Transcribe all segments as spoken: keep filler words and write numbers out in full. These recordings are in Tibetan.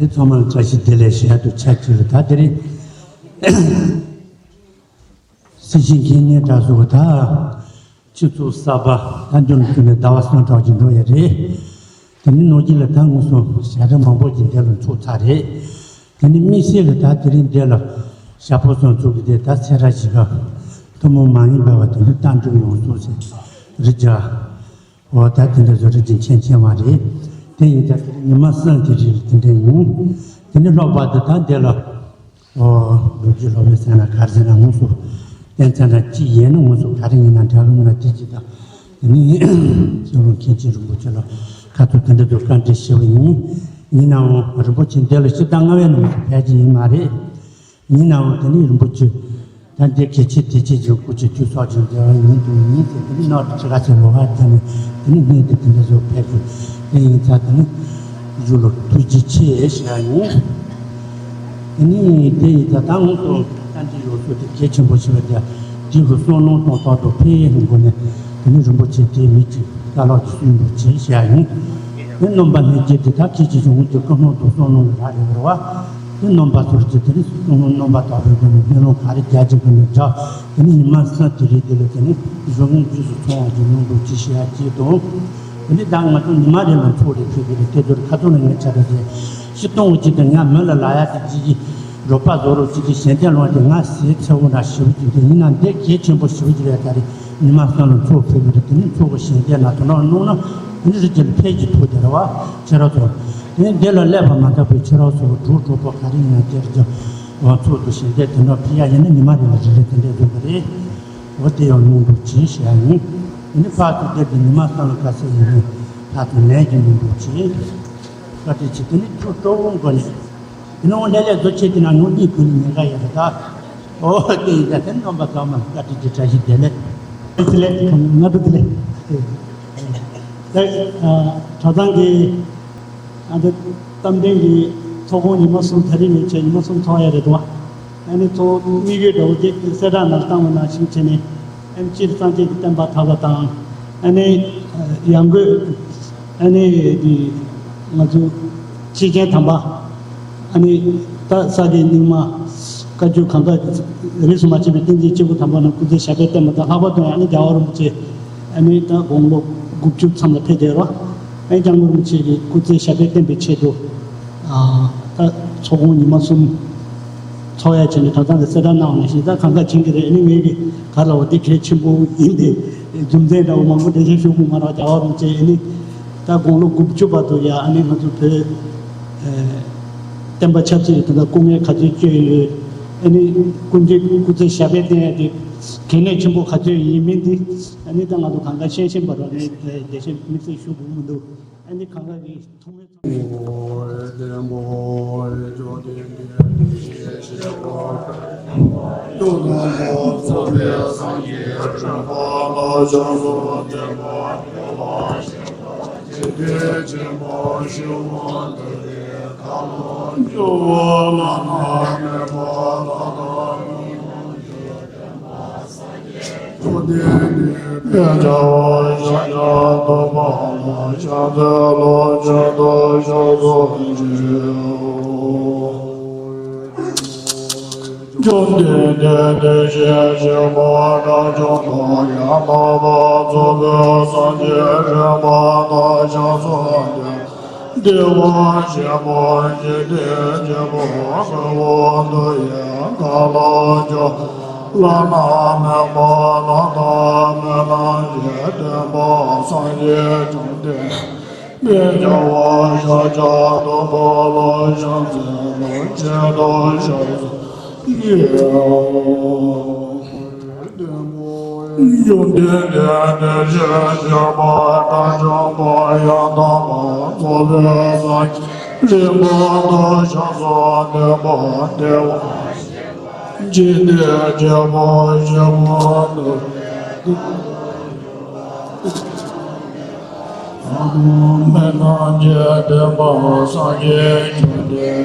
དེ་ཚང་མ་ལ་བཀྲ་ཤིས་བདེ་ལེགས་ཞུ་ཡ་དུ་ཆ་བཅུ་རེད། ད་དེ་རིང་སྲིད་ཞིའི་འཁོར་ཉན་གྲྭ་ཟུར་ད་ཆུ་ཚོད་གསར་པ་ད་འདི་ལ་བསྟུན་ནས་ཟླ་བ་གསུམ་གྲངས་ཀྱི་འགྲོ་ཡ་རེད། དེ་ནི་ནོར་གྱི་ལ་ད་དངོས་སུ་ཞལ་རས་མང་པོ་ཅིག་འདི་ལ་འཚོགས་ཚར་རེད། དེ་ནི་དམིགས་བསལ་གྱི་ད་དེ་རིང་འདི་ལ་ཞག་པོ་སོང་ཚུགས་ཀྱི་དེ་ད་སེ་ར་བྱེས་ཀ་ཐུན་མོང་མ་ཡིན་པ་བ་དེ་ནི་ལྟ་འགྲོ་ཡོང་སོང་ཟེར་རི་རྒྱ། འོ་ད་དེ་འདྲ་བཟོ་རིགས་ཀྱི་མཁན་ཆེན་མ་རེད། དེ་ཡིན་ད་དེ་ཉི་མ་གསུམ་དེ་རིང་དེ་འདྲ་ཡིན། དེ་ནི་ལྷག་པར་དུ་ད་འདི་ལ་འོ་ལོ་རྒྱུས་ལོ་བའི་ཟེར་ན་ག་རེ་ཟེར་ན་དངོས་སུ་གཏན་ཚན་ན་གཅིག་ཡིན་ན་དངོས་སུ་ག་རེ་ཡིན་ན་འདྲ་གི་མིན་ན་དེ་གཅིག་དང་། དེ་ནི་སྤྱི་ནོར་མཁན་ཆེན་རིན་པོ་ཆེ་ལ་ཁ་ཐུག་དེ་འདྲ་དུ་བཀའ་འདྲི་ཞུ་བ་ཡིན། ཡིན་ནའང་རིན་པོ་ཆེ་འདི་ལ་ཕྱི་ཟླ་ལྔ་པའི་ནང་དུ་ཕེབས་ཀྱི་ཡིན་མ་རེད། ཡིན་ནའང་དེ་ནི་རིན་པོ་ཆེ་ད་འདི་གལ་ཆེ་དེ་ཆེ་ཅིག་སྐུ་ཆེ་དུས་སོགས་ཀྱི་འབྲེལ་བ་ཡིན་དུ་ཡིན་ཟེར་དེ་ནི་ནོར་དུ་ཆེ་ཁ་ཆེ་ལོ་ཁ་ད་ནི་དེ་ནི་སྔོན་དུ་དེ་འདྲ་བཟོ་ཕེབས་ཀྱི་དེ་ཡིན་ཚ་དེ་ནི་གཞུག་ལ་ཐུགས་རྗེ་ཆེ་ཞུ་ཡ་ཡིན། དེ་ནི་དེ་ཡིན་ཚ་ད་དངོས་སུ་ད་འདི་ཡོད་སོ་དེ་གལ་ཆེན་པོ་ཞིག་ལ་དེ་དེ་གི་བསོད་ནམས་གཏོང་ཐོག་ཏུ་ཕན་ཡོན་སྒོ་ནས་དེ་ནི་རིན་པོ་ཆེ་དེ་མི་གཅིག་ལྟ་ལོག་གི་གསུང་འབུལ་བྱེད་ཞེས་ཡིན། དེ་རྣམ་པ་ལྷན་རྒྱས་དེ་དག་གིས་ཅི་བྱུང་གི་ཀུན་སློང་དུ་བསམ་བློ་ལ་རག་ཡོད་རེད་བ། དེ་རྣམ་པ་ཚོར་གྱི་དེ་ནི་བསམ་བློ་རྣམ་པ་དག་པའི་སྒོ་ནས་སྨོན་ལམ་ག་རེ་རྒྱག་ཅིག་གི་ནི་རྒྱག་དེ་ནི་ཉི་མ་གསུམ་དེ་རིང་དེ་ལ་དེ་ནི་གཞུང་རྒྱུས་སུ་ཚང་བ་གི་སྨོན་ལམ་ཅི་ཞེས་ཡ་གཅིག་དང་། དེ་ནི་ད་ང་ཚོ་ཉི་མ་རེ་ལ་ཚོགས་རེ་ཕེབས་ཀྱི་རེད། དེ་ཚོར་ཁ་ཚོན་ལ་ངས་ཆ་ར་དེ་ཤི་སྟོང་གཅིག་དང་ང་མི་ལ་ལ་ཡ་དེ་ཅི་ཅི་རོགས་པ་བཟོ་རོགས་ཅི་ཅི་ཞལ་འདེབས་ལོངས་ཏེ་ང་ཟས་ཚེ་བོ་འདྲ་ཞིབ་ཅིག་དེ་ཡིན་ན་འདི་གལ་ཆེན་པོ་ཞིབ་ཅིག་རེད། ད་རེས་ཉི་མ་གསུམ་ལ་ཚོགས་ཕེབས་ཀྱི་རེད། དེ་ནི་ཚོགས་ཀྱི་ཞལ་འདེབས་ན་དོ་སྣང་གནང་ན་དེ་ནི་རི་རྒྱལ་ཕལ་གྱི་ཐུགས་དེ་རེད་བ། ཁྱེད་རང་ཚོ་དེ་ནི་འདི་ལ་སླེབས་པ་མ་ཐག་པའི་ཁྱེད་རང་ཚོ་གྲོགས་གྲོགས་པོ་ག་རེ་ཡིན་ན་དེ་རི་རྒྱལ་ཚོགས་ཀྱི་ཞལ་འདེབས་དེ་འདྲ་ཕེབས་ཡ་ཡིན་ན་ཉི་མ་རེ་ལ་རི་རེ་དེ་འདྲ་འདུག་གི་རེད། འོ་དེ་ཡང་སྨོན་འདུག་ཅེས་བཤད་ཡིན། དེ་ནི་ཕར་ཚུར་བསྡད་དེ་ཉི་མ་གསུམ་ལ་དཀའ་ཚེགས་ཡིན་ནས་ཕར་ཚུར་ལན་གྱི་སྨོན་འདུག་ཅེས། བཀའ་དྲིན་ཆེ། དེ་ནི་ཐུགས་སྤྲོ་བོ་མགོ་ནས། དེ་ནི་འོ་ལས་ལས་བཟོ་བྱེད་དེ་ན་ཉུང་གཉིས་ཀུན་ནས་ཉེན་ཁ་ཡོད་རེད་ད། འོ་དེ་ཡིན་ད་དེ་ནི་རྣམ་པ་ཚང་མ་ལ་བཀའ་དྲིན་ཆེ་བཀྲ་ཤིས་བདེ་ལེགས། བདེ་ལེགས་ང་དུ་བདེ་ལེགས། ད་གྲྭ་ཚང་གི་ཨ་ད་གཏམ་བདེན་གྱི་ཚོགས་ཁོངས་ཉི་མ་གསུམ་ད་རེས་ནས་བྱས་ཉི་མ་གསུམ་ཚོགས་ཡ་རེད་འདུག་ཨ་ནི་ཚོགས་དམིགས་ཡུལ་འདྲ་བོ་དེ་གསལ་བསྒྲགས་ནང་བཏང་བ་ནང་བཞིན་བྱས་ནས་ཨ་ནི་སྤྱིར་སངས་རྒྱས་ཀྱི་བསྟན་པ་དར་བ་དང་ཨ་ནི་ཡང་སྒོས་ཨ་ནི་དེ་ང་ཚོ་ཆེ་ཆེན་དམ་པ། ཨ་ནི་ད་ས་གའི་རྙིང་མ་བཀའ་བརྒྱུད་གང་ག་རིས་སུ་མ་ཆད་པའི་བསྟན་འཛིན་སྐྱེས་བུ་དམ་པ་རྣམས་སྐུ་ཚེ་ཞབས་པད་བརྟན་པ་དང་། ལྷག་པར་དུ་ཡང་ཨ་ནི་རྒྱལ་བ་རིན་པོ་ཆེ་ཨ་ནི་ད་དགུང་ལོ་དགུ་བཅུ་མཚམས་ལ་ཕེབས་བསྡད་རོགས། ཨ་ནི་སྐྱབས་མགོན་རིན་པོ་ཆེ་གི་སྐུ་ཚེ་ཞབས་པད་བརྟན་པའི་ཆེད་དུ་ཨ་ད་ཚོགས་ཁོངས་ཉི་མ་གསུམ་ཚོགས་ཡ་བྱས་ནས་གྲྭ་ཚང་གི་གསལ་བསྒྲགས་གནང་བ་ནང་བཞིན་ད་གང་ག་བྱེད་ཀྱི་རེད། ཨ་ནི་ངེད་ཀྱི་ག་ལ་བ་འདི་གལ་ཆེན་པོ་ཡིན་ཏེ་རྒྱུ་མཚན་འདྲ་བོ་མང་པོ་འགྲེལ་བཤད་ཞུ་དགོས་མ་རེད། རྒྱལ་བ་རིན་པོ་ཆེ་ཨ་ནི། ད་དགུང་ལོ་དགུ་བཅུ་བར་དུ་ཡང་ཨ་ནི་ང་ཚོ་བོད་བསྟན་པ་ཆབ་སྲིད་ཀྱི་དོན་དག་སྐུ་ངལ་ག་ཚོད་བསྐྱོན་ཡོད། ཨ་ནི་སྐུ་མདུན་སྐུ་ཚེ་ཞབས་པད་བརྟན་ཡ་དེ་གལ་གནད་ཆེན་པོ་ག་ཚོད་ཡིན་མིན་དེ་ཨ་ནི་ད་ང་ཚོ་གང་ག་ཤེས་བཞིན་པ་རོགས་ནས་དེ་བཤད་དམིགས་བསལ་ཞུ་དགོས་མི་འདུག་ཨ་ནི་གང་ག་གི་ཐུགས་སྨོན་ཚང་། བཅོམ་ལྡན་འདས་དེ་བཞིན་གཤེགས་པ་དགྲ་བཅོམ་པ་ཡང་དག་པར་རྫོགས་པའི་སངས་རྒྱས་རིག་པ་དང་ཕྱག་རྩལ་ལྡན་བདེ་བར་གཤེགས་པ་འཇིག་རྟེན་གྱི་བུ་ཁམས་དབང་དུ་ཡང་དག་ལ་བྱུང་། བླ་ན་མེད་པ་ལྷ་དང་མི་རྣམས་ཀྱི་བསྟན་པ་སངས་རྒྱས་བཅོམ་ལྡན་འདས་རྒྱལ་བ་ཤཱཀྱ་ཐུབ་པ་ལ་ཕྱག་འཚལ་ལོ། བྱིན་གྱིས་བརླབ་ཕྱག་འཚལ་ལོ། བཅོམ་ལྡན་འདས་དེ་བཞིན་གཤེགས་པ་དགྲ་བཅོམ་པ་ཡང་དག་པར་རྫོགས་པའི་སངས་རྒྱས་རིག་པ་དང་ཕྱག་རྩལ་ལྡན་པ་བདེ་བ་འཇིག་རྟེན་གྱི་བུ་ཁམས་དབང་དུ་ལྷ་དང་མི་རྣམས་ཀྱི་བསྟན་པ་སངས་རྒྱས་བཅོམ་ལྡན་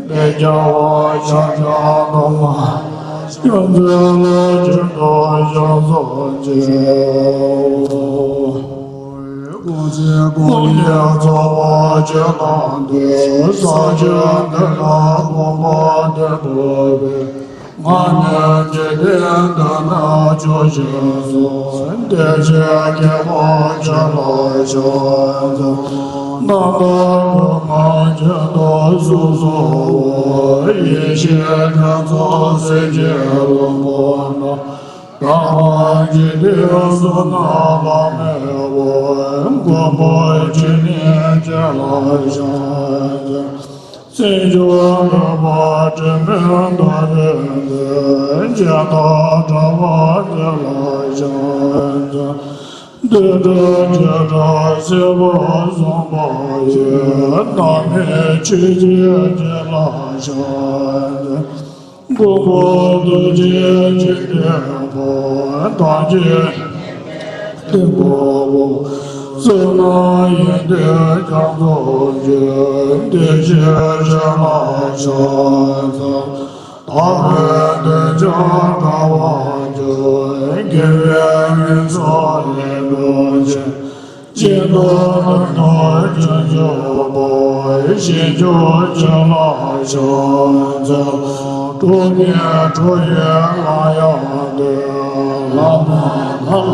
འདས་རྒྱལ་བ་ཤཱཀྱ་ཐུབ་པ་ཕྱག་འཚལ་ལོ། བྱིན་གྱིས་བརླབ་ཕྱག་འཚལ་ལོ། ཀུན་གྱི་སྐུ་ཡི་ཚོགས་བསྐྱེད་དང་ལྡན། ས་གཞི་འདི་ལ་གོམ་པ་བདུན་བོར་བའི། སྔགས་ནི་འཇིག་རྟེན་འདི་ན་ཆོག་ཤེས་སོ། བདེ་གཤེགས་ཁྱད་པར་ཅན་ལ་ཕྱག་འཚལ། རྣམ་དག་སྐུ་མངའ་ཁྱད་དུ་གསོལ་གསོལ་བ། ཡེ་ཤེས་ཕྲེང་ཚོགས་སྲས་ཀྱི་ལྷུན་པོ་རྣམས། དང་པོ་འཇིག་རྟེན་གསུམ་ན་བླ་མེད་པ། མགོན་པོ་ཇི་སྙེད་ཅན་ལ་ཕྱག་འཚལ། སེམས་མཆོག་ལྷུན་པོ་དྲི་མེད་རྡོ་རྗེ་འདྲ། སྤྱན་ལྟ་དྲ་བ་འདི་ལ་ཕྱག་འཚལ། བདུད་དགྲ་བྱེ་བྲག་སྲིད་པ་གསུམ་པ་ཡི། རྣམ་སྨིན་ཆོས་སྐྱེས་འདི་ལ་ཕྱག་འཚལ། མགོན་པོ་རྡོ་རྗེ་འཇིག་རྟེན་དཔལ། དམ་ཅན་ཐིམ་ཕུག་པོ། བསོད་ནམས་ཡོན་ཏན་རྒྱ་མཚོ་ཆེ། བདེ་གཤེགས་ཆེན་ལ་ཕྱག་འཚལ། དམ་པའི་གདུལ་བྱ་དགའ་བ་ཆེ། དགེ་བའི་བསྙེན་རྫོགས་ལས་སྒྲོལ་ཅན། སྤྱན་སྟོབས་ལྷུན་སྟོབས་ཅན་མཆོག་པོ། ཞིང་སྐྱོང་ཆེན་ལ་ཕྱག་འཚལ། ཁྲོ་གཉེར་ཁྲོ་ཡི་ལྷ་ཡང་འདུད། ལྷ་མོ་ལྷ་ལ་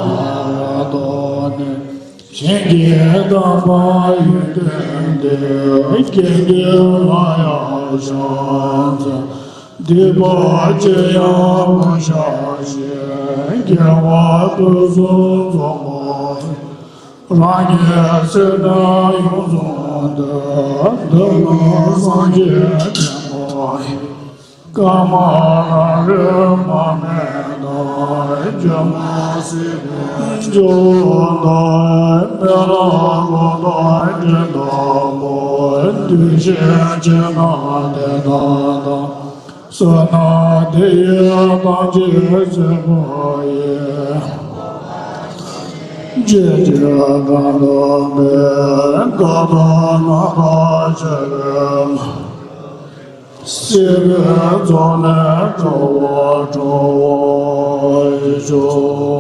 བསྟོད་ནས། ཞིང་གི་དམ་པ་ཡོན་ཏན་ལྡན། སྐྱེད་ལྡན་ལྷ་ཡང་ཕྱག་འཚལ། སྡིག་པ་ཅི་ཡང་མ་བྱ་ཞིང་། དགེ་བ་ཕུན་སུམ་ཚོགས་པ། རང་གི་སེམས་དང་ཡོངས་སུ་འདུལ། འདི་ནི་སངས་རྒྱས་ཆེན་པོ་ཡི། ཀ་མ་ལ་རི་མ་སྨད་དང་། ཇོ་མོ་སྲིད་པའི་ཇོ་བོ་དང་། མི་ལ་གོ་དང་དྲི་དང་མོ། འདུ་ཤེས་ཅན་རྣམས་དེ་དག་དང་། བསོད་ནམས་འདི་ཡིས་ཐམས་ཅད་གཟིགས་པ་ཡི། ཇི་ལྟར་གང་འདུལ་བའི། དགའ་དང་སྣང་དང་བྱ་བའི། སྲིད་པའི་མཚོ་ལས་འགྲོ་བ་སྒྲོལ་བར་ཤོག།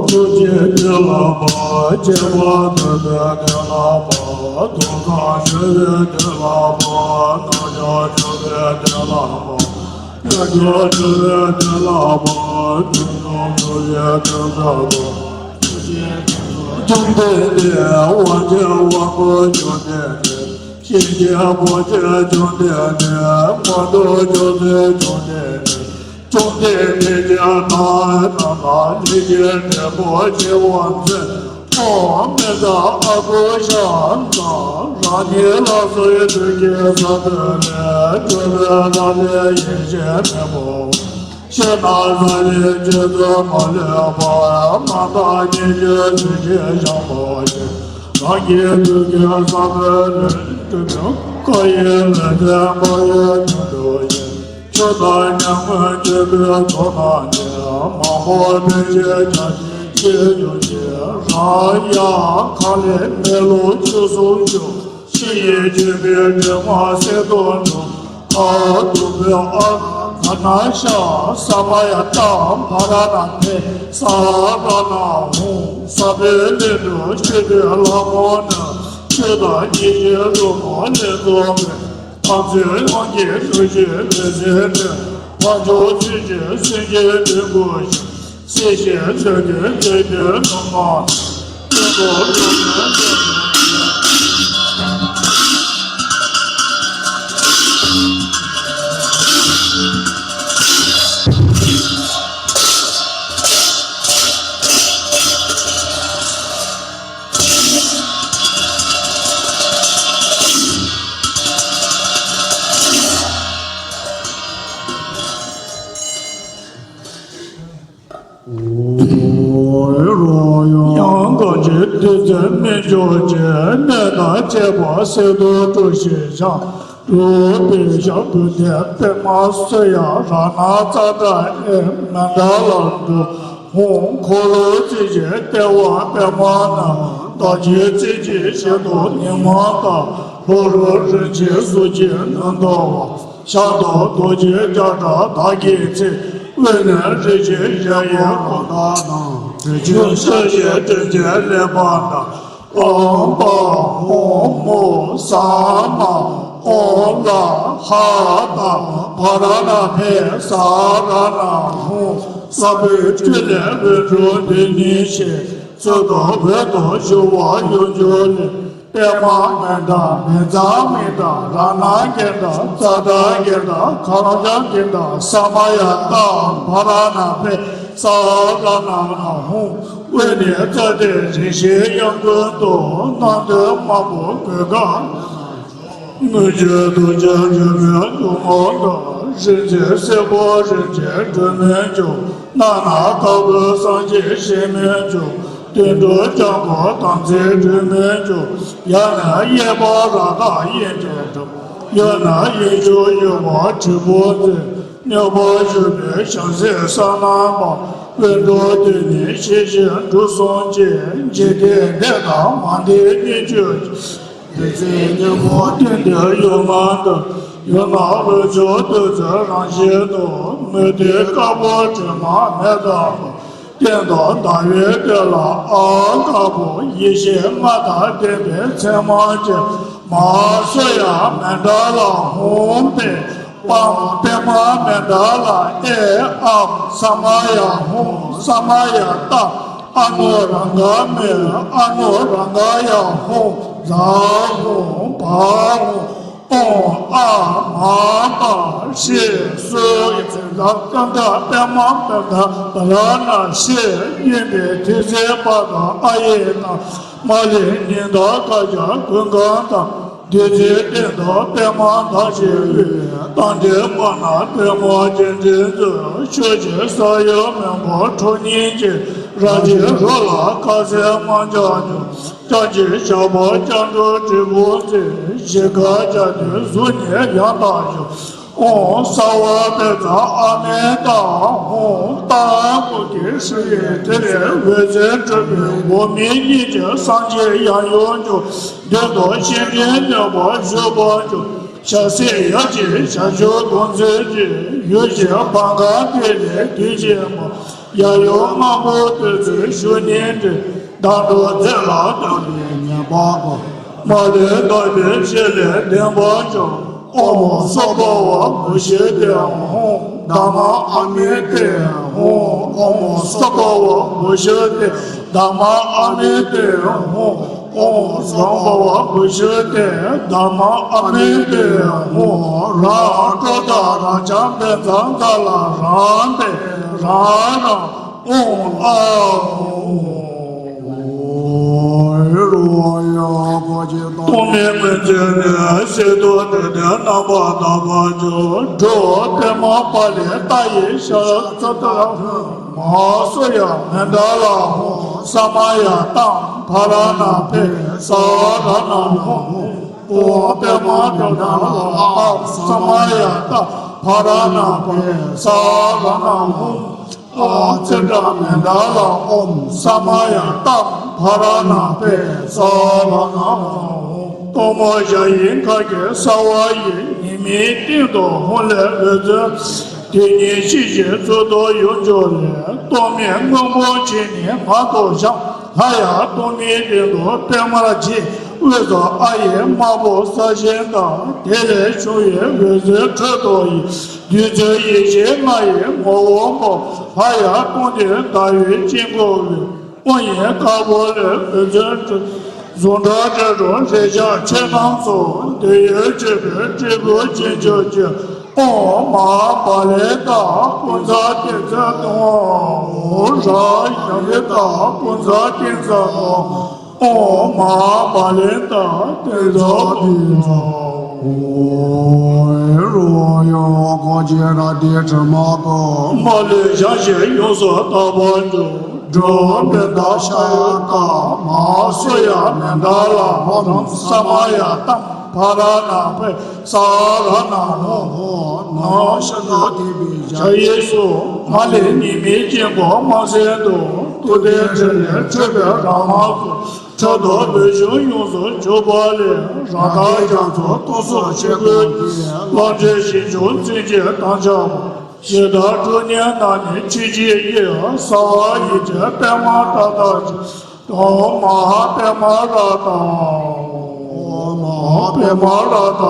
ཐུགས་རྗེའི་ཏི་ལ་པ། སྐྱེ་བ་འདོད་པའི་ཏི་ལ་པ། སྡུག་བསྔལ་ཞི་བའི་ཏི་ལ་པ། རྣམ་གཞག་འཇོམས་པའི་ཏི་ལ་པ། ཡོན་ཏན་འབྲི་བའི་ཏི་ལ་པ། ཡོན་ཏན་འབྲི་བའི་ཏི་ལ་པ། ཐུགས་རྗེའི་ཏི་ལ་པ། འཇོམས་ལྡན་འདས། དབང་ཆེན་དབང་པོ་འཇོམས་ལྡན་འདས། གཤིན་རྗེའི་བར་ཆད་འཇོམས་ལྡན་འདས། མ་ཐུབ་སྐྱོབ་ཚུལ་འཇོམས་ལྡན་འདས། བཅོམ་ལྡན་འདས་ཀྱི་ཐུགས་ཀྱི་ནང་ན་ལས་ཀྱི་འབྲས་བུ་སྐྱེ་བ་མཛད། ཨོཾ་མི་ལ་ཨ་ཏུ་ཤ་ན་ར་ཎི་ལ་སོགས་པའི་དུས་ཀྱི་ས་བོན་ལས་གྲུབ་པའི་རབ་གླིང་ཡེ་ཤེས་མེ་བོ། ཤེས་རྣམས་ས་ལེར་བཅུད་དུ་མ་ལུས་པ། མ་དག་སྙིང་རྗེའི་ཚུལ་གྱིས་བཤགས་པར་བགྱི། རང་གི་དུས་ཀྱི་ས་བོན་ལས་གྲུབ་པའི་བཀའ་ཡི་ལེགས་ལྡན་འབའ་ཞིག་ཉུང་དུ་ཡིན། ཆོས་དང་ཉམས་ལེན་བྱེད་པའི་ཚོགས་རྣམས་ནི། མང་པོ་ཕལ་ཆེར་བྱང་ཆུབ་ཀྱི་ཡུལ་ཞིག་རང་ཡང་ཁ་ལས་མེ་ལོང་བཅུ་གསུམ་བྱུང་། ཕྱི་ཡི་བརྗིད་པའི་དྲི་མ་སེལ་དུ་འགྲོ། ཨ་དུམ་བུའི་ཨ་ག་ན་ཤ། ས་མ་ཡ་ཏ་བ་ར་ཎ་ཕེ་ས་ར་ཎ་ཧཱུྃ། ས་བོན་ལས་གྲུབ་བཅུད་དུ་ལྷ་མོ་ནི། ཆོས་དང་སྙིང་རྗེའི་རོལ་མོ་ལས་བརྩམས་པའི། དམ་ཚིག་དབང་གིས་གདུལ་བྱའི་ལུས་རྩལ་ནི། བྱང་ཆུབ་ཚུལ་གྱིས་སེམས་ཅན་དོན་བསྐུལ་ཞིང་། སྲིད་ཞིའི་ཆོས་ཀྱི་སྤྱོད་པའི་ནུས་པ། ཀུན་ཏུ་རྫོགས་པའི་སྤྱོད་པའི། ཡང་གང་ཞིག་བདུད་རྩི་སྨན་མཆོག་གི། གནོད་དང་བཅས་པ་སེལ་དུ་གྲོལ་ཞིང་བཤགས། གྲུབ་པའི་ཞག་བདུན་ལྡན་པདྨ་སོ་ཡ་རཏྣ་ཙཀྲ་ཨེ་མནྡ་ལ་འགྲོ། ཧཱུྃ། འཁོར་ལོ་རྩིབས་བཞིར་ལྟེ་བ་པདྨ་ན། བདག་གིས་བརྩེ་ཞིང་བཞེད་དོ་ཉིད་མ་ལྟ། ལྷོ་རུ་རིན་ཆེན་གཟུགས་ཅན་ནི་འདུ་བ། ཤར་དུ་རྡོ་རྗེ་རྒྱ་གྲགས་དར་གྱི་ཚལ། དབུས་ན་རིན་ཆེན་གཞལ་ཡས་ཀུན་ཏ་ན། རི་ཁྱོན་ས་གཞིའི་སྤྲིན་གྱིས་བརླན་པ་ན། ཨོཾ་པ་ཧཱུྃ་མོ་ས་མ་ཨོཾ་ལ་ཧ་ཏ་བ་ར་ཎ་ཕེ་ས་ར་ཎ་ཧཱུྃ། ས་བོན་སྤྲིན་ལས་འོད་འཕྲོ་འདི་ཉིད་བཞིན། ཚུལ་དང་འོད་དང་ཞུ་བ་ཡུལ་འཇུག་ལས། པདྨ་འབདན་མེ་བཙའ་མེ་དང་རཏྣ་གནྡྷེ་ཙཀྲ་གནྡྷེ་ཁ་ལྕང་གནྡྷེ་ས་མ་ཡ་ཏ་བ་ར་ཎ་ཕེ་ས་ར་ཎ་ཧཱུྃ། དབུས་ནས་རྩ་མདའ་རིང་བཞིའི་གཡང་ཀུན་ཏུ། རྣམ་ཐོས་མང་པོ་གོས་དཀར་མོས་གུས་ཐུགས་རྗེའི་ཇོ་མོ་དང་། རིག་འཛིན་སྲས་པོ་རིན་ཆེན་སྒྲོན་མེ་མཆོག། རྣ་ནས་དཀར་པོའི་སངས་རྒྱས་གཤེགས་མི་མཆོག། དུད་འགྲོ་སྐྱབས་མགོན་དམ་ཚིག་སྒྲོན་མེ་མཆོག། ཡར་ནས་གཡས་པ་རཀྟ་དབྱིངས་ཀྱི་སྒྲོན། གཡོན་ནས་དབྱིངས་ཕྱུག་གཡོན་པ་དྲིལ་བུ་འཛིན། གཡོན་པར་བཞུགས་པའི་བྱང་སེམས་བསོད་ནམས་པ། དབུས་འགྲོ་དུས་ནི་ཤེས་བཞིན་འབྲུ་གསུམ་གྱི། འཇིག་རྟེན་འདས་དང་མ་འདས་གཉིས་བཅུ། བདུད་རྩི་སྙིང་པོ་སྟེང་དུ་ཡོད་མ་ཐག། ཡུལ་ན་འོད་མཆོག་བདུད་རྩིའི་རང་བཞིན་དུ། མུ་ཏིག་དཀར་པོ་དྲི་མ་མེ་ལྟ་བུ། སྟེང་དུ་ཟླ་བའི་སྟོད་ལ་ཨ་དཀར་པོ། ཡེ་ཤེས་ལྔ་དང་ལྡན་པའི་མཚན་མ་ཅན། མ་སོ་ཡ་མནྡ་ལ་ཧཱུྃ་ཕཊ། པདྨ་མནྡ་ལ་ཨེ་ཨཱཾ་ས་མ་ཡ་ཧཱུྃ། ས་མ་ཡ་ཏ། ཨ་ནུ་རཀྵ་མེ། ཨ་ནུ་རཀྵ་ཡ་ཧཱུྃ། ཛ་ཧཱུྃ། བ་ཧཱུྃ། ཨོཾ་ཨཱཿ་མ་པ་ཧྲཱིཿ་སྭཱ་ཧཱ། ཡེ་ཤེས་ལྔ་དང་ལྡན་པདྨ་འབདན་བ་ར་ཎ་ཤྲཱི། སྙན་པའི་ཐོས་ཚད་པ་དང་ཨཱཿ་ཡིག་དང་། མ་ལུས་ཉི་ཟླ་དཀར་ཆ་ཀུན་གང་དང་། བདུད་རྩིའི་སྟེང་དུ་པདྨ་དར་ཞིང་དབུས། རྟ་མགྲིན་དམར་ནག་པདྨ་སྤྱན་འདྲེན་མཛོད། ཕྱོགས་བཞིར་ས་གཡོ་མེ་འབར་ཁྲོ་གཉེར་ཅན། རལ་གྲིའི་རོ་ལངས་དཀར་གསལ་དམར་ལྗང་ཁྱུག། ལྕགས་ཀྱུ་ཞགས་པ་སྐྱ་འགྲོ་དྲིལ་བུ་འཛིན། ཞལ་དཀར་ལྕགས་ཀྱུ་གཟུགས་བརྙན་ཡང་དག་བཞུགས། ཨོཾ་སརྦ་པིདྩ་ཨ་མི་ཏ་ཧཱུྃ། ཏ་ཀོ་ཀི་ཧྲཱིཿ། དེ་ལས་འོད་ཟེར་འཕྲོས་པས་འོག་མིན་གཉིས་ཀྱི་སངས་རྒྱས་ཡང་ཡང་འབྱུང་། མདུན་དུ་སྤྱན་འདྲེན་ནུས་པ་བཞུགས་པར་གྱུར། ཞལ་ཟས་ཡབ་ཀྱི་ཞབས་ཞུམ་དགོངས་མཛོད་ཅིང་། ཡུལ་གཞན་བར་འགའ་དེ་ལས་དུས་གཅིག་མ། ཡབ་ཡུམ་དམར་པོ་ཐུགས་རྗེའི་ཞུ་སྙིང་འདྲི། བདག་འགྲོ་ཚེ་ལ་དམ་པའི་ཉེས་པ་ཀུན། མ་ལུས་དག་པའི་ཞི་ལས་འདྲེན་པར་ཤོག། ཨོཾ་སྭ་བྷཱ་ཝ་བུ་ཤི་ཏེ་ཧཱུྃ། དྷརྨ་ཨ་མི་ཏེ་ཧཱུྃ། ཨོཾ་སྭ་བྷཱ་ཝ་བུ་ཤི་ཏེ། དྷརྨ་ཨ་མི་ཏེ་ཧཱུྃ། ཨོཾ་སྭ་བྷཱ་ཝ་བུ་ཤི་ཏེ། དྷརྨ་ཨ་མི་ཏེ་ཧཱུྃ། རང་སྤྲོ་བདག་རང་འཁྱམས་པའི་མཚམས་དག་ལ། རང་བདེ་རང་སྐྱོང་། ཨོཾ་ཨཱཿཧཱུྃ། རོ་ཡ་གོ་ཅི་ཏོ། ཐོག་མའི་སྔོན་ཚེ་ནས་གསེར་ཏོག་དྲི་ལྡན་རྣམ་པར་དག་པར་གྱུར། འགྲོ་བའི་པདྨ་པ་ལས་ལྟ་བའི་ཞབས་ཏོག་ལ། མ་སུ་ཡ་མནྠ་ལ་ཧཱུྃ། ས་མ་ཡ་ཏཾ་ཕ་ར་ཎ་པེ་ས་ར་ཎ་ཧཱུྃ། ཨོཾ་པདྨ་ཏ་ལ་ཨཱཿ། ས་མ་ཡ་ཏཾ་ཕ་ར་ཎ་པེ་ས་ར་ཎ་ཧཱུྃ། ཨོཾ་ཙིཏྟ་མནྠ་ལ་ཨོཾ། ས་མ་ཡ་ཏཾ་ཕ་ར་ཎ་པེ་ས་ར་ཎ་ཧཱུྃ། གཏོར་མ་ཞྭ་ཡི་ཁ་གྱེས་སྲ་བ་ཡིས། ཉི་མའི་སྟེང་དུ་ཧཱུྃ་ལས་འོད་ཚོས། དེ་ཉིད་ཤེས་བཞིན་གཙུག་ཏོར་ཡུལ་འཇོམས་ལས། གཏོར་མའི་སྔོན་པོ་ཆེ་ནི་མངོན་དུ་བྱ། ལྷ་ཡང་གཏོར་མའི་སྟེང་དུ་པདྨར་བརྗིད། དབུས་སུ་ཨ་ཡིག་དམར་པོ་གསལ་ཞིང་དག། དེ་ལས་བྱུང་བའི་འོད་ཟེར་འཕྲོ་དོ་ཡི། བདུད་རྩི་ཡེ་ཤེས་ལྔ་ཡི་ངོ་བོ་སྐུ། ལྷ་ཡང་སྟོང་ཐུན་ཟླ་འོད་དཀྱིལ་འཁོར་འོད། ཨོཾ་ཡི་དཀར་པོ་ལས་འོད་ཟེར་འཕྲོ། གཟུགས་སྒྲ་དྲི་རོ་རེག་བྱ་ཆོས་རྣམས་སུ། འདོད་ཡོན་མཆོད་པའི་སྤྲུལ་སྐུ་ཅན་མཆོག་གི། ཨོཾ་མ་ཧཱ་བ་ལི་ཏ་ཀུན་བཟང་ཏིང་འཛིན་ཏོ། ཨོཾ་ར་ཡ་མི་ཏ་ཀུན་བཟང་ཏིང་འཛིན་ཏོ། ཨོཾ་མ་ཧཱ་བ་ལི་ཏ་ཏིང་འཛིན་ཏིང་འཛིན། ཨོཾ་རོ་ཡ་གོ་ཅི་ར་ཏི་དྲི་མ་ཀུན། མ་ལུས་བྱང་ཞིང་ཡོངས་སུ་དག་པར་གྱུར། འགྲོ་བའི་མནྠ་ཤཱཀྱ་མ་སུ་ཡ་མནྠ་ལ་ཧཱུྃ། ས་མ་ཡ་ཏཾ་ཕ་ར་ཎ་པེ་ས་ར་ཎ་ཧཱུྃ། ནམ་ཞག་བདེ་བའི་ཞག་གཡས་སུ། མ་ལུས་ཉི་མའི་དཀྱིལ་འཁོར་དམར་སེར་དུ། ཏུཏྟཱ་རེ་རེ་འཕྲོས་པའི་རང་མལ་དུ། འཕྲོ་དང་འོད་ཆུ་ཡོངས་སུ་གྱུར་པ་ལས། རང་དང་རྒྱ་མཚོ་སྟོང་གསུམ་ཆོས་སྐུ་སྟེ། རླབས་ཆེན་ཞིང་སྐྱོང་མཚོན་ཆས་དམ་ཆགས་པ། ཞེ་སྡང་གྲོགས་ཉེས་རྣམས་ནི་ཆོས་ཀྱི་དབྱིངས། སརྦ་ཡེ་ཤེས་པདྨ་ཏདྱ་ཐཱ། ཨོཾ་མ་ཧཱ་པདྨ་རཱ་ཏ། ཨོཾ་མ་ཧཱ་པདྨ་རཱ་ཏ།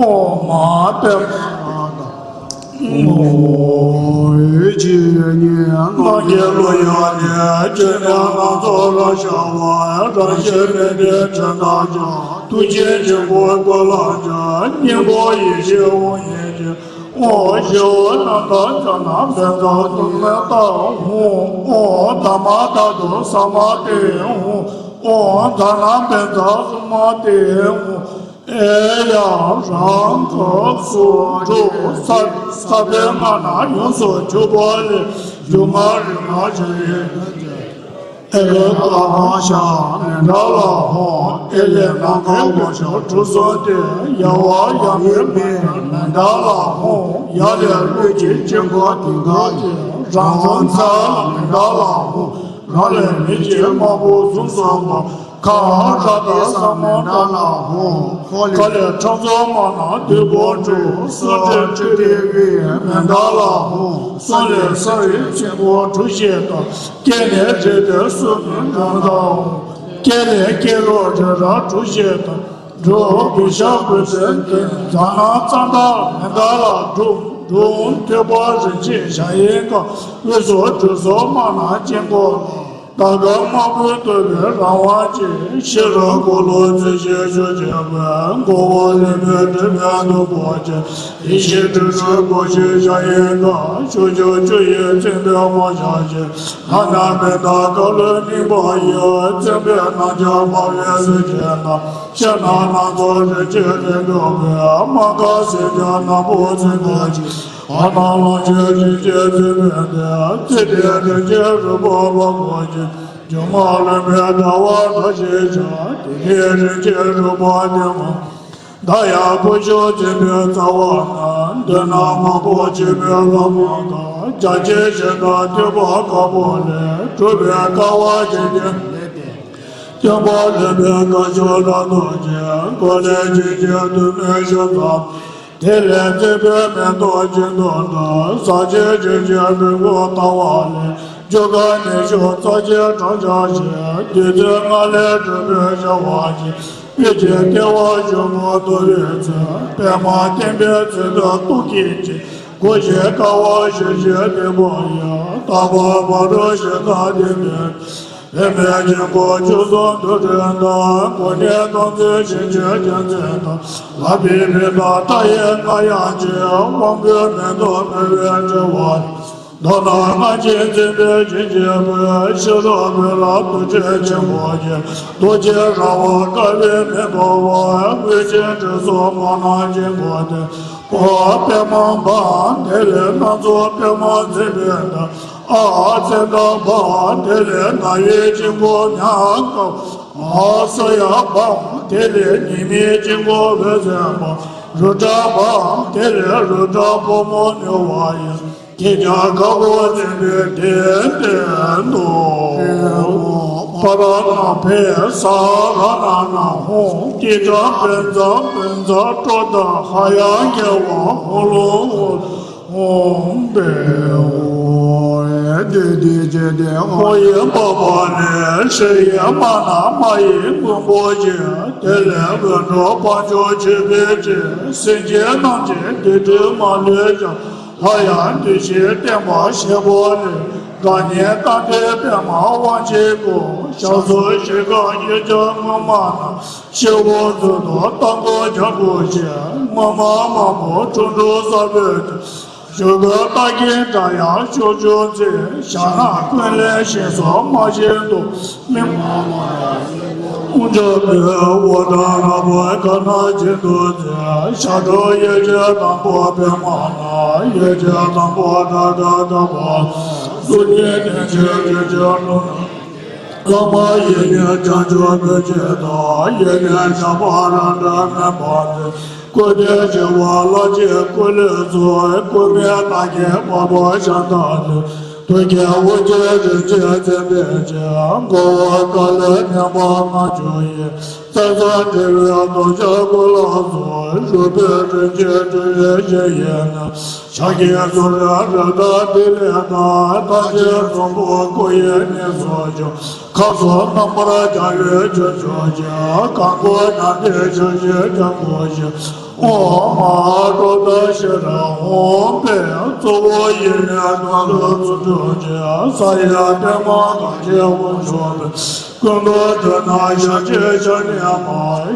ཨོཾ་མ་ཧཱ་པདྨ་རཱ་ཏ། ཨོཾ་ཨེ་ཅི་ཉི་ནམ་མཁའི་ཀླུང་ཡངས་ནས། སྤྱན་ནི་སྣ་ཚོགས་རབ་ཤར་བ། རང་བཞིན་མི་མཐུན་དྲི་མ་དག། ཐུགས་རྗེའི་དཀྱིལ་འཁོར་ཀུན་ལ་ཁྱབ། སྙིང་པོ་ཡེ་ཤེས་དབང་ཡིན་ཏེ། ཨོཾ་ཞེས་པ་རྣམས་དང་ཕྱག་ན་བཛྲ་ཏྭ་ཏི་མ་ཏ་ཧཱུྃ། ཨོཾ་དྷརྨ་ཏ་ཏུ་ས་མ་ཏེ་ཧཱུྃ། ཨོཾ་དྷ་ན་བཛྲ་སུ་མ་ཏེ་ཧཱུྃ། ཨེ་ཡ་རང་སྐབས་སུ་འགྲོ། ས་ས་པདྨ་ན་ཡོངས་སུ་གྱུར་པ་ལས། སྒྱུ་མ་རིག་མ་བྱ་ཡི། ཨེ་ཀ་ར་ཤ་མནྠ་ལ་ཧཱུྃ། ཨེ་ལས་ནམ་མཁའི་འོད་ཟེར་དྲུག་གསུམ་སྟེ། ཡ་ཝ་ཡ་མི་མནྠ་ལ་ཧཱུྃ། ཡ་ལས་རླུང་གི་དཀྱིལ་འཁོར་དེ་དག་གི། རང་བྱུང་ཚེ་ལྷ་མནྠ་ལ་ཧཱུྃ། ར་ལས་མི་བསྐྱོད་དམར་པོ་གཟུགས་བཟང་པོ། ཁ་ར་ཏ་ས་མནྠ་ལ་ཧཱུྃ། ཁ་ལས་ཁྲག་འཛག་དམར་ནག་དུད་འགྲོ་དྲུག་གསུམ་སྒྲིལ་ཁྲི་སྟེང་དབུས་མནྠ་ལ་ཧཱུྃ། གསུམ་ལས་ས་བོན་ཆེན་པོ་དྲུག་བཞེས་དང་། སྐེ་ནས་རིགས་ལྡན་གསུམ་ནི་མནྠ་ལ་ཧཱུྃ། སྐེ་ནས་སྐེ་རགས་རི་རབ་དྲུག་བཞེས་དང་། འབྲུ་བུ་ཤ་བུ་ཚའི་སྟེང་། ཛ་ན་ཙ་ན་མནྠ་ལ་དྲུག་འབྲུ་ཐོད་པ་རིན་ཆེན་ཞལ་ཡིན་དཀར། དབུས་སུ་གྲུ་གསུམ་དམར་ནག་དཀྱིལ་འཁོར་ལ། ད་ག་དམར་པོས་བཏུད་པའི་རང་དབང་ཅན། ཤེས་རབ་འཁོར་ལོ་རྩིབས་བཞི་བཅུ་བརྒྱད་པའི། འཁོར་བ་ལས་འདས་སྒྲིབ་པའི་སྡུག་པ་ཅན། ཡེ་ཤེས་དྲི་ཆབ་སྐུ་ཆེན་ཞལ་ཡིན་དཀར། ཕྱོགས་བཅུ་ཆུ་ཡི་རྩེ་མོའི་དབང་ཕྱུག་ཅན། ལྷ་ནག་པད་ཟླ་སྐལ་ལོའི་སྙིང་པོ་ཡི། བཙན་པོའི་རྣམ་རྒྱལ་འཕགས་པའི་གཟི་བརྗིད་དང་། ཕྱག་ན་སྣ་ཚོགས་རིན་ཆེན་རིམ་གྲོ་པའི། དམར་དཀར་སེར་ལྗང་ནག་པོ་ཏི་ཀ་ཅན། ཕ་ནང་ལོངས་སྤྱོད་རིན་ཆེན་རྩེ་མོ་སྟེ། ཙིག་གེ་རིན་ཆེན་རོལ་པ་འབར་བ་ཅན། སྒྱུ་མ་རིག་པའི་དྲ་བ་བཀྲ་ཤིས་ཆར། དེ་ནས་རིན་ཆེན་རོལ་པ་ལྡེ་མོ། མདའ་ཡང་སྐུ་ཞབས་བཙན་པོའི་རྩ་བ་ན། མདུན་ན་དམར་པོ་ཆེན་པོའི་ལྷ་མོ་དང་། རྒྱ་ཆེན་ཞལ་དང་ཐོད་པ་དཀར་པོ་ལས། གྲུབ་པའི་ཀ་བ་བརྒྱད་ཀྱི་སྟེང་པ་ལེན་པའི་དཀར་ཕྱོགས་ལྷ་ཐོག་ཅན། གོ་ལའི་ཆུ་སྐྱེས་དུ་མའི་ཞབས་ཐང་། དེ་ལས་བརྩེ་བའི་མེ་ཏོག་སྦྱིན་དུ་འདོད། ཟག་བཅས་ཆོས་ཀྱི་སྤྲུལ་སྐུ་ལྟ་བ་ལས། རྒྱུ་སྐར་ནུས་ཤུགས་རྩ་ཆེན་བགྲང་བྱ་ཞིག་བདུད་རྩི་ལྔ་ལས་གྲུབ་པའི་བྱ་བ་ཞིག་དཔལ་གྱི་ལྟེ་བ་བཞུགས་པ་ཐུབ་པའི་ཚེ། པདྨ་བསྟན་པའི་ཚུལ་དུ་སྟོང་གི་ཅིག་སྒོ་བཞི་ཀ་བ་བཞི་བཞིའི་སྟེགས་བུ་ཡི། རྟ་བབས་བ་རུ་ཞིང་ཁམས་བསྟན་པའི། པདྨའི་དཀྱིལ་འཁོར་བཅུ་གསུམ་དུ་སྤྲུལ་མདའ། གོ་ནས་སྟོང་མཛོད་ཞིང་གཅོད་རྒྱལ་མཚན་དང་། ལག་པའི་བེ་ཏ་ཏྲ་ཡི་རྔ་ཡབ་ཀྱིས། དབང་པོའི་མེ་ཏོག་ཕུལ་བའི་སྤྲུལ་པ། མདོར་ན་སྔར་བྱོན་འཛིན་པའི་བྱིན་གྱིས་ཕུལ། ཕྱི་རོལ་བོད་ལ་རྡོ་རྗེ་ཆེན་པོ་ཡི། རྡོ་རྗེ་ར་བ་དཀར་པོས་མེ་འབར་བ། དངོས་ཆེན་དྲི་བསུང་མ་ནག་ཅན་པོ་སྟེ། པདྨ་འབར། དེ་ལས་སྣ་ཚོགས་པདྨ་འཛིན་པའི་མདའ། ཨ་ཙནྡྲ་འབར། དེ་ལས་རྣ་བའི་དཀྱིལ་འཁོར་ཉག་དཀར། ཨ་ས་ཡ་འབར། དེ་ལས་ཉི་མའི་དཀྱིལ་འཁོར་འོད་ཟེར་འབར། རུ་ཏྲ་འབར། དེ་ལས་རུ་ཏྲ་ཕོ་མོ་མྱུར་བ་ཡི། ཁྱེད་ཅག་ཁ་སྒོ་འཛིན་པའི་གདན་སྟེང་དུ། པ་ར་ན་བྷེ་ས་ར་ན་ན་ཧོ། ཏི་ཏྲ་བྷེ་ཛ་བྷེ་ཛ་ཀྲོ་དྷ་ཧ་ཡ་གེ་ཝ་ཧོ་ལོ་ཧོ། ཧོམ་བེ་ཧོ། དེ་དེ་ཅེས་དེ་ཧོ་ཡི་འབར་བ་ལས། ཧྲཱི་ཡི་མ་ན་མ་ཡི་མགོན་པོ་ཆེ། དེ་ལས་འོད་འཕྲོ་དཔལ་འབྱོར་ཆེ་བའི་ཚེ། སེམས་ཅན་རྣམས་ཀྱི་སྡིག་སྒྲིབ་མ་ལུས་ཀྱང་། སླར་ཡང་འདུ་ཤེས་བརྟན་པར་བྱེད་པ་ལས། དགའ་ཉེ་རྟ་མགྲིན་པདྨ་དབང་ཆེན་སྐུ། ཞབས་སོར་གཤེགས་སྐབས་གཡུལ་ལྕགས་ངོ་མ་ན། སྤྱི་བོའི་གཙུག་ཏོར་རྟ་མགོ་བརྒྱ་དགུ་ཞེས། ངོ་མ་དམར་པོ་ཁྲོ་འབྲུག་ས་བོན་ཏེ། ཞོགས་ཀའི་རྟ་སྐད་སྒྲ་ཡང་ཕྱོགས་བཅུར་འཛིན། ཞྭ་ནག་ཀུན་ལས་ཞིང་སོགས་དམར་ཞིང་དུ། མི་མ་མ་ར་དབུ་སྐྱོར་པའི་འོ་ད་ར་བ་ཀ་ན་བཞིན་དུ་མཛེས། ཞབས་དྲུང་གཡས་འཁྱིལ་དང་པོ་པདྨ་ན། གཡས་འཁྱིལ་དང་པོ་ཏ་ཏ་ཏ་བ། གཟུགས་བརྙན་བསྟན་བཅོས་བརྗོད་བྱ་ཀླུ་ན། བླ་མ་ཡི་དམ་བྱང་ཆུབ་བོད་ཀྱི་བདག་གཡོན་ནས་བྱམས་པ་རང་གྲོལ་མེ་འབར་མཛད། སྐུ་ལྡན་བྱེ་བ་ལ་ཕྱི་སྐུ་ལས་ཚུར། སྐུ་མེད་རྟ་སྐད་འབར་བ་ཞག་དང་ལྡན། དུས་ཀྱི་དབུ་རྒྱན་རིན་ཆེན་མཚོན་པའི་ཕྱིར། མགོ་བོ་ཀ་ལ་སྙན་པ་ལྔ་བཅུ་ཡི། རྩལ་འཛིན་འབྲེལ་བའི་རྡོ་རྗེ་སྐུ་ལ་སོགས། རུས་པའི་རིན་ཆེན་སྤྲུལ་པའི་ཞལ་ཡིན་ནོ། ཕྱག་གི་ཟུར་རེར་རེ་དང་ཏི་ལི་དང་། རྟ་མཆོག་ཚོམ་བུ་སྐུ་ཡི་གནས་སུ་བྱོན། ཁམས་གསུམ་རྣམ་པར་རྒྱལ་བའི་ཁྱུ་མཆོག་གི། གང་སྐུ་མཉམ་སྟེ་ཕྱག་བཞི་སྐྱབས་སྐུ་བཞི། ཨོཾ་མ་ཧཱ་ཀྲོ་དྷ་ཤྲཱི་ཧཱུྃ་ཕཊ། གཙོ་བོ་ཡེ་ནས་གདོན་ལ་རྩུབ་འཇོམས་ཀྱི། ས་ཡི་པདྨ་གང་ཞིག་དབང་ཕྱུག་པའི། ཀུན་ཏུ་བསྡུ་ན་ཞལ་གཅིག་ཕྱག་ནི་མ།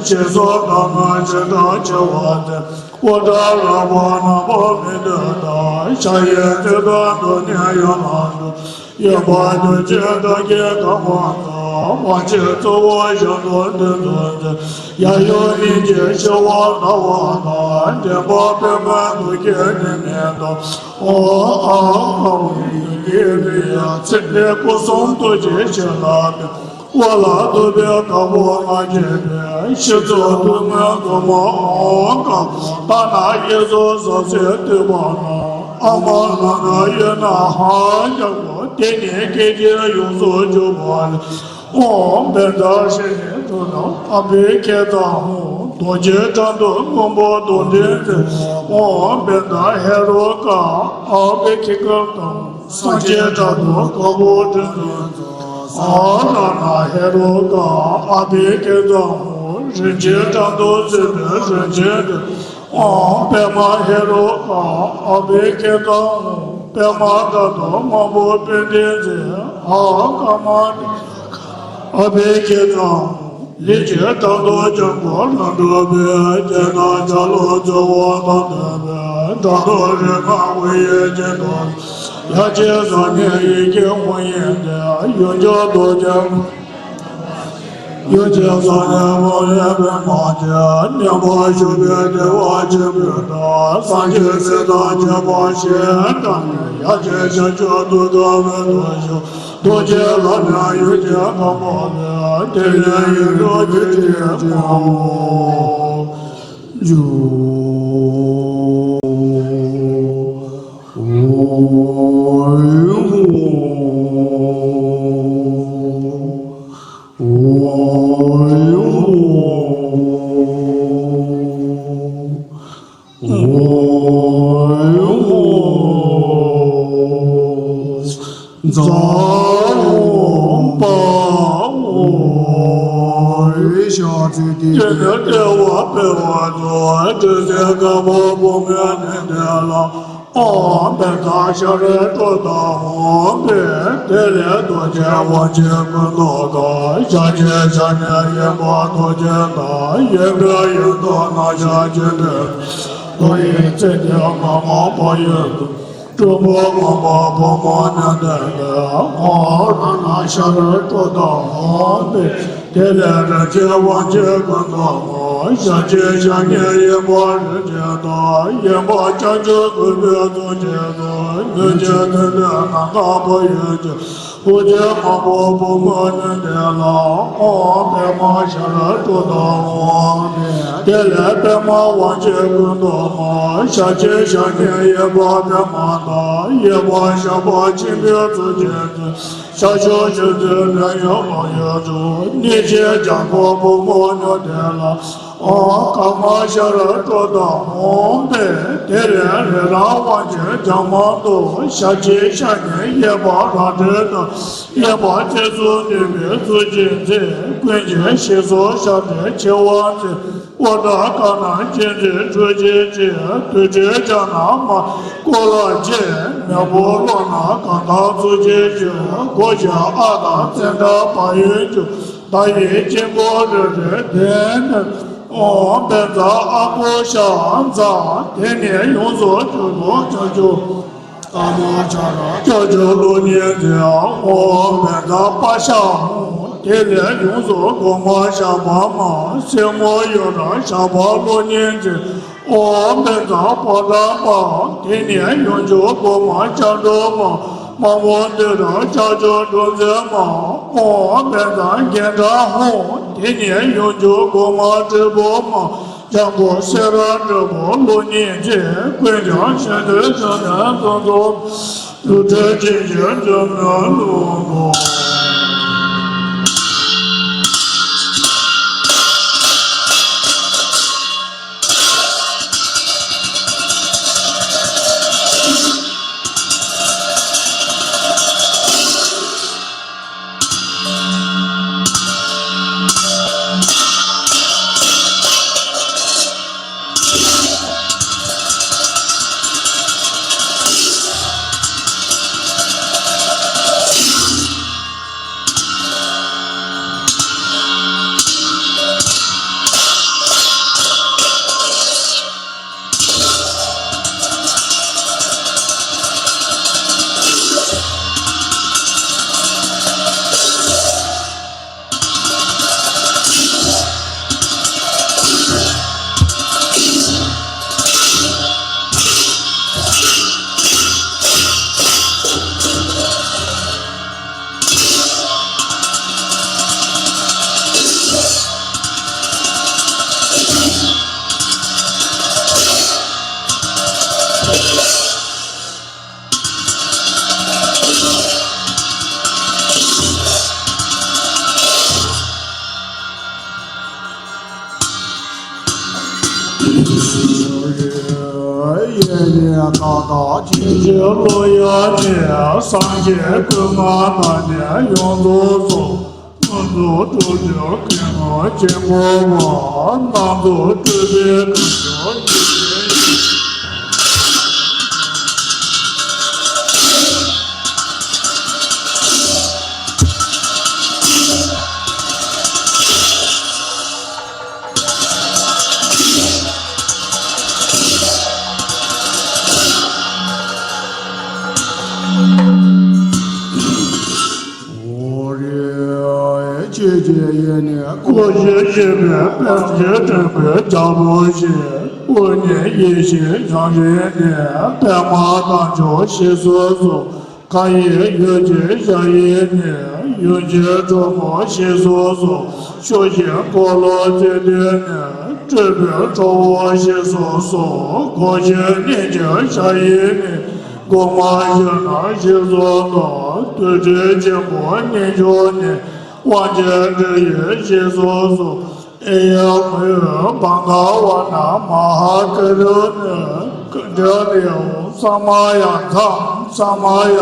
ཞེས་སོགས་གདམས་ངག་བྱེ་བྲག་ཕྱེ་བ་སྟེ། དབུ་སྐྲ་རལ་པ་རྣམ་པར་མི་འདོད་དང་། ཕྱག་གཡས་མཐེ་བོང་དུ་ནི་ཡ་ལ་འདུད། གཡོན་པ་མདུན་བསྐྱེད་ཏ་སྐད་བསྐང་བ་དང་། དབང་ཕྱུག་གཙོ་བོ་ཞབས་ཏོག་མདུན་དུ་མཛད། ཡབ་ཡུམ་གཉིས་ཀྱི་ཞབས་པད་བདེ་བ་དང་། འདྲེན་པ་པདྨ་འབྱུང་གནས་མི་ལྡོག་ཨོཾ་ཨཱཿཧཱུྃ་ཡུམ་གྱི་རིགས། ཚེ་འདས་སྐུ་གསུམ་ཐུགས་རྗེ་ཆེ་ལ་ཕན། དབུ་ལ་གདུགས་པའི་དཀར་པོ་ལྔ་བརྒྱན་པའི། ཞལ་གཙུག་ཏུ་སྔོན་འཛུམ་དམར་ཨོཾ་དཀར་པོ། ལྟ་ན་གཡས་སུ་ཟབ་གསལ་བསྟོད་པ་ན། ཨ་མ་ལ་ན་གཡོན་ན་ཧཱ་ཡག་པོ། དེ་ནས་སྐད་ཅིག་ཡོངས་སུ་གྱུར་པ་ལས། ཨོཾ་བཛྲ་ཤྲཱི་ནཱི་ཐཱ་ན་ཨ་བྷི་ཥིག་ཏ་ཧཱུྃ། རྡོ་རྗེའི་གྲལ་དུ་སྔོན་པོ་རྡོར་དྲིལ་མཛད། ཨོཾ་བཛྲ་ཧེ་རུ་ཀ་ཨ་བྷི་ཥིག་ཏ་ཧཱུྃ། སངས་རྒྱས་གྲལ་དུ་དཀར་པོ་སྤྲིན་དུ་མཛད། ཨ་ར་ཎ་ཧེ་རུ་ཀ་ཨ་བྷི་ཥིག་ཏ་ཧཱུྃ། རིན་ཆེན་གྲལ་དུ་སྲིད་པའི་རིན་ཆེན་སྤྲིན། ཨོཾ་པདྨ་ཧེ་རུ་ཀ་ཨ་བྷི་ཥིག་ཏ་ཧཱུྃ། པདྨ་གར་དུ་དམར་པོ་སྤྲིན་དེ་མཛད། ཨ་ཀ་མ་ཎི་ཨ་བྷི་ཥིག་ཏ་ཧཱུྃ། ལས་ཀྱི་གྲལ་དུ་སྐྱབས་འཁོར་ལྷ་འགྲོ་བའི། རྒྱན་དང་ཆ་ལུགས་གཙོ་བོ་དང་ལྡན་པའི། དྲང་དུ་རིག་སྔགས་དབུ་ཡི་སྐྱིལ་དུ། ཡ་གཅིག་ཟབ་ནས་ཡེ་ཤེས་དབང་ཡིན་ཏེ། ཡུམ་གྱུར་རྡོ་རྗེ། ཡུམ་གྱི་ས་ནས་འོད་ཟེར་པདྨ་གི། མཉམ་པར་བཞུགས་པའི་བདེ་བ་ཆེན་པོའི་སྒྲ། སངས་རྒྱས་སྲས་དང་བཅས་པ་ཞེས་བགྲངས་ནས། ཡ་གཅིག་ཤར་ཕྱོགས་ཐུགས་ཀའི་འོད་དུ་ཞུ། རྡོ་རྗེ་ལྷ་མོས་ཡུམ་གྱི་ཁ་འཕངས་པས། དེ་ནས་ཡིད་འཕྲོག་བདུད་ཀྱི་དབང་པོ། ཛཿ་ཨོཾ་པ་ཨོཾ། ཞབས་ཀྱི་སྟེང་དུ་ལྟེ་བ་སྤེལ་བ་དང་། དྲི་ཟའི་ཁ་བ་བུ་མོ་ནི་དེ་ལ་ཨོཾ་བཛྲ་ཤ་རུ་ཏྲོ་ཏ་ཧོཾ་ཕཊ། དེ་ལས་རྡོ་རྗེ་དབང་ཕྱུག་སྐུ་མདོག་དཀར། ཞལ་གཅིག་ཞལ་གཉིས་དབྱིག་པ་ཐོགས་ཆེན་ལྟར། ཡིད་འཕྲོག་ཡིད་འཕྲོག་རྣམ་ཤེས་ཀྱི་འདུན་པ། རྡོ་ཡི་ཚིགས་བཅད་མ་མོ་བོ་ཡི་གུ། སྤྲུལ་པ་མང་པོ་བུ་མོ་ནི་དེ་ལ་ཨོཾ་རཏྣ་ཤ་རུ་ཏྲོ་ཏ་ཧོཾ་ཕཊ། དེ་ལས་རིན་ཆེན་དབང་ཕྱུག་སྐུ་མདོག་དཀར། ཞལ་གཅིག་ཞལ་གཉིས་དབྱིག་པ་རིན་ཆེན་ལྟར། དབྱིག་པ་ལྕགས་ཀྱུ་གུས་པས་བཙུགས་ཀྱིས་སུ། མྱུར་མགྱོགས་མཐུ་ལྡན་ནམ་མཁའ་བོ་ཡི་གུ། དབུགས་ཆེན་མང་པོ་བུ་མོ་ནི་དེ་ལ་ཨོཾ་པདྨ་ཤ་རུ་ཏྲོ་ཏ་ཧོཾ་ཕཊ། དེ་ལས་པདྨ་དབང་ཕྱུག་སྐུ་མདོག་དམར། ཞལ་གཅིག་ཞལ་གཉིས་དབྱིག་པ་པདྨ་ལྟར། དབྱིག་པ་ཞགས་པ་ཆེན་པོས་བཙུགས་ཀྱིས་སུ། ཤར་ཕྱོགས་ཆུ་འཛིན་ནམ་ཡང་མ་ཡལ་འགྲོ། གནས་ཆེན་རྒྱ་མཚོ་བུ་མོ་ནི་དེ་ལ་ཨོཾ་ཀ་མ་ཤ་རུ་ཏྲོ་ཏ་ཧོཾ་ཕཊ། དེ་ལས་རི་རབ་དབང་ཕྱུག་རྒྱ་མ་དུ། ཞལ་གཅིག་ཞལ་གཉིས་དབྱིག་པ་རལ་གྲི་ལྟར། དབྱིག་པ་རྩལ་གསུམ་ནུས་པས་བཙུགས་ཀྱིས་སུ། ཀུན་མཁྱེན་ཞེས་སོགས་ཞབས་འདྲེན་ཆེ་བ་མཛད། ཨུ་ཏྲ་ཀ་ན་མཁྱེན་བརྩེ་ཁྲུས་ཀྱིས་བྱས། དུར་ཁྲོད་ཕྱག་ན་མར་ཀོ་ལ་བཅས། མེ་ཕོ་ཀློང་ན་གང་དག་བཙུགས་ཀྱིས་སུ། སྒོ་བཞི་ཨ་དང་ཙནྡྲ་བལ་ཡུལ་གྱི། ཟླ་ཡི་དཀྱིལ་འཁོར་རེ་རེ་སྟེང་དུ། ཨོཾ་བཛྲ་ཨ་ཀོ་ཤ་ཛཿ། དེ་ནས་ཡོངས་སུ་གྱུར་པ་ལྕགས་ཀྱུ། ཀ་མ་ཤ་རུ་ལྕགས་ཀྱུ་གློག་བརྙན་མཛད། ཨོཾ་བཛྲ་པ་ཤ་ཧཱུྃ། དེ་ལས་ཡོངས་སུ་གོང་མ་ཞགས་པ་མ། སེན་མོ་གཡུ་རལ་ཞགས་པ་གློག་བརྙན་མཛད། ཨོཾ་བཛྲ་པོ་ཏ་པ། དེ་ནས་ཡོངས་གྱུར་གོང་མ་སྐྱབས་འགྲོ་མ། མ་མོ་ཏི་རུ་ལྕགས་ཀྱུ་སྒྲོམ་མཛད་མ། ཨོཾ་བཛྲ་གཎྜཱི་ཧཱུྃ། དེ་ནས་ཡོངས་གྱུར་གོང་མ་དྲིལ་བུ་མ། ལྗང་གུ་སེ་ར་དྲིལ་བུ་གློག་བརྙན་མཛད། ཀུན་ཀྱང་གཞན་དོན་བྱ་ནས་དོན་རྫོགས། དུར་ཁྲོད་ཅན་གྱི་འཛུམ་དམུལ་ལོ། ཡེ་ནས་ད་ལྟ་ཇི་བཞིན་ཀློང་ཡངས་ནས། སངས་རྒྱས་སྐུ་མངའ་བསྣམས་ནས་ཡོངས་རྫོགས་སོ། ཀུན་རྫོབ་སྤྲོས་བྲལ་ཀུན་ལ་སྤྱན་འབུལ་བ། སྣ་ཚོགས་སྤྲུལ་པའི་སྐུ་མཆོག་ཉིད་ཀྱི། འོ་རེ། ཆོས་ཀྱི་ཡེ་ནས་སྒོ་བཞི་བཞི་པའི་པཎ་ཆེན་སྤྲུལ་པའི་རྒྱལ་པོ་ཞེས། དབུ་ནི་ཡེ་ཤེས་ལྗང་རིང་ནས། པདྨ་དཀར་ཕྱོགས་ཞེས་སུ་གསུངས། ཁ་ཡི་ཡུལ་གྱི་ཞ་ཡི་ནས། ཡུམ་གྱི་གྲོགས་པོ་ཞེས་སུ་གསུངས། ཕྱོགས་བཞིའི་འཁོར་ལོ་རྩིབས་བདུན་ནས། སྤྲུལ་པའི་ཁྲོ་བོ་ཞེས་སུ་གསུངས། སྒོ་བཞི་གནས་ཀྱི་ཞ་ཡི་ནས། སྒོ་མང་ཞིང་ནགས་ཞེས་སུ་གསུངས། དུར་ཁྲོད་ཆེན་པོ་གནས་མཆོག་ནས། དབང་ཆེན་འབྲུ་བཞི་ཞེས་སུ་གསུངས། ཨེ་ཡ་མུ་བྷ་ག་ཝ་ན་མ་ཧཱ་ཀ་རུ་ཎི་ཀ་ཛ་ལེའོ། ས་མ་ཡ་ཐ། ས་མ་ཡ་ཐ།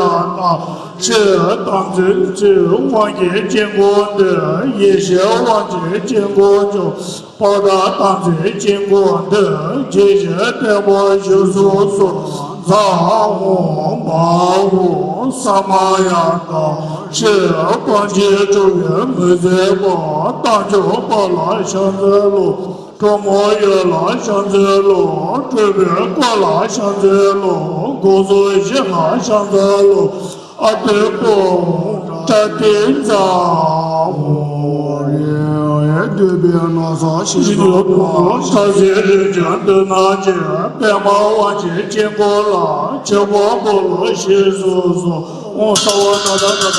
ཕྱི་དམ་ཚིག་ཚིག་དབང་གི་དཀྱིལ་འཁོར་འདི། ཡེ་ཤེས་དབང་གི་དཀྱིལ་འཁོར་འཇོམས། པ་ཏ་དམ་ཚིག་དཀྱིལ་འཁོར་འདི། ཇི་བཞིན་བརྟན་པར་བཞུགས་སུ་གསོལ། ཛཿཧཱུྃ་བཿཧཱུྃ། ས་མ་ཡ་ཐ། ཕྱི་དམ་ཚིག་དྲུག་གི་མི་ཟད་པ། རྟ་མཆོག་དཔའ་ལ་ཕྱག་འཚལ་ལོ། གྲོ་མོ་འོད་ལ་ཕྱག་འཚལ་ལོ། སྤྲུལ་པའི་སྐུ་ལ་ཕྱག་འཚལ་ལོ། སྒོ་ཟུར་བཞི་ལ་ཕྱག་འཚལ་ལོ། ཨ་ཏི་པོ་ཏྲ་ཏི་ཛཿཧཱུྃ། འདོད་པའི་ནོར་བཟང་ཞིག་ཏུ་གོ། ས་གཞི་རིམ་བྱོན་མདུན་ན་བྱོན། པདྨ་དབང་ཕྱུག་དཀྱིལ་འཁོར་ལ། ཆོས་འཁོར་སྤོ་ལོ་ཞེས་སུ་གསོལ། ཨོཾ་སརྦ་ཏ་ཏ་ཏ་ཏ།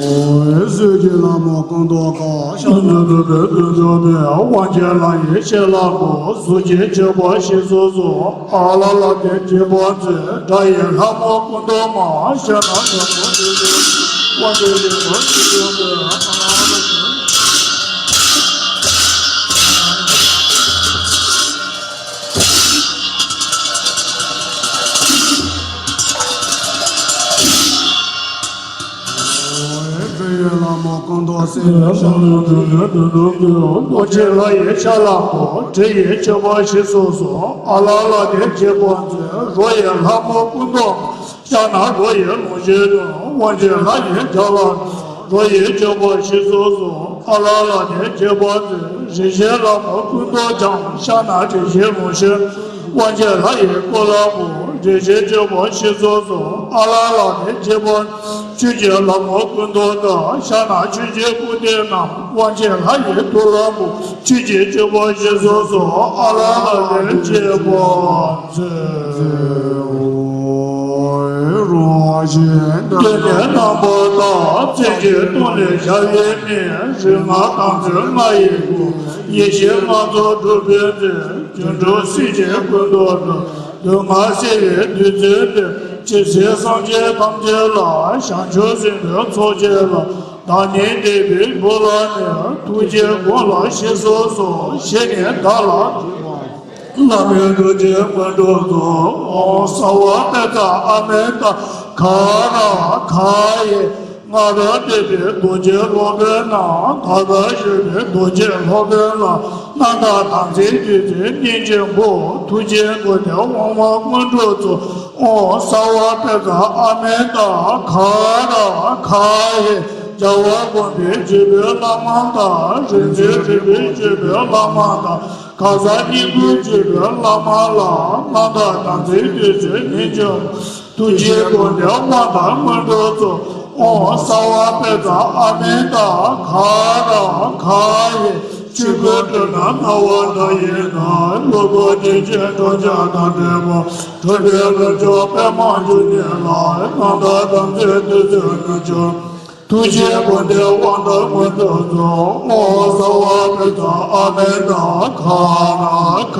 ཨོ། གསེར་གྱི་ལྷ་མོ་སྐུ་མདོག་དཀར། ཤར་ནུབ་ཏུ་བོད་དུ་འཇོམས་པའི། དབང་ཆེན་ལྷ་ཡི་ཞལ་ལག་མགོ། གཟུགས་ཅན་མཆོད་པ་ཞེས་སུ་གསོལ། ཨ་ལ་ལ་དེ་གཅིག་པ་མཛོད། དགྲ་ཡི་ལྷ་མོ་སྐུ་མདོག་དམར། ཤར་ནུབ་ཏུ་བོད་དུ་འཇོམས་པའི། དབང་ཆེན་ལྷ་མོ་སྐུ་མདོག་དམར། ཨོ་ཡེ། སྤྲུལ་པའི་ལྷ་མོ་སྐུ་མདོག་སེར། ཤར་ནུབ་ཏུ་བོད་དུ་འཇོམས་པའི། རྡོ་རྗེ་ལྷ་ཡི་ཞལ་ལག་མགོ། དྲི་ཡི་མཆོད་པ་ཞེས་སུ་གསོལ། ཨ་ལ་ལ་དེ་གཅིག་པ་མཛོད། རོ་ཡི་ལྷ་མོ་སྐུ་མདོག་དམར། ཤར་ནུབ་རོ་ཡི་ལོངས་སྤྱོད་ལྡན། དབང་ཆེན་ལྷ་ཡི་ཞལ་ལག་མགོ། རོ་ཡི་མཆོད་པ་ཞེས་སུ་གསོལ། ཨ་ལ་ལ་དེ་གཅིག་པ་མཛོད། རིན་ཆེན་ལྷ་མོ་སྐུ་མདོག་ལྗང་། ཤར་ནུབ་རིན་ཆེན་ལོངས་སྤྱོད། དབང་ཆེན་ལྷ་ཡི་སྐུ་ལ་བོ། རིན་ཆེན་མཆོད་པ་ཞེས་སུ་གསོལ། ཨ་ལ་ལ་དེ་གཅིག་པ། ཆོས་ཀྱི་ལྷ་མོ་སྐུ་མདོག་དཀར། ཤར་ནུབ་ཆོས་ཀྱི་སྐུ་སྟོད་དམར། དབང་ཆེན་ལྷ་ཡི་ཐུགས་ལ་བོ། ཆོས་ཀྱི་སྤྱོད་པ་ཞེས་སུ་གསོལ། ཨ་ལ་ལ་དེ་གཅིག་པ་མཛོད། རང་བཞིན་དེ་ནས་རྣམ་པར་དག། མཚན་གྱི་སྟོང་ལས་ཤར་བའི་མིག། རིག་སྔགས་དམ་ཚིག་ལྔ་ཡི་སྒོ། ཡེ་ཤེས་ལྔ་རྫོགས་གྲུབ་པའི་མཛོད། སྒྱུ་འཕྲུལ་གསེར་གྱི་སྐུ་མདོག་དམར། སྡུག་བསྔལ་སེལ་བའི་བདུད་རྩིའི་སྟོན། ཇི་སྲིད་སངས་རྒྱས་ཐམས་ཅད་ལ། བྱང་ཆུབ་སེམས་དཔའི་ཚོགས་བཅས་ལ། བདག་ཉིད་འདས་པའི་སྐུ་ལ་ནི། ཐུགས་རྗེས་བསྒོམས་ལ་ཞེས་སུ་གསོལ། ཞེས་ནི་བདག་ལ། བླ་མེད་རྡོ་རྗེ་སྔོན་འགྲོ་རྫོགས། ཨོཾ་སརྦ་པད་ཙ་ཨ་མི་ཏ་ག་ར་ག་ཡེ། སྔར་བསྟོད་པའི་རྡོ་རྗེ་སློབ་དཔོན་རྣམས། ད་ལྟ་བཞུགས་པའི་རྡོ་རྗེ་སློབ་དཔོན་ལ། རྣམ་དག་དམ་ཚིག་བདུད་རྩིའི་སྙིང་རྗེ་འབུལ། ཐུགས་རྗེས་བསྒོམས་ཏེ་དབང་མོ་སྔོན་འགྲོ་རྫོགས། ཨོཾ་སརྦ་པད་ཙ་ཨ་མི་ཏ་ག་ར་ག་ཡེ། རྒྱལ་བ་དགོངས་པའི་སྤྱི་བོའི་བླ་མ་དང་། རིག་འཛིན་རིག་པའི་སྤྱི་བོའི་བླ་མ་དང་། གང་ཟག་སྙིང་པོའི་སྤྱི་བོའི་བླ་མ་ལ། རྣམ་དག་དམ་ཚིག་བདུད་རྩིའི་སྙིང་རྗེ། ཐུགས་རྗེས་བསྒོམས་ཏེ་དབང་དང་སྔོན་འགྲོ་རྫོགས། ཨོཾ་སརྦ་པད་ཙ་ཨ་མི་ཏ་ག་ར་ག་ཡེ། ཆོས་སྐུ་སྤྲུལ་སྣང་སྣང་བ་མཐའ་ཡས་དང་། ལོངས་སྐུ་བདེ་ཆེན་ཁྲོ་ཆགས་དང་བྲལ་བ། གྲུབ་པའི་ལྷུན་གྱིས་པདྨ་འབྱུང་གནས་ལ། རྣམ་དག་དམ་ཚིག་བདུད་རྩིའི་སྙིང་རྗེ། ཐུགས་རྗེས་བསྒོམས་ཏེ་དབང་དང་སྔོན་འགྲོ་རྫོགས། ཨོཾ་སརྦ་པད་ཙ་ཨ་མི་ཏ་ག་ར་ག་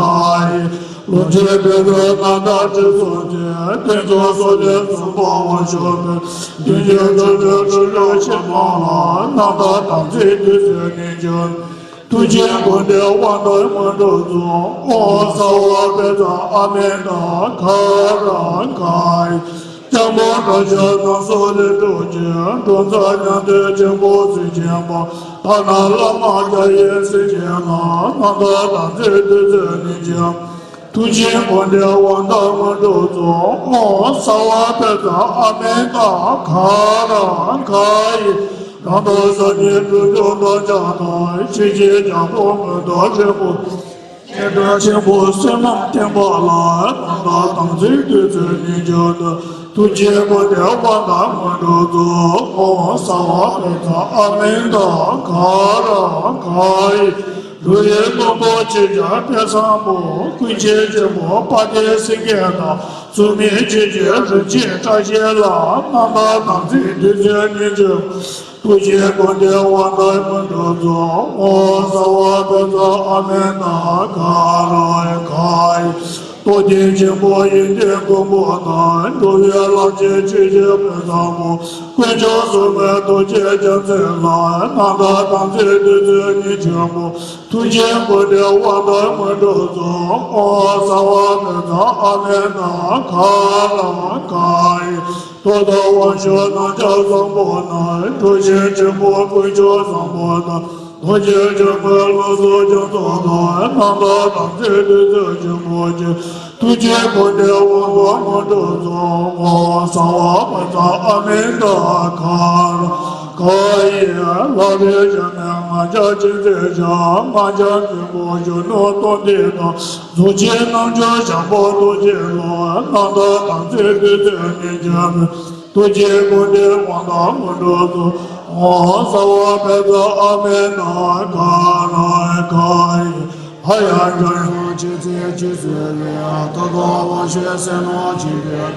ཡེ། ལོངས་སྤྱོད་རྡོ་རྗེ་རྣམ་དག་དྲི་བསུང་ཆེ། ཐེག་མཆོག་སོགས་ཀྱི་གསུང་འབུལ་བར་ཤོག་སྟེ། མདུན་གྱི་ཁྲོ་བོའི་ཁྲོ་བོའི་ཕྱི་མ་ལ། རྣམ་དག་དམ་ཚིག་བདུད་རྩིའི་སྙིང་རྗེ། ཐུགས་རྗེས་བསྒོམས་ཏེ་དབང་དང་སྔོན་འགྲོ་རྫོགས། ཨོཾ་སརྦ་པད་ཙ་ཨ་མི་ཏ་ག་ར་ག་ཡེ། སྐྱབས་མགོན་དྲག་ཤར་རྣམ་གསུམ་ལས་སྒྲུབ་ཀྱི། འབྲོང་ཚ་མཉམ་ཐོས་ཆེན་པོ་གཟི་བྱིན་པ། དྷ་ན་བླ་མ་རྒྱ་ཡེ་སྲས་ཆེན་ལ། རྣམ་དག་དམ་ཚིག་བདུད་རྩིའི་སྙིང་རྗེ། ཐུགས་རྗེས་བསྒོམས་ཏེ་དབང་དང་སྔོན་འགྲོ་རྫོགས། ཨོཾ་སརྦ་པད་ཙ་ཨ་མི་ཏ་ག་ར་ག་ཡེ། རང་དང་སངས་རྒྱས་སྤྲུལ་སྐུ་འདྲ་ཆགས་དང་། ཕྱི་བཞིན་རྒྱལ་པོ་མེ་ཏོག་ཆེན་པོ། སྙན་གྲགས་ཆེན་པོ་བསོད་ནམས་བརྟན་པ་ལ། རྣམ་དག་དམ་ཚིག་བདུད་རྩིའི་སྙིང་རྗེ་ལྡན། ཐུགས་རྗེས་བསྒོམས་ཏེ་དབང་དང་སྔོན་འགྲོ་རྫོགས། ཨོཾ་སརྦ་པད་ཙ་ཨ་མི་ཏ་ག་ར་ག་ཡེ། འགྲོ་བའི་དངོས་པོ་ཆེ་ཆུང་དཔེ་བཟང་པོ། ཀུན་མཁྱེན་ཆེན་པོ་དཔལ་ལྡན་སེང་གེ་དང་། ཚུལ་མིན་ཆོས་ཀྱི་རིན་ཆེན་བཀྲ་ཤིས་ལ། རྣམ་དག་དམ་ཚིག་བདུད་རྩི་སྨན་གྱི། ཐུགས་རྗེའི་སྐུ་ལྡན་དབང་དང་སྔོན་འགྲོ་རྫོགས། ངོ་བོ་གསང་བ་དཔལ་བཟང་ཨ་མི་ཏ་ཀ་ར་ཀ་ཡི། རྟོགས་ལྡན་ཆེན་པོ་ཡོན་ཏན་མགོན་པོ་དང་། འགྲོ་བའི་ལམ་གྱི་ཆོས་ཀྱི་དཔལ་བཟང་པོ། དཀོན་མཆོག་གསུམ་མའི་ཐུགས་རྗེ་རྒྱལ་མཚན་ལ། རྣམ་དག་དམ་ཚིག་བདུད་རྩི་སྨན་ཆེན་པོ། ཐུགས་རྗེའི་སྐུ་ལྡན་དབང་དང་སྔོན་འགྲོ་རྫོགས། ངོ་བོ་གསང་བ་དཔལ་བཟང་ཨ་མི་ཏ་ཀ་ར་ཀ་ཡི། ཐུགས་དམ་དབང་ཕྱུག་རྣམ་ཐར་བཟང་པོ་རྣམས། གྲུབ་ཆེན་ཆེན་པོ་དཀོན་མཆོག་བཟང་པོ་དང་། ཐུགས་རྗེ་ཆེན་པོའི་ལུགས་སྲོལ་རྒྱ་མཚོ་དང་། རྣམ་དག་དམ་ཚིག་བདུད་རྩི་ཆེན་པོ་ཆེ། ཐུགས་རྗེའི་སྐུ་ལྡན་དབང་དང་སྔོན་འགྲོ་རྫོགས། ངོ་བོ་གསང་བ་དཔལ་བཟང་ཨ་མི་ཏ་ཀ་ར་ཀ་ཡི། ལྷ་བས་བྱིན་ནས་ང་རྒྱལ་ཅན་མཛད་ཅིང་། ང་རྒྱལ་ཆེན་པོ་གཞོན་ནུ་སྟོབས་ལྡན་དང་། གཟུགས་ཅན་རྣམ་འགྱུར་བྱམས་པ་ཐུགས་རྗེ་ལ། རྣམ་དག་དམ་ཚིག་བདུད་རྩི་སྨན་ཆེན་པོ། ཐུགས་རྗེའི་སྐུ་ལྡན་དབང་དང་སྔོན་འགྲོ་རྫོགས། ངོ་བོ་གསང་བ་དཔལ་བཟང་ཨ་མི་ཏ་ཀ་ར་ཀ་ཡི། ཧ་ཡང་འཇམ་དབྱངས་ཇི་སྲིད་ཇི་སྲིད་ཡོད། ད་ལྟ་དབང་ཕྱུག་ཟས་ནོར་བྱིན་པའི།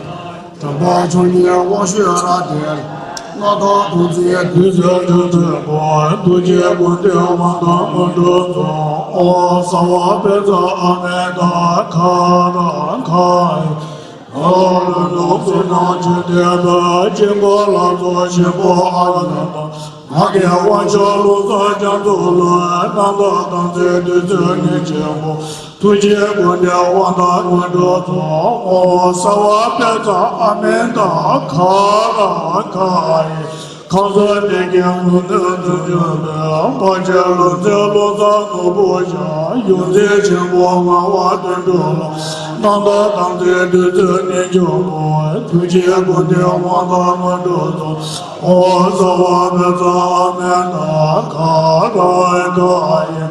དྲན་པ་བཅོམ་ལྡན་དབང་ཕྱུག་རབ་སྟེར། རྣམ་དག་དམ་ཚིག་བདུད་རྩི་ཆེན་པོ། ཐུགས་རྗེའི་སྐུ་ལྡན་དབང་དང་སྔོན་འགྲོ་རྫོགས། ངོ་བོ་གསང་བ་དཔལ་བཟང་ཨ་མི་ཏ་ཀ་ར་ཀ་ཡི། ཨོ་ལྷོ་ནུབ་སྲིད་ན་ཆོས་ལྡན་པའི། དཀྱིལ་འཁོར་ལྷ་ཚོགས་ཆེན་པོ་ཨ་ནནྡ། ངག་གི་དབང་ཕྱུག་ལུགས་སྲོལ་རྒྱ་མཚོ་ལ། རྣམ་དག་དམ་ཚིག་བདུད་རྩི་སྨན་ཆེན་པོ། ཐུགས་རྗེའི་སྐུ་ལྡན་དབང་དང་སྔོན་འགྲོ་རྫོགས། ངོ་བོ་གསང་བ་དཔལ་བཟང་ཨ་མི་ཏ་ཀ་ར་ཀ་ཡི། ཁམས་གསུམ་བདེ་དགེ་ལྷུན་གྲུབ་འབྱུང་གྱུར་པའི། དཔལ་ཆེན་ལུགས་སྲོལ་ཀླུ་བཙན་ནོར་བུ་ཞབས། ཡོངས་འཛིན་ཆེན་པོ་ངག་དབང་དོན་གྲུབ་ལ། རྣམ་དག་དམ་ཚིག་བདུད་རྩི་སྨན་ཆེན་པོ། ཐུགས་རྗེའི་སྐུ་ལྡན་དབང་དང་སྔོན་འགྲོ་རྫོགས། ངོ་བོ་གསང་བ་དཔལ་བཟང་ཨ་མི་ཏ་ཀ་ར་ཀ་ཡི།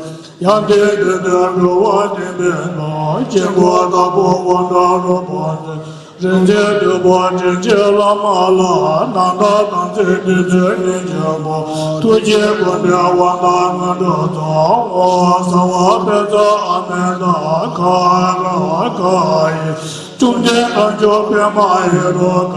ཡོན་ཏན་དོན་ལྡན་འགྲོ་བ་འདྲེན་པའི་ནང་། དཀྱིལ་འཁོར་བདག་པོ་དབང་དྲག་རོལ་པ་འཛིན། རིག་འཛིན་བདུད་དཔུང་དྲིན་ཅན་བླ་མ་ལ། རྣམ་དག་དམ་ཚིག་བདུད་རྩི་སྨན་ཆེན་པོ། ཐུགས་རྗེའི་སྐུ་ལྡན་དབང་དང་སྔོན་འགྲོ་རྫོགས། ངོ་བོ་གསང་བ་དཔལ་བཟང་ཨ་མི་ཏ་ཀ་ར་ཀ་ཡི། བཅོམ་ལྡན་དཀོན་མཆོག་པདྨ་ཧེ་རུ་ཀ།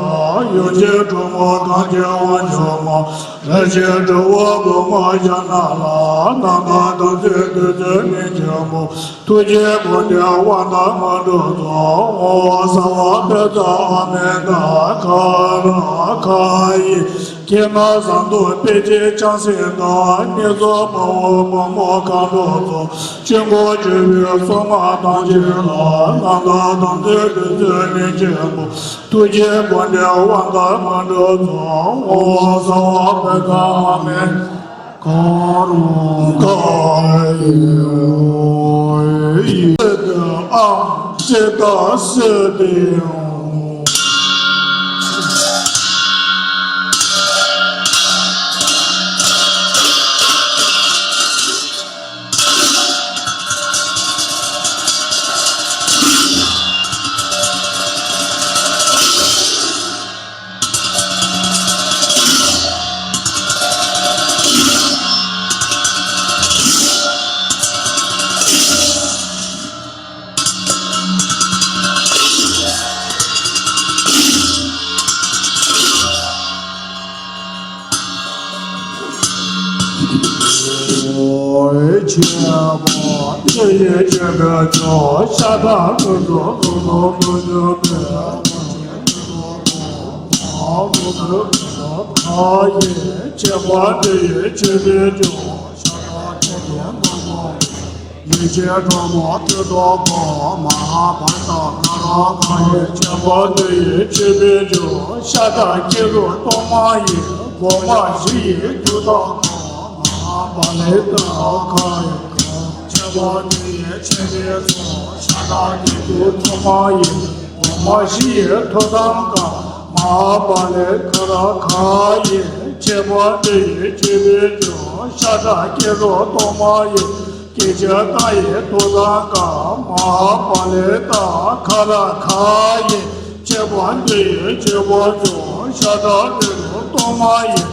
ཡུམ་ཆེན་གྲུབ་དབང་གངས་ཅན་དབང་ཕྱུག་མ། རིན་ཆེན་གྲུབ་དབང་པུས་མོ་བཞག་ན་ལ། རྣམ་དག་དམ་ཚིག་བདུད་རྩི་སྨན་ཆེན་པོ། ཐུགས་རྗེའི་སྐུ་ལྡན་དབང་དང་སྔོན་འགྲོ་རྫོགས། ངོ་བོ་གསང་བ་དཔལ་བཟང་ཨ་མི་ཏ་ཀ་ར་ཀ་ཡི། ཁྱེད་རྣམས་གསང་འདུས་དཔལ་ཆེན་ལྕམ་སྲིང་དང་། ནེ་ཙོ་དཔའ་བོ་དཔའ་མོ་མཁའ་འགྲོ་ཚོགས། དཀྱིལ་འཁོར་བཅུ་པའི་སྲུང་མ་ཐམས་ཅད་ལ། རྣམ་དག་དམ་ཚིག་བདུད་རྩི་སྨན་ཆེན་པོ། ཐུགས་རྗེའི་སྐུ་ལྡན་དབང་དང་སྔོན་འགྲོ་རྫོགས། ངོ་བོ་གསང་བ་དཔལ་བཟང་ཨ་མི་ཏ་ཀ་ར་ཀ་ཡི། ཨ་ཙི་ཏ་སི་ཏི། ཆེན་པོ་དེ་ཡི་ཆེན་པོའི་མཆོག་ཤ་སྟག་ཀུན་འགྲོ་ཀུན་ལ་མི་འགྱུར་བའི། ཨ་ཡེ་ཆེན་པོ་དེ་ཡི་ཆེན་པོའི་མཆོག་ཤ་སྟག་ཀུན་འགྲོ་ཀུན་ལ། ཡེ་ཤེས་སྒྲོལ་མ་ཐུགས་ཐོབ་པ། མ་ཧཱ་པ་ཎི་ཏ་ཀ་ར་ཀ་ཡི། ཆེན་པོ་དེ་ཡི་ཆེན་པོའི་མཆོག་ཤ་སྟག་སྐྱེ་རུ་སྟོང་མ་ཡི། སྒོ་མ་བཞི་ཡི་མཐུ་དང་ལྡན་པ། མ་ཧཱ་པ་ཎི་ཏ་ཀ་ཡི། ཆེན་པོ་དེ་ཡི་ཆེན་པོའི་མཆོག་ཤ་སྟག་སྐྱེ་རྒ་ན་འཆི་མ་ཡི། སྒོ་མ་བཞི་ཡི་མཐུ་དང་ལྡན་པ། མ་ཧཱ་པ་ཎི་ཏ་ཀ་ར་ཀ་ཡི། ཆེན་པོ་དེ་ཡི་ཆེན་པོའི་མཆོག་ཤ་སྟག་སྐྱེ་རུ་སྟོང་མ་ཡི། སྐད་ཅིག་ལྟ་ཡི་མཐུ་དང་ལྡན་པ། མ་ཧཱ་པ་ཎི་ཏ་ཀ་ར་ཀ་ཡི། ཆེན་པོ་དེ་ཡི་ཆེན་པོའི་མཆོག་ཤ་སྟག་སྐྱེ་རུ་སྟོང་མ་ཡི།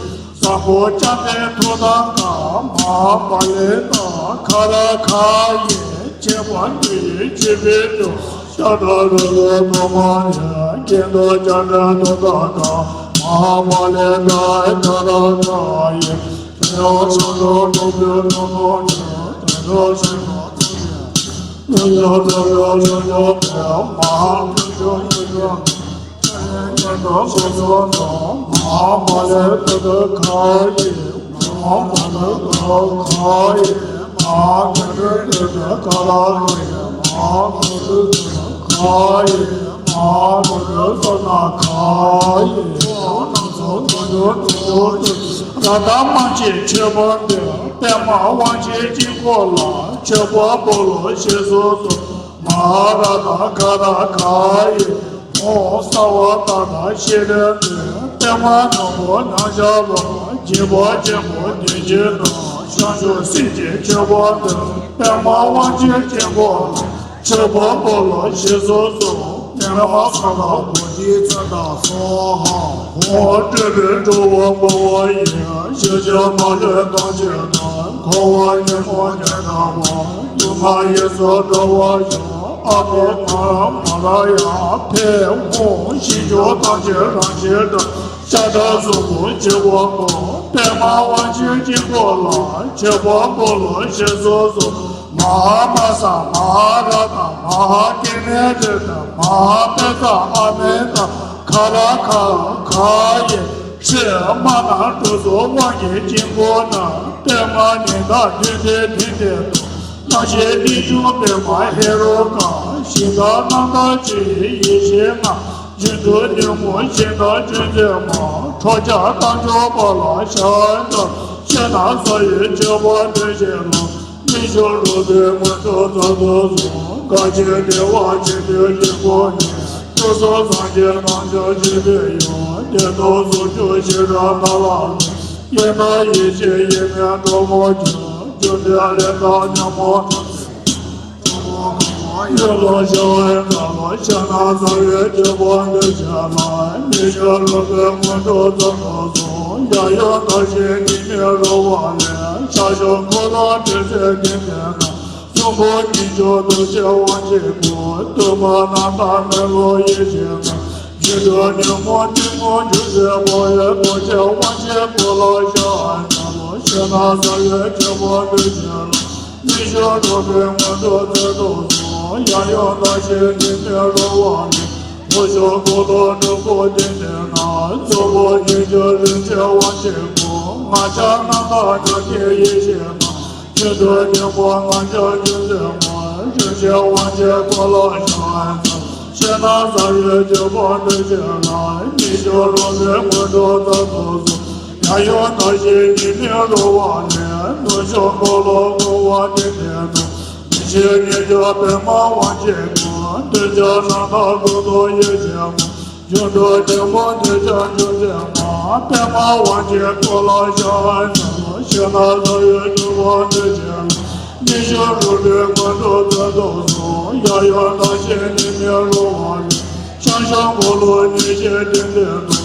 བཟང་པོ་སྤྱན་རས་མཐུ་དང་ལྡན་པ། མ་ཧཱ་པ་ཎི་ཏ་ཀ་ར་ཀ་ཡི། ཆེན་པོ་དེ་ཡི་ཆེན་པོའི་མཆོག་ཤ་སྟག་སྐྱེ་རུ་སྟོང་མ་ཡི། ཅན་དུ་སྐྱབས་འགྲོ་དུ་ད་ག་མ་ཧཱ་མ་ལེ་ད་ཨེ་ད་ར་ད་ཡེ། དེ་ཡང་སངས་རྒྱས་ཀླུ་སྒྲུབ་ཀླུ་ནོ་ནོ་ནོ། དེ་ཡང་སངས་རྒྱས་ཀླུ་སྒྲུབ་ཀླུ་ཡང་དེ་ཡང་སངས་རྒྱས་དེ་ཡང་མ་ཧཱ་ཀླུ་སྒྲུབ་ཀླུ་ཡང་། དེ་ཡང་སངས་རྒྱས་ཀླུ་སྒྲུབ་ཀླུ་མ་ཧཱ་མ་ལེ་ད་ད་ག་ཡེ། མ་ཧཱ་ཀླུ་སྒྲུབ་ཀླུ་ག་ཡེ། མ་ཧཱ་ཀླུ་སྒྲུབ་ཀླུ་ད་ག་ར་ག་ཡེ། མ་ཧཱ་ཀླུ་སྒྲུབ་ཀླུ་ག་ཡེ། མ་ཧཱ་ཀླུ་སྒྲུབ་ཀླུ་ན་ག་ཡེ། ཡང་ན་ཚོ་ཀླུ་སྒྲུབ་ཀླུ་སྒྲུབ་ཀླུ། ར་ད་མ་ཅིག་མཆོད་པ་འདོན། པདྨ་དབང་ཆེན་དཀྱིལ་འཁོར་ལ། མཆོད་པ་སྤོ་ལོ་ཞེས་སོགས་སོ། མ་ཧཱ་ར་ད་ག་ར་ག་ཡེ། མོའོ་སརྦ་དྷ་ར་ཤྲཱི་ནི། པདྨ་སྣམ་བུ་རྣམ་གཞག་ལ། སྦྱིན་པ་ཆེན་པོ་དེ་བཞིན་དུ། བྱང་ཆུབ་སེམས་ཀྱི་མཆོད་པ་འདོན། པདྨ་དབང་ཆེན་དཀྱིལ་འཁོར་ལ། མཆོད་པ་སྤོ་ལོ་ཞེས་སོགས་སོ། པདྨ་སརྦ་བོ་དྷི་ཙནྡྲ་སྭཱ་ཧཱ། འོ་སྤྲུལ་པའི་འགྲོ་བ་འགུགས་པ་ཡི། ཞལ་ཆེམས་མ་ལུས་ཐམས་ཅད་དང་། འཁོར་བ་ཉོན་མོངས་ཉོན་མོངས་པ། སྡུག་བསྔལ་ཡོངས་སུ་བྲལ་བར་ཤོག་ཨ་ཏོ་མ་མ་ར་ཡ་ཕེ་ཧོ། ཞིང་སྐྱོང་ཐམས་ཅད་རང་བཞིན་དང་། ཤ་ཁྲག་གཟུགས་པོ་མཆོད་པ་སྤོ། པདྨ་དབང་ཆེན་དཀྱིལ་འཁོར་ལ། མཆོད་པ་སྤོ་ལོ་ཞེས་སོགས་སོ། མ་ཧཱ་མ་ས་མ་ཧཱ་ར་ཏ། མ་ཧཱ་ཀི་ནི་རི་ཏ། མ་ཧཱ་པེ་ཙ་ཨ་མེ་ཏ། ཁ་ར་ཁ་ཁ་ཡེ། ཧྲཱིཿ་མ་ན་གྲོ་ཚོགས་དབང་གི་དཀྱིལ་འཁོར་ན། པདྨ་ཉི་ཟླ་བདུན་ཚེ་བདུན་ལྡན་དུ། རྣམ་ཤེས་གཏིང་ཤུགས་པདྨ་ཧེ་རུ་ཀ། ཞིང་རྟ་རྣམ་དག་ཆུ་ཡི་ཡེ་ཤེས་ལྔ། རྒྱུ་འབྲས་ཉོན་མོངས་ཞེ་སྡང་ཅུང་ཟད་མ། ཁྲོ་རྒྱལ་རྟ་མཆོག་པ་ལ་ཕྱག་འཚལ། ཕྱག་ན་བཞག་ཡོད་མཆོད་པ་འདི་བཞེས་ལ། མི་བསྐྱོད་རོལ་པའི་མངོན་རྟོགས་རྩལ་དུ་བཟུང་། དགའ་ཆེན་བདེ་བ་ཆེན་པོའི་དཀྱིལ་འཁོར་ནས། སྐུ་གསུམ་སངས་རྒྱས་རྣམ་དག་ཆོས་འཕེལ་ཡུལ། བདེ་སྟོང་ཟུང་འཇུག་ཞི་ཁྲོ་ནཱ་ལ་ལུང་། ཡེ་ན་ཡེ་ཤེས་ཡེ་མེད་གྲོགས་མོ་ཁྱོད། རྒྱུ་འབྲས་ལས་དང་ཉོན་མོངས་ཡོད་ལ་ཤར་བའི་ནང་ལ། ཕྱག་ན་བཞག་ཡོད་མཆོད་པ་འདི་བཞེས་ལ། མི་བསྐྱོད་རོལ་པའི་མངོན་རྟོགས་རྩལ་དུ་བཟུང་། ཡང་ཡང་བདག་གཞན་གཉིས་མེད་རོལ་པ་ལས། ཕྱག་མཆོག་འཁོར་ལོ་སྤྲོས་བྲལ་གདན་སྟེང་ན། གསུང་འབུམ་རྒྱུན་སྐྱོང་རྡོ་རྗེ་དབང་ཆེན་སྐུ། གདོད་མ་རྣམ་དག་མེ་ལོང་ཡེ་ཤེས་ལྔ། རྒྱུ་འབྲས་ཉོན་མོངས་གཏི་མུག་ཅུང་ཟད་སྤངས་པའི། རྡོ་རྗེ་དབང་ཆེན་སྐུ་ལ་ཕྱག་འཚལ་ལོ། ཕྱག་ན་བཞག་ཡོད་མཆོད་པ་འདི་བཞེས་ལ། མི་བསྐྱོད་རོལ་པའི་མངོན་རྟོགས་རྩལ་དུ་བཟུང་། ཡང་ཡང་བདག་གཞན་གཉིས་མེད་རོལ་པ་ལས། ལྷོ་ཕྱོགས་འཁོར་ལོ་སྤྲུལ་སྐུ་གདན་སྟེང་ན། རྫོགས་པ་སྙིང་རྗེ་རིན་ཆེན་དབང་ཆེན་སྐུ། སྔགས་འཆང་རྣམ་དག་ཉམས་དགའི་ཡེ་ཤེས་ལྔ། རྒྱུ་འབྲས་ཉོན་མོངས་ལྔ་ཆར་ཅུང་ཟད་མ། རིན་ཆེན་དབང་ཆེན་སྐུ་ལ་ཕྱག་འཚལ། ཕྱག་ན་བཞག་ཡོད་མཆོད་པ་འདི་བཞེས་ལ། མི་བསྐྱོད་རོལ་པའི་མངོན་རྟོགས་རྩལ་དུ་བཟུང་། ཡང་ཡང་བདག་གཞན་གཉིས་མེད་རོལ་པ་ལས། ནུབ་ཕྱོགས་འཁོར་ལོ་བསྐོར་བ་གདན་སྟེང་དུ། མི་ཕྱེད་ཉིད་ཀྱང་པདྨ་དབང་ཆེན་སྐུ། འདོད་ཆགས་རྣམ་དག་ཀུན་སྟོང་ཡེ་ཤེས་མ། རྒྱུ་འབྲས་ཉོན་མོངས་འདོད་ཆགས་ཅུང་ཟད་མ། པདྨ་དབང་ཆེན་སྐུ་ལ་ཕྱག་འཚལ་ལོ། ཕྱག་ན་བཞག་ཡོད་མཆོད་པ་འདི་བཞེས་ལ། མི་བསྐྱོད་རོལ་པའི་མངོན་རྟོགས་རྩལ་དུ་བཟུང་། ཡང་ཡང་བདག་གཞན་གཉིས་མེད་རོལ་པ་ལས། བྱང་ཕྱོགས་འཁོར་ལོ་ཉེར་བཞིའི་གདན་སྟེང་དུ།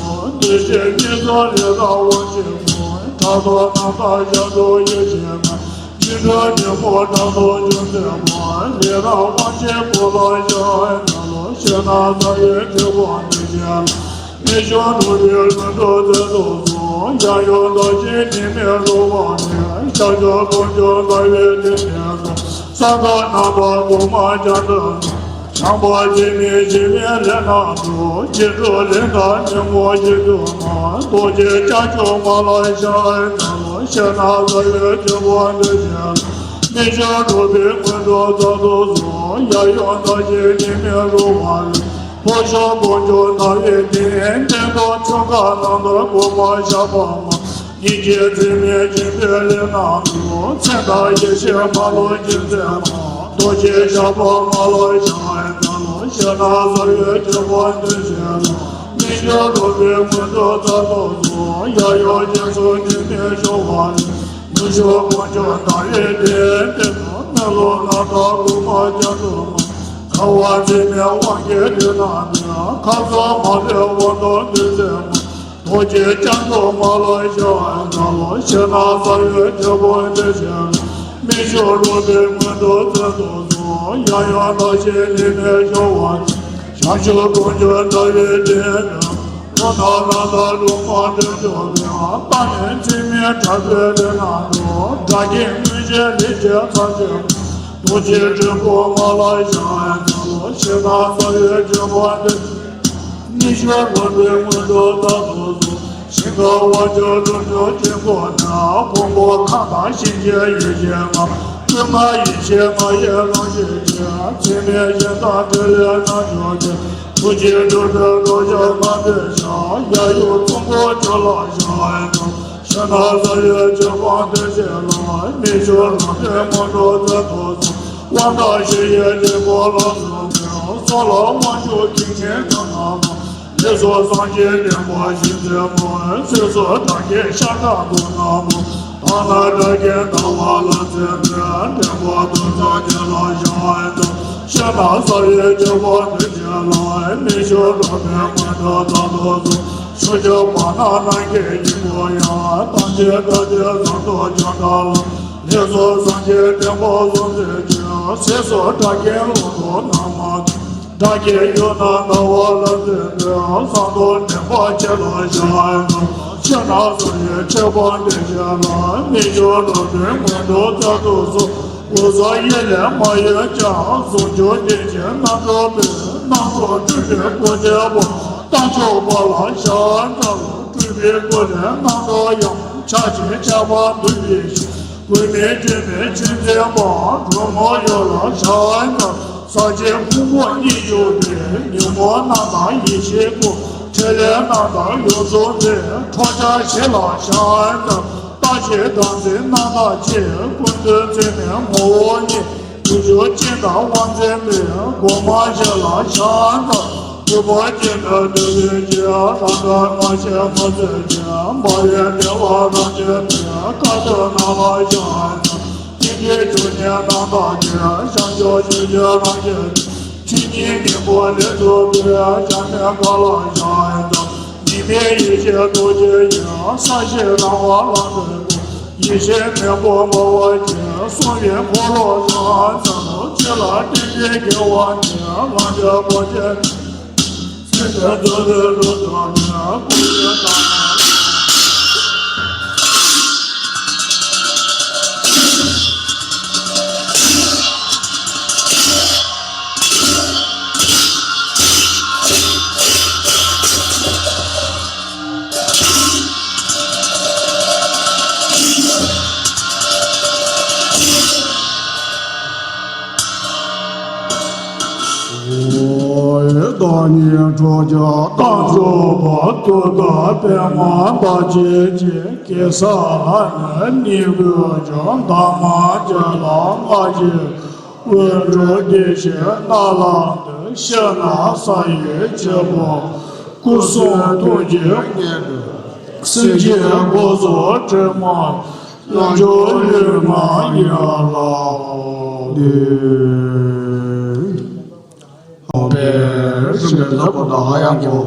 བདེ་གཤེགས་བསྙེན་རྫོགས་ལས་དང་དབང་ཆེན་སྐུ། ཕྲག་དོག་རྣམ་དག་ཞབས་རྡུལ་ཡེ་ཤེས་ལྔ། རྒྱུ་འབྲས་ཉོན་མོངས་ཕྲག་དོག་ཅུང་ཟད་མ། ལས་དང་དབང་ཆེན་སྐུ་ལ་ཕྱག་འཚལ་ལོ། ཕྱག་ན་བཞག་ཡོད་མཆོད་པ་འདི་བཞེས་ལ། མི་བསྐྱོད་རོལ་པའི་མངོན་རྟོགས་རྩལ་དུ་བཟུང་། ཡང་ཡང་བདག་གཞན་གཉིས་མེད་རོལ་པ་ལས། ཤར་ཕྱོགས་ཀུན་འབྱུང་ཟླ་བའི་གདན་སྟེང་དུ། གསང་བདག་རྣམ་པར་མགོན་མ་བྱང་ཆུབ་མ། བྱམས་པ་འཛིན་མའི་འཇིགས་མེད་ལས་རྣམས་སྐྱོབ། སྒྱུ་འཕྲུལ་ལས་དང་ཉོན་མོངས་ཞི་ཁྲོ་མ། རྡོ་རྗེ་རྒྱ་མཚོ་མ་ལ་ཕྱག་འཚལ་ལོ། ཕྱག་ན་བཞག་ཡོད་མཆོད་པ་འདི་བཞེས་ལ། མི་བསྐྱོད་རོལ་པའི་མངོན་རྟོགས་རྩལ་དུ་བཟུང་། ཡང་ཡང་བདག་གཞན་གཉིས་མེད་རོལ་པ་ལས། ལྷོ་ཕྱོགས་ཀུན་འབྱུང་ཟླ་བའི་གདན། སྟེང་ཐོག་ཆོ་ག་རྣམ་དག་མགོན་མ་ཞབས་པད་མ། སྙིང་རྗེ་འཛིན་མའི་འཇིགས་མེད་ལས་རྣམས་སྐྱོབ། མཚན་དང་ཡེ་ཤེས་མ་ལུས་ཅུང་ཟད་མ། རྡོ་རྗེ་ཞབས་པད་མ་ལ་ཕྱག་འཚལ་ལོ། ཕྱག་ན་བཞག་ཡོད་མཆོད་པ་འདི་བཞེས་ལ། མི་བསྐྱོད་རོལ་པའི་མངོན་རྟོགས་རྩལ་དུ་བཟུང་། ཡང་ཡང་སྤྱན་ཟུང་འཇིགས་མེད་ཤོག་དབང་ལས། ནུབ་ཕྱོགས་ཀུན་འབྱུང་ཟླ་བའི་གདན། སྟེང་ཐོག་མེ་ལོང་རྣམ་དག་མགོན་མ་བྱང་ཆུབ་མ། དགའ་བ་འཛིན་མའི་དབང་གིས་ལུས་རྣམས་མེད། ཁམས་གསུམ་མ་ལུས་དབང་ཐོབ་ཏུ་སེམས་མ། རྡོ་རྗེ་རྒྱ་མཚོ་མ་ལ་ཕྱག་འཚལ་ལོ། ཕྱག་ན་བཞག་ཡོད་མཆོད་པ་འདི་བཞེས་ལ། མི་བསྐྱོད་རོལ་པའི་མངོན་རྟོགས་རྩལ་དུ་བཟུང་། ཡང་ཡང་བདག་གཞན་གཉིས་མེད་ཤོག་དབང་ལས། བྱང་ཆུབ་ཀུན་འབྱུང་ཟླ་བའི་གདན། ལོ་ན་རང་དང་ལུང་མ་འདྲེན་འཇོག་པའི། ལྟ་ནས་འཆི་མེད་དྲག་པོའི་ལས་རྣམས་སུ། དགྲ་བགེགས་གནོད་སྦྱིན་ལས་བྱེད་ཚར་གཅོད། རྡོ་རྗེ་དྲིལ་བུ་ངོ་ལ་ཞགས་ཡོན་ཚ། ཕྱི་ནང་གསང་བའི་སྤྱི་བོ་འདི། ནི་ཤོར་ལོ་ཏོག་མངོན་རྟོགས་རྩལ་དུ་གསོལ། ཞིང་ཁམས་དབང་ཕྱུག་ཀླུ་སྒྲུབ་དཀྱིལ་འཁོར་ན། ཕུང་པོ་ཁམས་དང་གཤིན་རྗེའི་ཡེ་ཤེས་ལྔ། སྐུལ་མ་ཡེ་ཤེས་མ་ཡིན་རང་བཞིན་གྱིས། འཚེ་མེད་ཞེ་སྡང་ཐིག་ལེ་རྣམ་བསྒྱུར་ཅན། ཐུགས་རྗེའི་སྒྲུབ་པའི་རྡོ་རྗེ་ལྔ་བརྡལ་ཞིང་། ཡབ་ཡུམ་ཙོང་ཁ་བཅས་ལ་ཕྱག་འཚལ། ཕྱི་ནང་གསང་བའི་སྤྱི་བོ་འདི་ཞེས་ལ། མི་བསྐྱོད་ལྷ་ལྡན་མངོན་རྟོགས་རྩལ་དུ་གསོལ། དབང་དང་ཞི་བའི་དཀྱིལ་འཁོར་ལ་སོགས་པའི། ཚོགས་ལ་དབང་ཕྱུག་ཀུན་གྱི་དོན་རྣམས་ལ། ལས་ཚོགས་སངས་རྒྱས་བསྟན་པ་ཞི་མཛད་མོད། ཚེ་སྲོག་དགྲ་བགེགས་ཤ་ཁྲག་དུག་རྣམས་མོད། དག་སྣང་དགྲ་བགེགས་བརྡལ་བ་ལ་བརྩོན་འགྲུས། འགྲན་པ་དུག་གསུམ་ཆེན་ལ་ཕྱག་འཚལ། ཕྱི་ནང་གསང་བའི་སྤྱི་བོ་འདི་ཞེས་ལ། མི་བསྐྱོད་ལྷ་ལྡན་མངོན་རྟོགས་རྩལ་དུ་གསོལ། ཕྱོགས་བཅུ་བར་སྣང་ནམ་མཁའི་དཀྱིལ་འཁོར་ཡང་། ཐམས་ཅད་ཐུགས་རྗེའི་ཟེའུ་འབྲུ་འཇོམས་པ་ལ། ལས་ཚོགས་སངས་རྒྱས་བསྟན་པ་སྲུང་མཛད་ཅིང་། ཚེ་སྲོག་དགྲ་བགེགས་ཀླུ་གདོན་རྣམས་མ་དགྲ་བགེགས་ཡུལ་རྣམས་བརྡལ་བ་ལ་བརྩོན་འགྲུས། གསང་རྡོར་འདྲེན་པ་ཆེ་ལ་ཕྱག་འཚལ། ཕྱི་ནང་གསང་བའི་ཁྱད་པར་འདི་ཞེས་ལ། མི་བསྐྱོད་ལྷ་ལྡན་མངོན་རྟོགས་རྩལ་དུ་གསོལ། སྐུ་གསུམ་ཡེ་ནས་མ་གཡོས་ཀྱང་། ཟུང་འཇུག་བདེ་ཆེན་རྣམ་རྟོག་པའི། རྣམ་རྟོག་སྤྲུལ་པའི་སྐུ་ཚེ་འཕོ། རྟ་མཆོག་འབར་ལ་ཕྱག་འཚལ་ལོ། སྤྲུལ་པའི་སྐུ་ལས་རྣམ་རྟོག་ཡང་། ཆགས་ཞེན་ཆགས་པ་འདུལ་བའི་ཞིང་། མགོན་མེད་སྤྲིན་མེད་ཆོས་འཛིན་པ། གྲོགས་མོ་ཡོད་ལ་ཕྱག་འཚལ། ས་གཅིག་ཕུང་པོ་གཉིས་བྱུང་སྟེ། ཉོན་མོངས་རྣམ་དག་ཡེ་ཤེས་སྐུ། ཕྲིན་ལས་རྣམ་དག་ཡོངས་རྫོགས་མཛད། ཁྲོ་ཆགས་ཞི་ལ་ཕྱག་འཚལ། ལྟ་བཞིན་བདག་འཛིན་རྣམ་དག་ཆེ། ཀུན་ཏུ་འཛིན་མེད་ངོ་བོ་ཉིད། དུས་གཅིག་སྤྱན་དང་དབང་མཛད་མའི། སྒོ་མང་བཞི་ལ་ཕྱག་འཚལ། སྤྲུལ་པ་སྤྱན་རས་གཟིགས་ཀྱི། རང་སྒྲ་སྔ་ཕྱི་མ་ཚུལ་གྱིས། འབར་བའི་བདེ་བ་རབ་རྒྱས་པའི། དཀའ་ཐུབ་རྣམས་ལ་ཕྱག་འཚལ། ཐིག་ལེ་བཅུ་གཉིས་རྣམ་དག་གི། བྱང་ཆུབ་ཤེས་བྱའི་རང་བཞིན། ཆོས་ཉིད་སྙིང་པོ་ལས་ཚུལ་འདུས། བྱམས་སྙིང་ཁམས་ལ་ཕྱག་འཚལ། གཉིས་མེད་ཡེ་ཤེས་རྡོ་རྗེ་ཡིས། གསལ་ཞིང་རང་དབང་ལམ་པའི་སྐུ། ཡེ་ཤེས་མེ་དཔུང་འབར་བ་ཅན། གསུང་བའི་འཁོར་ལོ་ཕྱག་འཚལ་ལོ། ཆོས་ལ་བརྟེན་ཅིང་རྒྱལ་བ་ནི། ལྷ་ཆོས་པོ་ཆེ། སྲིད་པའི་རྩོད་པའི་རུ་ཐོག་ནས། སྐུ་ཡི་དྭངས་མ། བདག་ཉིད་ཁྲོ་རྒྱལ་རྟ་མཆོག་འབར། ཏུཏྟཱ་པདྨ་དར་ཅིག་ཅན། གེ་སར་ལྷ་ནི་ནི་གུ་ཅོ། འདབ་མ་བརྒྱད་ལ་ལྔ་བཞི། དབོན་སྤྲུལ་བདེ་ཆེན་སྣ་ལམ་དུ། ཕྱི་ནང་གསང་བའི་སྤྱི་བོ། སྐུ་གསུང་ཐུགས་ཀྱི་དངོས་གྲུབ། སེམས་ཅན་སྒོ་ཟོག་དྲི་མ། རྣལ་འབྱོར་ལུས་ངག་ཡིད་ལ་འདུད། ཨོ་པེ་ཧྲི་མེ་ཛ་ཀོ་ད་ཧ་ཡ་གོ།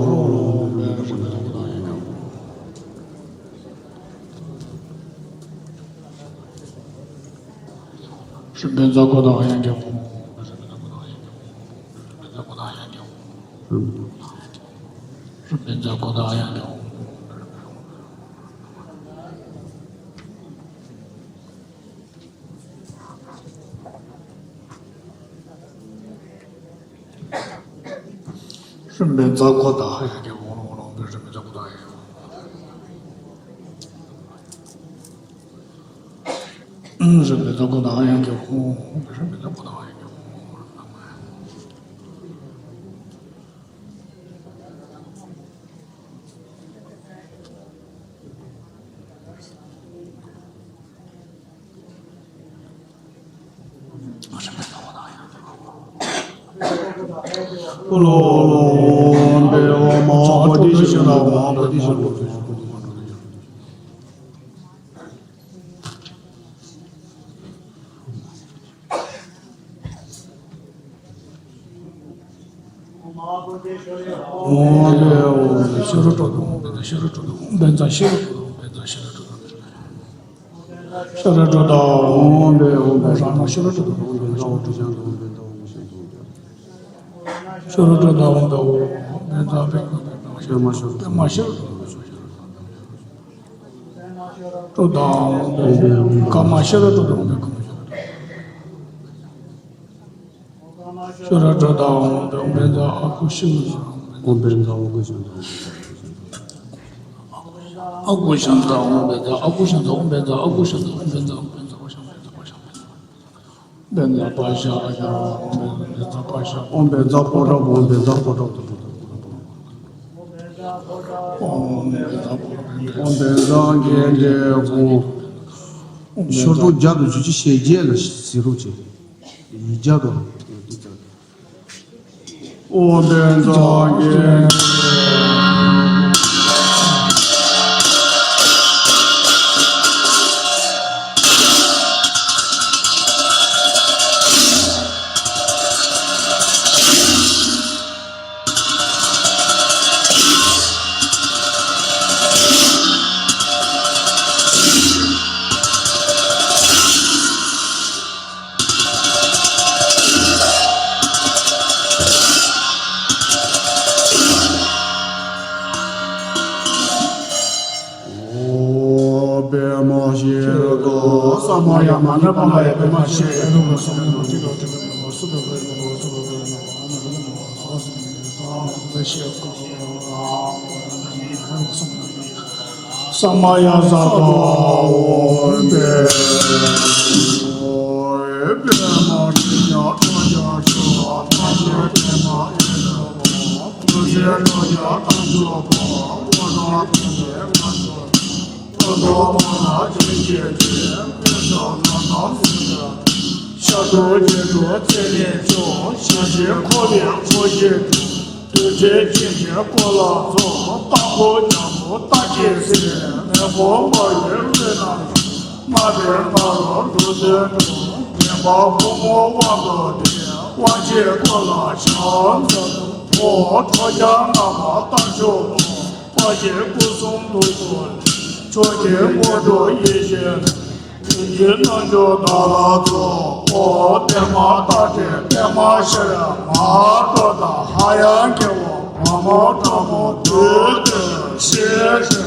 ཧྲི་མེ་ཛ་ཀོ་ད་ཧ་ཡ་གོ། ཧྲི་མེ་ཛ་ཀོ་ད་ཧ་ཡ་གོ། ཧྲི་མེ་ཛ་ཀོ་ད་ཧ་ཡ་གོ། ཧྲི་མེ་ཛ་ཀོ་ད་ཧ་ཡ་གོ། ཧྲི་མེ་ཛ་ཀོ་ད་ཧ་ཡ་གོ། ཧྲི་མེ་ཛ་ཀོ་ད་ཧ་ཡ་གོ། ཨོཾ་བཛྲ་ཤེས་རབ་སྤྲོ་བསྡུ། ཨོཾ་བཛྲ་ཤེས་རབ་སྤྲོ་བསྡུ། བཛྲ་ཤེས་རབ་སྤྲོ་བསྡུ། བཛྲ་ཤེས་རབ་སྤྲོ་བསྡུ། ཤེས་རབ་སྤྲོ་བསྡུ། ཨོཾ་བཛྲ་ཨོཾ་བཛྲ་ཨོཾ་བཛྲ་ཨོཾ་བཛྲ་ཨོཾ་བཛྲ། ཤོ་རོ་ཏྲོ་དང་འོང་པའི་འོ། འབེན་ཛ་པེ་ཀ་པེ་ཀ་ཤ་མ་ཤོ་རོ་པེ་མ་ཤ་རོ་ཏྲོ་དང་འོང་པའི་ཀ་མ་ཤ་རོ་ཏྲོ་དང་འོང་པའི་ཀ་མ་ཤ་རོ་ཏྲོ། ཤོ་རོ་ཏྲོ་དང་འོང་པའི་འོ། འབེན་ཛ་ཨ་ཀུ་ཤི་ཀུ་ཤ་རོ། འོ་འབེན་ཛ་ཨ་ཀུ་ཤ་རོ། ཨ་ཀུ་ཤ་རོ་དང་འོང་པའི་ཛ་ཨ་ཀུ་ཤ་རོ། འོ་འབེན་ཛ་ཨ་ཀུ་ཤ་རོ། འོ་འབེན་ཛ་འོ་འབེན་ཛ་ཨ་ཀུ་ཤ་རོ། འབེན་ཛ་པ་ཤ་ཨ་ཡ། འོ་འབེན་ཛ་པ་ཤ། འོ་འབེན་ཛ་པོ་ཏྲ་པོ། འོ་འབེན་ཛ་པོ་ཏྲ་པོ། འོ་འབེན་ཛ་འོ་འབེན་ཛ་འགན་འདྲེ་པོ། ཤོ་ཏོ་བརྒྱ་དང་བཅུ་གཅིག་ཞེ་བརྒྱད་ལ་ཟེར་རོགས་བྱེད། ཡི་བརྒྱ་དང་། འོ་འབེན་ཛ་འགན། འོ་པདྨ་ཤེལ་དུ་ས་མ་ཡ་མ་ཎི་པ་ལ་ཡ་པདྨ་ཤེལ་དུ་སོང་ནས་མ་ཅི་རོ་ཅི་རོ་མ་སུ་རོ་རོ་མ་སུ་རོ་རོ་མ་ས་མ་ཡ་ས་ཏྭ་འོ་པདྨ་ཤེལ་དུ་ས་མ་ཡ་ས་ཏྭ་འོ་པདྨ་ཤེལ་དུ། མ་བུ་མ་རུངས་འགྲོ་དོན་དུ། མ་བུ་མ་རུངས་འགྲོ་དོན་དུ། མེ་འབར་ཕོ་མོ་དབང་དུ་ལྡན། དབང་ཆེན་སྐུ་ལ་ཕྱག་འཚལ་ལོ། ཁྲོ་རྒྱལ་ནག་པོ་རྟ་མཆོག་ལོ། དཔའ་བརྒྱུད་སྐུ་གསུམ་ཐུགས་སུ་ལེན། ཕྱོགས་ཀྱི་དངོས་གྲུབ་ཡེ་ཤེས་ལེན། དོན་བརྒྱུད་རྣལ་འབྱོར་བདག་ལ་སྩོལ། འོ་པདྨ་སྟག་གི་པདྨ་ཤེལ་མ་ཏོ་ཏ་ཧ་ཡ་གེ་བ་བ་མོ་ཏྲ་མོ་དུ་དུ་ཤེ་ཤེ་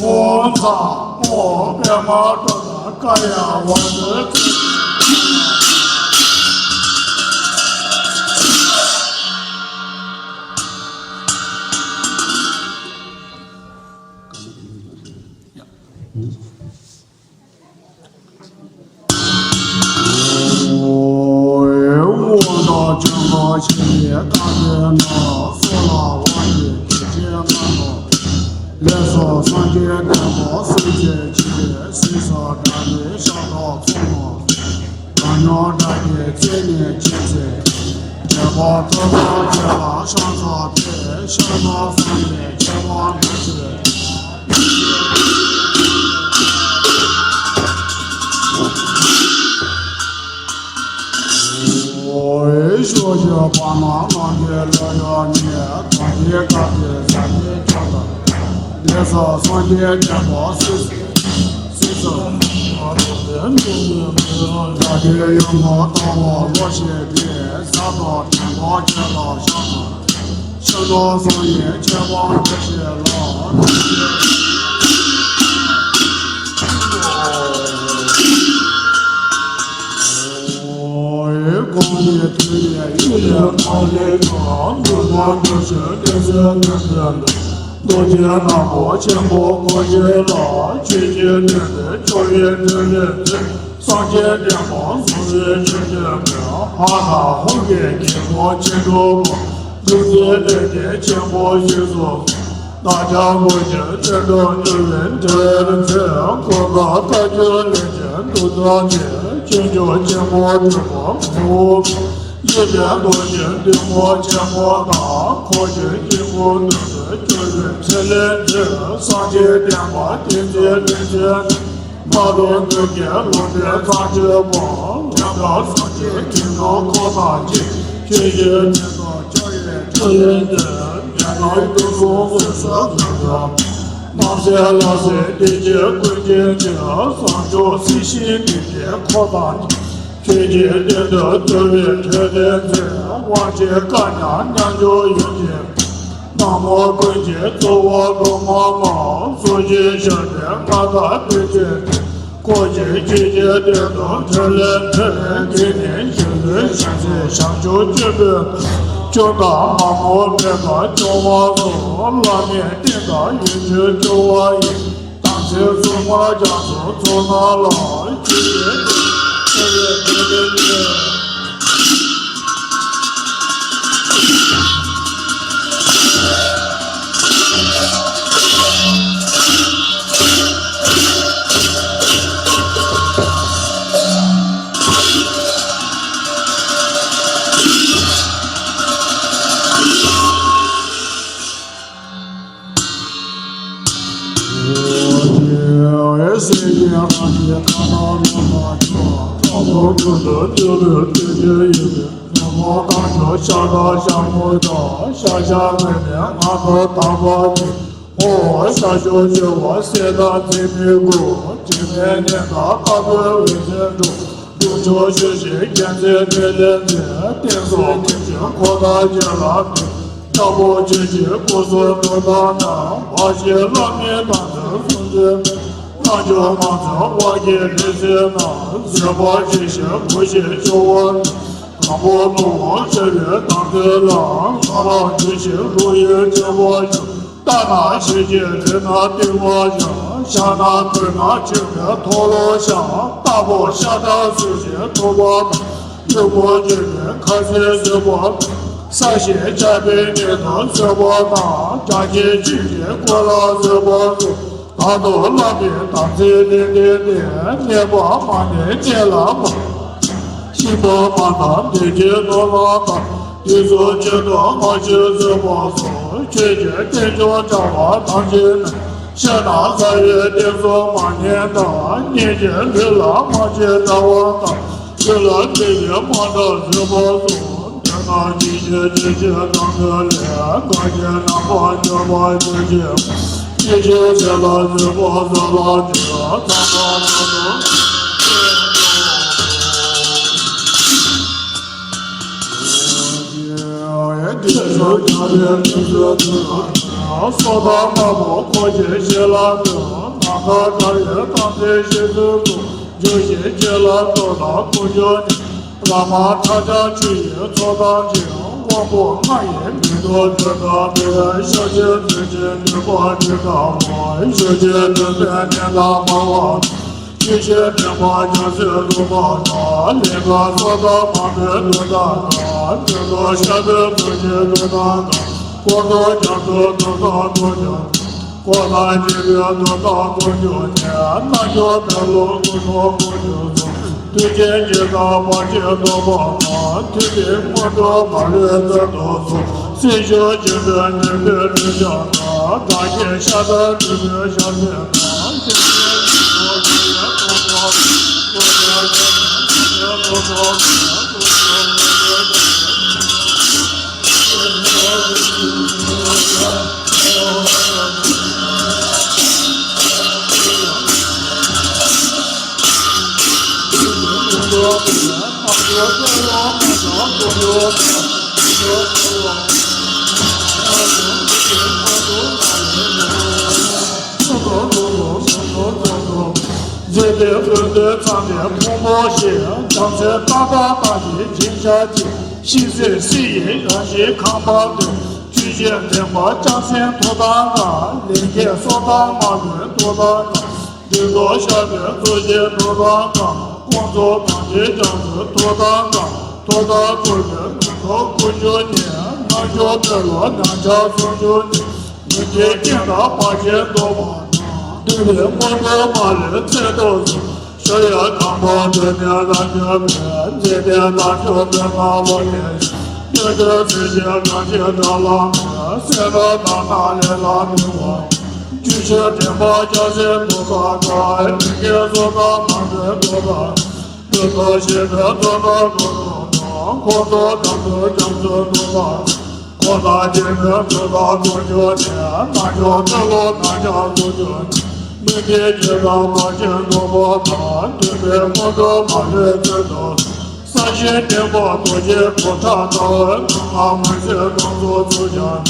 ཧུང་ཚ་འོ་པདྨ་ཏོ་ཏ་ཀ་ཡ་བ་དུ་དུ། དབང་དང་ཆོས་འཁོར་ཆེན་པོའི་མཐའ་བྲལ་ནས། སོགས་ལ་དབང་བསྐུར་དེ་ཕྱིར་མངའ་ཐོབ། ལེགས་སོ་སངས་རྒྱས་བསྟན་པ་སྲུང་བྱེད་ཅིང་། ཟས་སུ་དགྲ་བཅོམ་ཤ་ཁྲག་འཚོ་བ། གང་མྱུར་དགྲ་བགེགས་རྩད་ནས་ཕྱིར་བསལ། དད་པ་ཐོབ་པར་བྱེད་པ་ཕྱག་འཚལ་ཏེ། ཕྱག་ན་བསམ་པའི་ཁྱད་པར་འགྲུབ་ཕྱིར། ཕྱོགས་བཅུའི་བར་སྣང་ནམ་མཁའི་ལྷ་ཡུལ་ནས། གང་དེའི་ཁ་ཏོན་ཟབ་ཅིང་གྱུར་ཏོ། ལེགས་སོ་སངས་རྒྱས་བསྟན་པ་སྲིད་སྲིད་ཙམ། དགྲ་བཅོམ་ཡུམ་གྱི་ལྟ་བ་བློ་ཆེན་པོས། ཟབ་དང་དྲན་པ་ཆེ་ལ་ཕྱག་འཚལ། ཕྱག་ན་བསམ་ཡས་ཁྱད་པར་འགྲུབ་ཕྱིར་ལ། གང་ནས་ཐོན་ནས་ཡུལ་ལས་ཐོན་ལས་ཀྱང་། འགྲོ་དོན་འགྲུབ་ཕྱིར་ལེགས་སོ་ཐོན་ཕྱིར་ལ། རྡོ་རྗེ་རྣམ་པ་ཆེན་པོ་འཁོར་བཅས་ལ། ཆོས་ཀྱི་དོན་དུ་སྐྱོབ་པའི་ཕྲིན་ལས་མཛད། སངས་རྒྱས་བསྟན་པ་སྲུང་བའི་ཆོས་ཀྱི་མེ། ཧ་དང་ཧུ་ཡི་གེ་མོ་ཆེན་པོ་པོ། འཇུག་པའི་ལས་ཀྱི་ཆེན་པོ་ཞེས་སོགས། བདག་ཅག་མགོན་གྱི་སྤྱན་སྟོབས་བསྐྱེད་པའི་ཕྲིན་ལས་མཛད། གོ་འཕང་བཀའ་བརྒྱུད་ལས་ཀྱི་མདོ་རྩ་ནས། སྤྱོད་འཇུག་ཆེན་པོ་སྒྲུབ་པ་མང་པོ། ཡིད་བཞིན་རྡོ་རྗེ་གདུང་མོ་ཆེན་པོ་དང་། འཁོར་གྱི་དཀྱིལ་འཁོར་མདུན་དུ་སྐྱོབ་པའི་ཕྲིན་ལས་མཛད། སངས་རྒྱས་བསྟན་པ་བསྟན་འཛིན་ལས་མཛད། མ་ལུས་མདུན་གྱི་ལུང་བསྟན་ཚར་གཅོད་པ། ཉམས་ལ་སངས་རྒྱས་ཀྱི་ནོར་འཁོར་དང་བཅས། ཆོས་ཀྱི་དོན་དུ་སྐྱོབ་པའི་ཕྲིན་ལས་མཛད། ཉན་རང་དུ་གསུང་སྲོལ་སྲོལ་གང་དུ། རྣམ་གསལ་ལ་སོགས་བདེ་གཤེགས་ཀུན་གྱི་དཔལ། བྱང་ཆུབ་སེམས་ཤིང་དེ་ཉིད་འཁོར་དང་བཅས། ཆོས་ཀྱི་དོན་དུ་སྐྱོབ་པའི་ཕྲིན་ལས་མཛད། དབང་ཆེན་བཀའ་ཉག་མཉམ་སྦྱོར་ཡོན་ཏན། སྣང་ངོར་ཀུན་གྱི་གཙོ་བོ་སྒོ་མང་མ། གསུང་ཞིང་བཤད་པའི་མངའ་བདག་པཎ་ཆེན་ཏེ། འཁོར་གྱི་ཆོས་ཀྱི་སྟེང་དུ་ཕྲིན་ལས་འཕེལ། དེ་ནས་རྗེ་བཙུན་བྱང་སེམས་བྱང་ཆུབ་སྤྱོད་པའི་སྐྱོང་དང་མ་མོ་མེད་པར་སྐྱོང་བ་སོགས། བླ་མའི་བསྟན་དང་ཡོན་མཆོད་སྐྱོང་བ་ཡི། དམ་ཚིག་སྲུང་མ་རྒྱ་མཚོ་མཚོ་རྣམས་ལ། ཆོས་ཀྱི་སྟེང་དུ་ཕྲིན་ལས་འཕེལ། ཨོ་ཤ་ཤོ་ཤོ་བ་སེ་ད་ཚེ་མི་དགུ། དྲི་མེད་ནད་དང་དཀར་པོའི་འོད་ཟེར་འཕྲོ། འབྲུ་མཆོག་ཆུ་སྐྱེས་རྒྱལ་མཚན་འཕྲིན་ལས་མཛད། བསྟན་སྲུང་མཁན་ཆེན་འཁོར་དང་བཅས་ལ་ཕན། དྲག་པོ་ཆོས་ཀྱི་སྐུ་གསུང་ཐུགས་དམ་བསྣམས། འབའ་ཞིག་བླ་མའི་དམ་ཚིག་སྲུང་མཛད་པའི། རྣལ་འབྱོར་མང་ཚོགས་དབང་གི་ལུས་རྩལ་རྣམས། བཟོད་པ་ཆེ་ཞིང་བུ་ཞིག་སྐྱོ་བ་མེད། དང་པོ་ནོར་བུ་ཆེ་བའི་དམ་ཚིག་ལ། ལྷ་རབ་རྒྱུད་ཆེན་ཀླུ་ཡི་སྤྱོད་པ་ཤར། རྟ་ནག་ཆེ་ཆེ་རི་ནག་ཏིང་མ་ཤར། ཤ་ནག་བོད་ནག་ཆེ་བའི་མཐོ་ལོ་ཤར། རྟ་ཕོ་ཤ་ཁྲག་གསོད་བྱེད་ཐུབ་པ་དང་། ལུས་པོ་འཇིག་པའི་ཁ་ཟས་བཟོད་པ་དང་། ས་གཞི་ཆགས་པའི་གནས་དུ་བཟོད་པ་དང་། རྒྱ་ཆེན་ཆོས་ཀྱི་སྐུ་ལ་བཟོད་པ་སོགས། བདག་ཏུ་བླ་མའི་དམ་ཚིག་ལྡན་ལྡན་ཏེ། གནས་པ་མ་ནས་གནས་ལ་མ། ཤི་བ་མ་དང་བདེ་སྐྱིད་ནོར་ལ་དང་། དུས་གསུམ་གཅིག་ཏུ་སྔ་ཕྱི་བཟོད་པ་སོགས། ཆོས་ཀྱི་རྟེན་འབྱུང་བྱ་བ་ཐམས་ཅད་ནི། ཕྱི་ནང་རྩ་བའི་རྟེན་གསུམ་མ་ཉམས་དང་། སྙིང་རྗེ་ལུས་ལ་མ་བྱེད་འདྲ་བ་དང་། ལུས་ལ་བརྟེན་པའི་མ་འདྲ་བཟོད་པ་སོགས། དེ་ན་ཇི་ཞིག་ཇི་ཞིག་དང་འདོད་ལས། འགའ་ཞིག་རྣམ་པར་འགྱུར་བ་ཇི་ཞིག་ཇི་ཞིག་དེ་ལ་བཟོད་པ་བཟོད་པ་དེ། ཚངས་པ་ལ་སོགས། སོ་ཐར་དམར་པོ་འཁོར་གྱི་ཞལ་ལ་འདུད། ནམ་མཁའ་དགའ་བའི་དམ་ཚིག་བཞེས་ཚུལ་སོགས། འཇུག་ཞིང་བྱེད་ལ་གཏོར་དང་དཀོན་མཆོག་ནི། བླ་མ་ཕྲག་བརྐྱང་མཆོད་ཡོན་ཚོགས་དང་བཅས། དབང་པོ་ལྔ་ཡི་མེ་ཏོག་འདོད་དང་འདོད། ཤ་ཆེན་ཚིལ་ཆེན་འདོད་པ་འདི་ལྟ་བུ། ཞུ་ཅིག་འདོད་པའི་ནད་ལ་མར་བ་དང་། ཆོས་ཀྱི་འདྲེན་པ་རྒྱལ་སྲས་འཛུམ་པ་དང་། ལེགས་པར་གསོལ་དང་མ་འདྲེན་འདོད་དང་འདྲ། འདོད་དང་ཤ་དང་ཚིལ་ཆེན་འདོད་དང་འདྲ། དཀོར་ཟོར་རྒྱ་མཚོ་འདོད་དང་དཀོན་མཆོག། དཀོར་དང་རྒྱལ་པོའི་འདོད་དང་དཀོན་མཆོག་ནི། རྣལ་འབྱོར་འདོད་ལ་སྐུ་གསུམ་དཀོན་མཆོག་གསུམ། མཐུན་རྐྱེན་བརྒྱད་དང་བར་ཆད་སྟོང་པ་དང་། མཐུན་པའི་མངོན་རྟོགས་མ་ལུས་བཙལ་དུ་གསོལ། སྲིད་ཞུ་སྤྱི་དོན་ཉན་ཐོས་སྤྲུལ་སྐྱོང་དང་། དགྲ་བགེགས་ཤ་དང་གྲུལ་བུམ་ཤ་ཟས་དང་། སེམས་ཅན་སྲིད་པ་འདུལ་བའི་སྟོབས་དང་། མཛད་པའི་སྐུ་མདོག་ཚངས་པའི་ཕུང་པོ་བཞིན། བྱམས་བརྩེ་ཏག་ཏག་ལྟ་ཞིང་བྱིན་ཤར་གྱི། ཤིང་བཟེད་སྲིད་ཡི་ཡང་ཞིང་ཁང་པ་འདྲ། ཆུ་སྐྱེས་འདྲེན་པ་ལྕགས་སྲིན་ཐོག་དང་འདྲ། ལས་མཁན་སྲོག་དང་དམར་པོའི་ཐོག་དང་འདྲ། འདི་ལྟར་ཤར་བའི་གཙོ་ཆེན་ཐོག་དང་འདྲ། དཀོན་མཆོག་དམ་ཅན་རྒྱ་མཚོའི་ཐོག་དང་འདྲ། ཐོག་མདའ་འཁོར་བའི་ནུབ་ཕྱོགས་དཀོན་མཆོག་ནི། རྣལ་འབྱོར་དཔོན་སློབ་རྣམས་ཀྱང་ཚོགས་མཆོག་ནི། མི་མཇེད་རྐྱེན་དང་བར་ཆད་སྟོང་པ་དང་། འདུས་པའི་དངོས་པོ་མ་ལུས་བཙལ་དུ་གསོལ། ཞུ་ཡི་དང་པོ་འདོད་ནི་རབ་འབྱམས་པའི། མཛེས་ལྡན་རྣལ་འབྱོར་པདྨ་འོད་ལྡན་ཞིང་། སྣོད་དུ་ཚིམ་ཞིང་གང་ཞིག་དགྲ་ལ་མེད། བསད་ནས་བརྡུངས་ནས་ལས་ལ་མི་དབང་། ཆུ་སྐྱེས་འདྲེན་པ་ལྕགས་སྲིན་ཐོག་དང་འདྲ། ལས་མཁན་སྲོག་དང་དམར་པོའི་ཐོག་དང་འདྲ། མི་ལྟོ་ཞིང་པའི་ཐོག་དང་འདྲ། འཁོར་ཚོགས་རྒྱ་མཚོ་རྒྱ་མཚོའི་ཐོག་དང་འདྲ། འཁོར་དང་རྒྱལ་པོའི་ཐོག་དང་དཀོན་མཆོག་ནི། རྣལ་འབྱོར་དཔོན་སློབ་རྣམས་ཀྱང་ཚོགས་མཆོག་ནི། མི་མཇེད་རྐྱེན་དང་བར་ཆད་སྟོང་པ་དང་། འདུས་པའི་དངོས་གྲུབ་མ་ལུས་བཙལ་དུ་གསོལ། ས་ ས་གཞི་བརྟན་པ་རྡོ་རྗེ་གུར་དྲག་ལྟ་བུའི། ངང་མོས་ཚེ་ཀུན་རྫོགས་ཚུལ་འཆང་།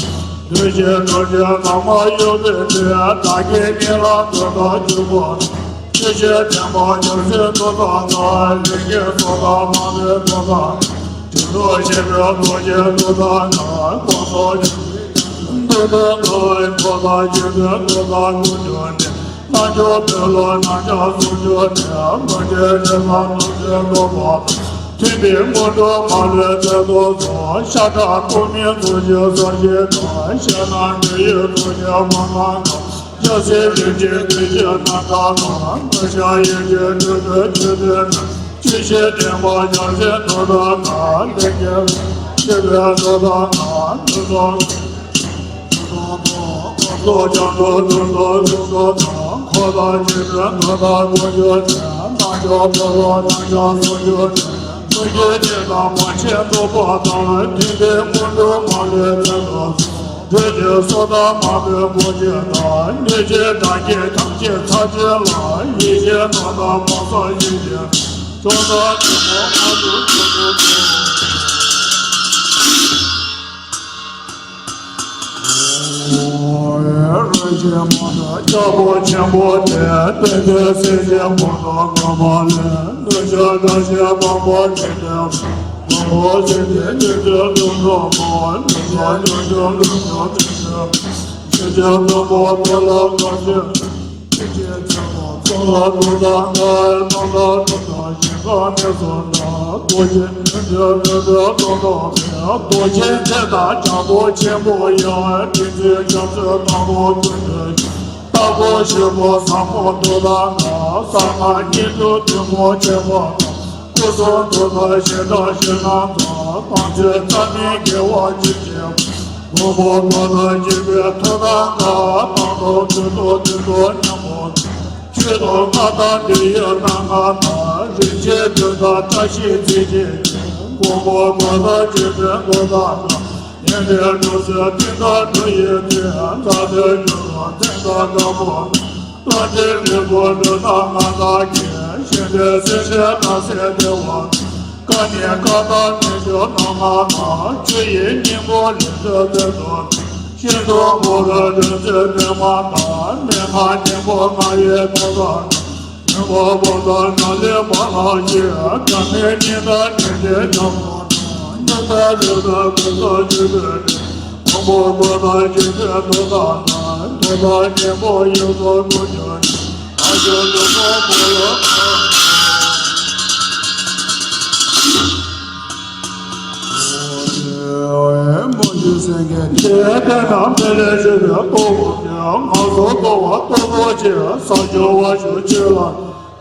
གདུལ་བྱའི་གྲོགས་ཀྱི་ལམ་མ་གཡོ་བའི་ཚེ། བདག་གིས་ཉིད་ལ་འདོད་པ་འབྱུང་བ། ཆོས་ཀྱི་བསྟན་པ་རྒྱ་མཚོའི་མཐོ་ས་ན། ལས་ཀྱི་ཚོགས་དང་མ་མོའི་མཐོ་ས་ན། དྲིན་དུ་ཞེན་པའི་རྡོ་རྗེའི་མཐོ་ས་ན། དཀོན་མཆོག་མདུན་དུ་འགྲོ་བའི་མཐོ་ས། སྤྱི་དོན་མཐོ་ས་ཀུན་འབྱུང་གནས། རྣལ་འབྱོར་དཔོན་སློབ་རྣམ་གཞག་ཟུང་འཇུག་གནས། མུ་སྟེགས་ཞེ་སྡང་གནོད་བྱེད་ལོག་པ། མཐུན་པའི་དངོས་གྲུབ་མ་ལུས་མཛད་དུ་གསོལ། ཤ་ཁྲག་གཏོར་མའི་རྡོ་རྗེའི་ས་གཞི་དང་། ཞེ་སྡང་འདྲེ་ཡི་རྡོ་རྗེའི་དབང་ཐང་དང་། འཇའ་ཟེར་རིན་ཆེན་རྡོ་རྗེའི་རྣམ་ཐར་དང་། མི་བྱང་ཡེ་ཤེས་སྤྲོས་བྲལ་ཆོས་སྡེ་ན། ཆོས་ཀྱི་བསྟན་པ་རྒྱ་མཚོའི་མཐོ་ས་ན། ལས་ཀྱི་ཆོས་པའི་མཐོ་ས་ན། ལུས་སྲོག་ལོ་བརྒྱ་དང་དུ་དུ་དུ་དུ་དང་། འཁོར་དང་རྒྱལ་པོའི་མཐོ་ས་ཀུན་འབྱུང་གནས། རྣལ་འབྱོར་དཔོན་སློབ་རྣམ་གཞག་ཟུང་འཇུག་གནས། མུ་སྟེགས་ཞེ་སྡང་བར་ཆད་སོགས་པ་དང་། མཐུན་པའི་དངོས་གྲུབ་མ་ལུས་མཛད་དུ་གསོལ། འགྲོ་ཀུན་སོ་ཐར་མ་མོའི་སྒོ་འབྱེད་དང་། གནོད་བྱེད་དགྲ་བགེགས་ཐམས་ཅད་ཚར་གཅོད་ལ། ཡེ་ཤེས་སྣང་མཐའ་སྤངས་སངས་རྒྱས་ཀྱི། ཀྲོང་གསར་ཆེན་མོ་མངའ་གསོལ་ཞུ་དུ་གསོལ། རིན་ཆེན་མ་ཎི་རྒྱལ་པོ་ཆེན་པོ་སྟེ། དཔལ་ལྡན་སྲས་ཆེན་ཕོ་བྲང་ལྔ་པ་ལས། གནོད་བྱེད་དགྲ་བགེགས་དམ་པ་ཆེན་པོ། དམ་པ་སྲས་ཆེན་ཉི་ཟེར་ལྷུན་གྲུབ་པ། ཉི་ཟེར་ལྷུན་གྲུབ་ལྷུན་གྲུབ་ཆེན་པོ། ཆེ་ཆེན་ལྷུན་པོ་ཏེ་ལ་དཀར་ཆེན། ཆེ་ཆེན་ཆེན་པོ་ཚོགས་ལ་གྲུབ་མཐའ་དང་། རྣམ་ཐར་གྲུབ་མཐའ་ཞིང་ཁམས་གནས་སུ་གྲགས། རྡོ་རྗེ་ཉི་ཟེར་ལྷུན་གྲུབ་ལྷུན་གྲུབ་པའི། རྡོ་རྗེ་འདི་དང་རྒྱལ་པོ་ཆེན་པོ་ཡང་། ཏིང་འཛིན་རྒྱ་མཚོའི་རྟ་མགོ་ཀུན་འདུས་ཤིང་། རྟ་མགོ་ཞིག་པོ་ཟབ་མོ་མཐོ་ས་ན། གསང་སྔགས་སྙིང་པོའི་ཐུན་མོང་ཆེན་པོ་དང་། སྐུ་གསུང་ཐུགས་དང་ཞལ་གྲངས་ཞལ་རྣམ་དང་། དམ་ཚིག་རྩ་བའི་དགེ་བ་ཇི་བཞིན་པ། མགོན་པོ་ཀུན་ལ་གཅེས་པའི་ཐུགས་དམ་བསྔགས། དང་པོ་ཁྱོད་དང་དུས་གསུམ་མཉམ་པོ་དང་། ཆོས་དང་སྔགས་དང་འདི་ཡི་རྣམ་ལྔ་དང་། རིན་ཆེན་བདུན་དང་བཀྲ་ཤིས་རྩི་བྱེད་ཀྱི། མགོན་པོ་ཀུན་ལ་གཅེས་པའི་མགོན་དང་བདག། ཉན་ཐོས་གྲོགས་སུ་བསྟེན་དང་འགྲོ་ཡི་དོན། མཛའ་བརྩེ་སྐྱོ་རོགས་བསྟེན་དང་དགའ་པོ། བླ་ཆེན་རིག་པའི་སྒྲོན་དང་མངའ་བདག་གིས། གཞན་དོན་སེམས་ཅན་རྣམས་སེལ་བདེ་བ། བཀའ་ནི་བཀའ་དང་ནི་ཆོས་རྣམ་ལྔ་དང་། ཆོས་ཡི་སྙིང་པོ་ལས་སུ་འདོད་དོ། ཤིན་ཏུ་མོ་ར་དྲོད་འཛིན་བདེ་མ་དང་། མན་ངག་སྙིང་པོ་ལྔ་ཡི་མཐོ་ས་དང་། མོན་པ་པོ་དང་ནཱ་ལེནྡྲ་ལ་གཤེགས། བདག་མེད་སྙིང་དང་ནི་ལས་ཉམས་སུ་བླང་། སྙིང་དང་རུས་དང་ཀུན་ཏུ་སྤྱོད་པའི་ལས། དང་པོ་ཀུན་ལ་གཅེས་པའི་མཐོ་ས་ན། མཐོ་ས་སྙིང་པོ་ཡོངས་སུ་གོ་འགྱུར་ནས། ཨ་ཇོ་ནུ་མོ་མོ་ལ་ཕོག་མོ་ཆུ་སེང་གེ་དེ་དེ་ན་མེ་ལས་བྱས་པའི་ལྟོ་བུ་གི། ངང་སོགས་བསྐོར་བ་སྟོབས་པོ་ཆེ། ས་སྐྱོ་བ་ཞུ་ཆེ་ལ།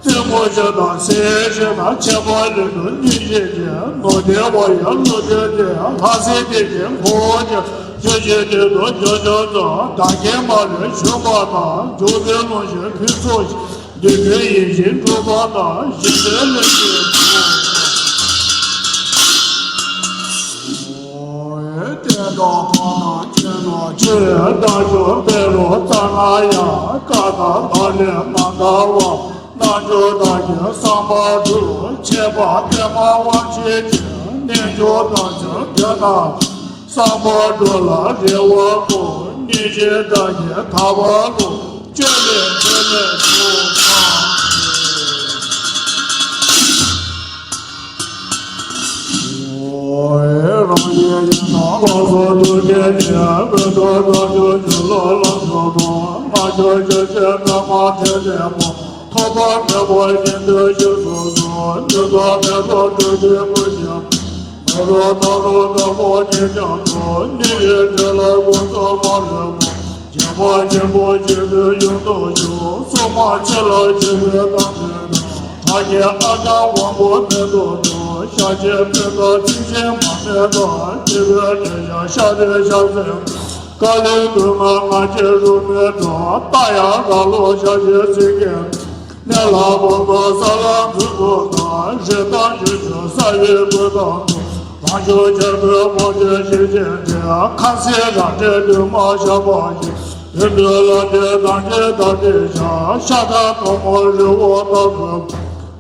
རྩེ་མོ་ཞེ་དང་སྲས་ཞེ་དང་། ཁྱད་པར་ལས་སུ་གནོད་བྱེད་ཅིང་། ནོར་ལྡན་བ་ཡི་བློ་གཏད་དེ། ལྷ་སྲིན་སྡེ་བརྒྱད་འཁོར་བ་ཅན། ཆོས་ཀྱི་དོན་དུ་བྱོན་བྱོན་ཙམ། བདག་གིས་མ་ལུས་བཞུགས་པ་དང་། འཇུག་པའི་ལུང་བཞིན་ཕུན་ཚོགས་ཤིང་། འདོད་དོན་ཡིད་བཞིན་འགྲུབ་པ་དང་། གཞན་དོན་ལེགས་བྱེད་པོ། བསྟན་དང་འཁོར་དང་བཅས་ན་སྤྱོད། བདག་སྐྱོང་འབད་རུང་རྩ་ན་ཡང་། བཀའ་དང་བག་ལེབ་མ་འདའ་བར། རྣལ་འབྱོར་བདག་གིས་བསམ་པ་སྒྲུབ། ཁྱད་པར་པདྨ་དབང་ཆེན་གྱི། རྣལ་འབྱོར་བདག་ཅག་དེ་ན། བསམ་པ་སྒྲུབ་ལ་རེ་བ་བསྐོར། ཉོན་མོངས་དགྲ་བགེགས་དག་པ་བསླུ། སྤྱོད་ལེགས་འཕེལ་ལེགས་སུ་འཕགས། རང་གི་ཡན་ལག་ལ་སོགས་ཐུགས་བསྐྱེད་ཅིང་། ཀུན་ཏུ་བདག་སྐྱོང་སྒྱུ་ལུས་ལམ་མཆོག་ཏུ། སྔར་བྱུང་ཆོས་ཀྱི་པདྨ་དྲེད་ལྡན་པ། ཐོགས་པ་མེད་པ་ཉིད་དུ་བཞུགས་སུ་གསོལ། མྱུར་དུ་མེ་ཏོག་དྲོད་ཀྱི་སྐུ་ཞབས། མ་རུངས་ནོར་བུ་དཀར་པོ་ཉིད་ཀྱང་སྩོལ། ཉེ་བའི་འབྲེལ་ལ་ཀུན་ཏུ་མ་ལུས་པ། བྱམས་པ་ཆེན་པོ་གཅིག་ཏུ་ཡོངས་སུ་གྱུར། སྲུང་མ་ཆེ་ལ་གཅེས་པའི་དམ་ཚིག་དང་། ཕ་རྒན་ཨ་དཀར་དབང་པོ་མེ་ཏོག་ཅན། ཤཱཀྱའི་སྤུན་ཟླ་ཚིག་བཞིན་མ་སྨད་པ། སྐྱེས་བུ་དྲེད་ཤ་ཤ་དྲེད་ཤ་ཟེར། ཀ་ལི་གོས་མ་ང་རྒྱལ་རུ་མའི་གྲོགས། རྟ་གཡག་རྭ་ལོ་ཤ་ཞེས་ཚིག་གི། གནས་ལ་བབ་པ་ས་ལ་འཛུལ་དགོས་ན། རི་དྭགས་ཀྱི་ཆུ་ས་ཡི་སྤོས་དང་དུ། བང་ཆུ་རྒྱལ་པོའི་མོ་ཆེན་ཞེས་བྱའི་གྲས། ཁ་སེང་ར་སྤྲེལ་འདུས་མ་ཤ་པ་ཡི། བོད་འདུལ་ལ་དེ་དང་དེ་དང་དེ་ཤ། ཤ་ཁྲག་གང་མོ་རི་བོ་ལྟ་བུ།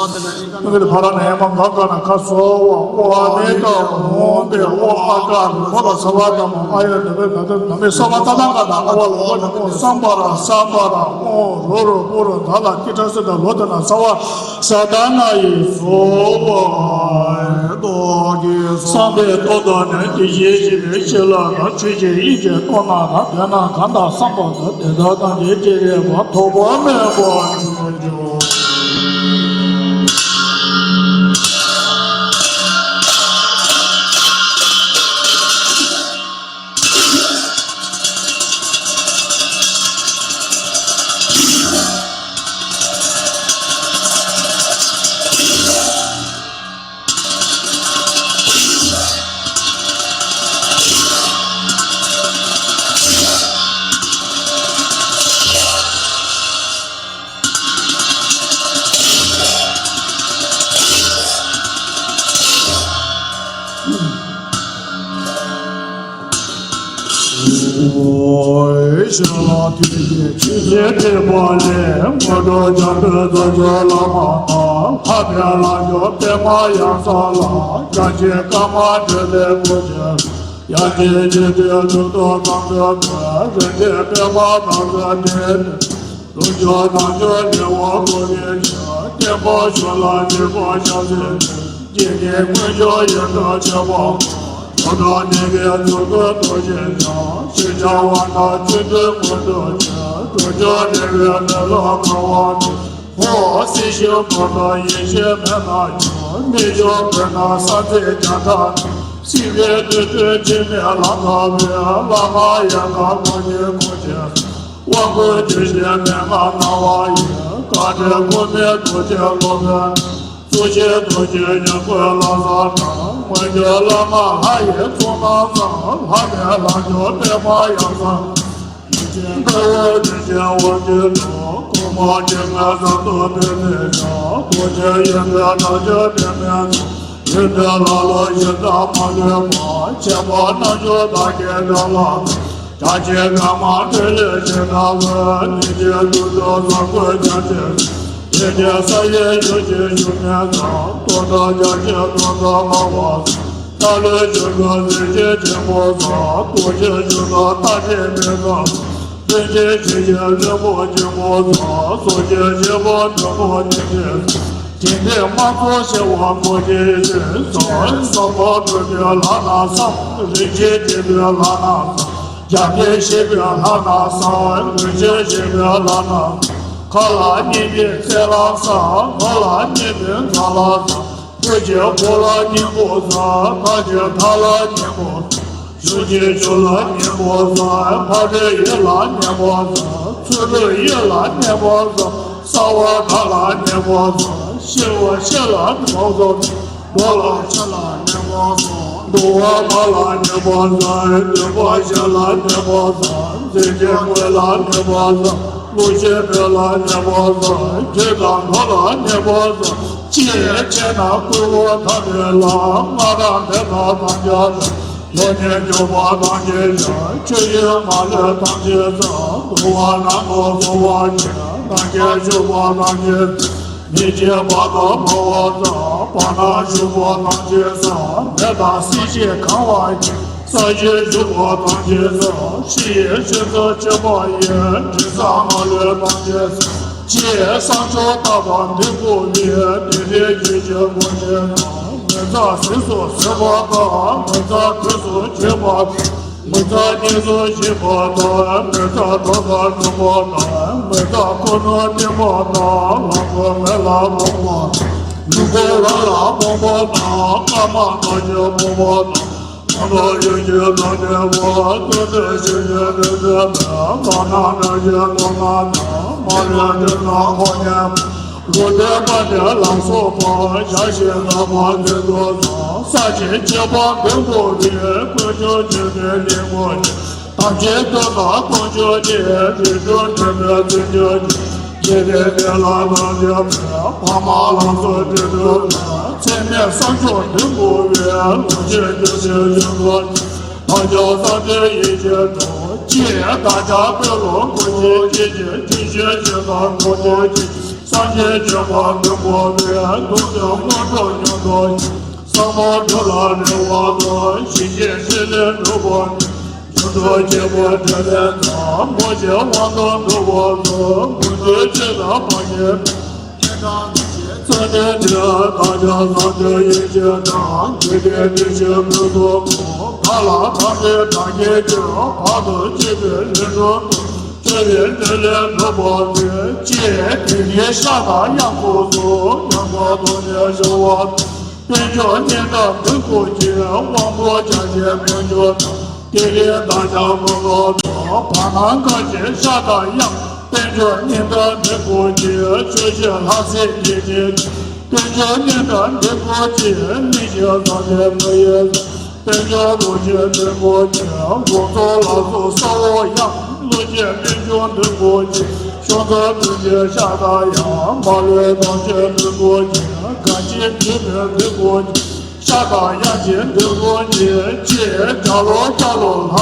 ལོ་དེ་ལ་ཨི་ཀ་ནང་། ཕ་ར་ནས་ཨེ་མ་འགག་ག་ན་ཁ་སོ་བ་ཨོ་ཨ་མེ་ཏ་འོང་པའི་ཨོ་ཨ་ཀ་རུ་ཁོ་ལ་ས་བ་ཏ་མ་ཨ་ཡ་ནི་བེ་ད་ད་ན་མེ་ས་བ་ཏ་ཏ་ཀ་ན་ཨ་བ་ལ་ཨོ་ནི་ཨོ་སམ་བ་ར་ས་བ་ར་ཨོ་རོ་རོ་པོ་རོ་ད་ལ་ཀི་ཏྲ་སི་ད་ལོ་དེ་ན་ས་བ། ས་ཏ་ན་ཡི་སོ་བ་རྡོ་གི་སམ་བེ་ཏོ་ད་ནི་དེ་ཞེས་ཞེས་པའི་ཤེས་ལ་ན་ཆོས་ཅན་ཡིན་ཅེས་རྟོགས་ན་ན་དེ་ན་ག་ད་སམ་བ་ད་དེ་ད་ད་ཉེ་ཅེས་ཡོད་པ་ཐོགས་པ་མེད་པ་ཡོད། ཤེས་ལ་དུས་ཀྱི་ཆོས་ཀྱི་ཐེག་པ་ལས། དངོས་གྲུབ་འཇམ་དཔལ་རྫོགས་སྐྱོང་བླ་མ་དང་། ལྷ་བརྒྱ་ལ་སྐྱོང་པདྨ་ཡང་ས་ལ། བརྒྱ་བྱིན་ཀརྨ་སྤྲུལ་པའི་སྐུ་ཆེན། ཡང་ཅིག་ཉིད་དུ་ལུས་རྟོགས་གང་འདུལ་བའི། རིག་འཛིན་པདྨ་དང་ཚུལ་ཁྲིམས་ཏེ། ལུས་སྦྱོང་རྣམ་སྦྱོང་ལེའུ་དགུ་པའི་ཕྱིར། དཀྱིལ་འཁོར་གཞུང་ལ་དཀྱིལ་འཁོར་ཞབས་ཟུང་ནས། འཇིག་རྟེན་དངོས་བྱུང་ཡོན་ཏན་ཆེན་པོ་མང་། ཐོག་དང་ནི་བའི་ཚོགས་ཀུན་རྫོགས་ཤིང་ཀྱང་། ཕྱིར་འཆང་བ་དང་ཆོས་སྐུའི་མངོན་རྟོགས་ཆེན། རྫོགས་བྱང་ནི་བའི་མེ་ལོང་གང་བ་ནི། འོད་གསལ་ཞིང་སྤངས་པའི་ཡེ་ཤེས་མེ་ནང་སྦྱོང་། རྨད་བྱུང་བོད་ན་ས་འཛིན་བརྒྱ་ཕྲག་ནང་། སྲིད་པའི་དུས་སུ་འཆི་མེད་ལྷ་ཐོབ་པའི། བླ་མ་ཡང་དག་སྐུ་མཆེད་སྐུ་མཆེད། དབང་བསྐུར་ཇི་བཞིན་མན་ངག་སྣང་བ་ཡིས། བཀའ་དྲིན་འཁོར་མེད་རྡོ་རྗེ་སློབ་དཔོན། གཙོ་ཆེན་རྡོ་རྗེ་ཉེར་དགུའི་ལྷ་ཚང་དང་། མངོན་གྱུར་བླ་མ་ལྷ་ཡི་ཚོགས་རྣམས་དང་། ལྷ་མིན་ལྷ་མཆོག་པདྨ་ཡབ་སྲས། རིན་ཆེན་དཔའ་བོ་རིན་ཆེན་དབང་གྱུར་ཏོ། གོང་མ་སྐྱེ་དངོས་གསར་དུ་འཕེལ་མེད་ཀྱང་། རྡོ་རྗེ་གཡོན་པའི་བྲག་ཅར་པདྨའི་ཚོགས། ཡོན་ཏན་ལ་ལོ་ཞེ་དྲག་མ་ལུས་པ། ཆེན་པོ་རྣལ་འབྱོར་བདག་གི་དོན་ལ། བྱ་བྱེད་གང་མ་འཕྲིན་ལས་ཇི་ལྟ་བུ། ནི་ཆེན་དུ་འགྲོ་ས་ཀུན་ཀྱང་ཆེ། དེ་ནས་ས་ཡི་ཡུལ་གྱི་ཞུགས་མེད་ས། རྡོ་བྲག་རྒྱ་ཆེན་རྡོ་བྲག་ལ་བ་ས། ལྷ་ལུས་ཆོས་སྐུ་གཟི་བརྗིད་ཆེན་པོ་ས། རྡོ་རྗེ་ཆོས་སྐུ་རྟ་དྲེལ་མི་ཁ་ས། རིན་ཆེན་ཆུ་ཡི་རི་བོ་ཆེན་པོ་ས། སོགས་ཀྱི་བྱེད་པོ་འབྲུག་མོ་ནི་ཆེ་ས། དྲིན་ལྡན་དམངས་གཙོ་ཞི་བ་མགོན་གྱི་ཞིང་ས། ཟབ་མོ་སྤྲུལ་པའི་ལྷ་རྣམས་ས། རིན་ཆེན་སྤྲུལ་པའི་ལྷ་རྣམས་ས། རྒྱ་མཚན་ཞེས་པའི་ལྷ་རྣམས་ས། རིན་ཆེན་ཞེས་པའི་ལྷ་རྣམས་ས། མཁའ་ལ་སྙེགས་པའི་ཚལ་རྣམས་ས། ལྷོ་ལ་སྙེགས་པའི་མཛའ་ལ་ས། བོད་ཀྱི་བོད་ལ་སྙིང་པོ་ས། ཐར་གྱི་ཐར་ལ་སྙིང་པོ་ས། ཆོས་ཀྱི་ཆོས་ལ་སྙིང་པོ་ས། ཕ་རོལ་ཡུལ་ལ་སྙིང་པོ་ས། ཚུ་རོལ་ཡུལ་ལ་སྙིང་པོ་ས། ས་བ་མཐའ་ལ་སྙིང་པོ་ས། ཤི་བ་ཤི་ལ་སྙིང་པོ་ས། འགྲོ་ལ་འཆི་ལ་སྙིང་པོ་ས། འདུ་བ་མ་ལ་སྙིང་པོ་ས། འདུས་པ་བཞི་ལ་སྙིང་པོ་ས། འཛིན་སྐྱེས་ཀུན་ལ་སྙིང་པོ་ས། བློ་ཆེན་པོ་ལ་སྙིང་པོ་ས། རྒྱུད་དང་མཐུན་ལ་སྙིང་པོ་ས། ཅི་ཡང་ཆེ་ན་བསྐུལ་བ་ཐམས་ཅད་ལ། སྔགས་དང་འདོན་ཐབས་ཐམས་ཅད་ལ། ལྷོ་ནས་འཇུག་པ་ཐམས་ཅད་ཡང་། ཆོས་ཡི་མ་ལུས་ཐམས་ཅད་ས། འདུ་བ་ནང་དུ་སོང་བ་ཅན། ནམ་མཁའ་བཞུགས་པ་ཐམས་ཅད་ས། མི་མཇེད་བར་དུ་འཕོ་བ་ས། བར་ན་བཞུགས་པ་ཐམས་ཅད་ས། མེ་དང་སྲིན་ཞིས་གང་བ་ཅན། ས་གཞིར་བཞུགས་པ་ཐམས་ཅད་ས། ཕྱི་ཡི་ཕྱི་ཚུལ་ཕྱི་མ་ཡི། དྲི་ཟ་མ་ལུས་ཐམས་ཅད་ས། ཅེས་བསང་མཆོད་བཏབ་པ་འདི་ཀོ་བའི། དེ་འདྲའི་ཡེ་ཤེས་སྒོ་ནས་ན། མི་ཚེ་ཟད་སོ་ཟད་པ་དང་། མི་ཚེ་དུས་སུ་འཆི་བ་དང་། མི་ཚེ་གཉིས་སུ་འཆི་བ་དང་། མི་ཚེ་ཐོག་མཐའ་གྲུབ་པ་དང་། མི་ཚེ་ཁོ་ནར་སྟིང་པ་དང་། ལྷ་མགོན་མི་ལ་ཕོངས་པ། ལུས་པོ་རང་ལ་ཕོངས་པ་དང་། སྔ་མ་ན་གཞོན་ཕོངས་པ་དང་། མ་ནོར་ཡོན་གྱི་ལོ་ནས་བ། ལྟོ་འདོད་ཞིང་གི་ལུས་འདོད་མེད། ལོ་ན་ན་གཞོན་ལོ་ན་ན། མ་ལུས་འདོད་ན་ཁོ་ཉན། ལོ་ཟླའི་བར་ནས་ལམ་སོགས་པ། བྱ་ཞིང་ལག་པ་འཛིན་རྟོག་དང་། ས་ཞིང་ཆེ་བ་འདི་ཀོ་བའི། དཀོན་མཆོག་མཆོད་པའི་གླིང་པོ་ཆེ། ཐམས་ཅད་སྟོན་པ་དཀོན་མཆོག་ཉིད། རིགས་དྲུག་འདྲེན་པའི་བརྩོན་འགྲུས་ཀྱིས། འདི་ལས་འདི་ལ་ཐམས་ཅད་མེད། ཕ་མ་ལ་སོགས་འདི་དྲུག་མེད། ཚད་མེད་བསམ་བརྗོད་འདི་ཀོ་བའི། ལོངས་སྤྱོད་རྒྱུ་ཆེན་ཆེན་པོ་ཉིད། བདག་ཅག་བསམ་གཏན་ཡེ་ཤེས་སྒྲོན། ཅེས་བདག་ཅག་དཔོན་སློབ་ཀུན་གྱི་རྗེས་སུ། དེ་བཞིན་གཞན་དག་ཀུན་ཀྱང་ཅི། སངས་རྒྱས་བྱོན་པ་འདི་ཀོ་བའི། ཐུགས་ཀྱི་དངོས་གྲུབ་མྱུར་ཐོབ་ཅིང་། ཟབ་མོ་སྒྲུབ་ལ་རེ་བ་དང་། ཞིང་གཤེགས་ཕྲིན་ལས་འགྲུབ་པ་ཉིད། རྒྱུ་འབྲས་རྒྱལ་པོ་ཕྲིན་ལས་དང་། མོ་ཆེ་དབང་ཐང་འགྲུབ་པར་ཤོག་མུ་སྟེགས་ཅན་དང་ཕ་རྒྱལ་བུ། ཚེ་འདས་འདི་བདག་ཅག་བསམ་དོན་ཡིད་ཆེས་དང་། འཇིག་རྟེན་འདི་ཕྱིར་མི་ལྡོག་གོ། བདག་ལ་ཕན་པའི་བདག་གིས་ཀྱང་། བར་དུ་གཅོད་པའི་ལས་འགྲོ་དང་། སྐྱོབ་པའི་སྨོན་ལམ་འགྲུབ་པར་མཛོད། ཅེས་དེ་ཉིད་ཤ་དང་གཡང་འཁོར་སོགས། ཡང་དག་ཐོག་ནས་ཤར་བ་དང་། དཔལ་འབྱོར་རྙེད་དང་འདི་ཀོ་ཅན། དབང་པོ་རྒྱ་ཆེན་དཀོན་མཆོག་དང་། དེ་ལས་བདག་ཅག་ཀུན་ལ་ཐོབ། བར་སྣང་གང་ཞིག་ཤ་དང་གཡང་། དཔལ་འབྱོར་རྙེད་དང་འདི་ཀོ་ཅན། ཆོས་ཀྱི་ལྷ་སྲིན་སྡེ་བརྒྱད་ཀྱི། དཔལ་འབྱོར་རྙེད་དང་འདི་ཀོ་ཅན། གནས་བཞི་ས་གནས་མི་ཡི་ས། དཔལ་འབྱོར་རྡོ་རྗེ་འདི་ཀོ་ཅན། དགོངས་རྫོགས་ལ་སོགས་ས་འོག་གཡང་། ཀླུ་རྒྱལ་དཔལ་འབྱོར་འདི་ཀོ་ཅན། ཤོང་ཚོ་བདུན་གྱི་ཤ་དང་གཡང་། མ་ལུས་ཐམས་ཅད་འདི་ཀོ་ཅན། གང་ཞིག་འདུས་མེད་འདི་ཀོ་ཅན། ཤ་དང་གཡང་ཅན་འདི་ཀོ་ཅན། ཅེས་བྱ་ལོ་བྱ་ལོ་ལྷ་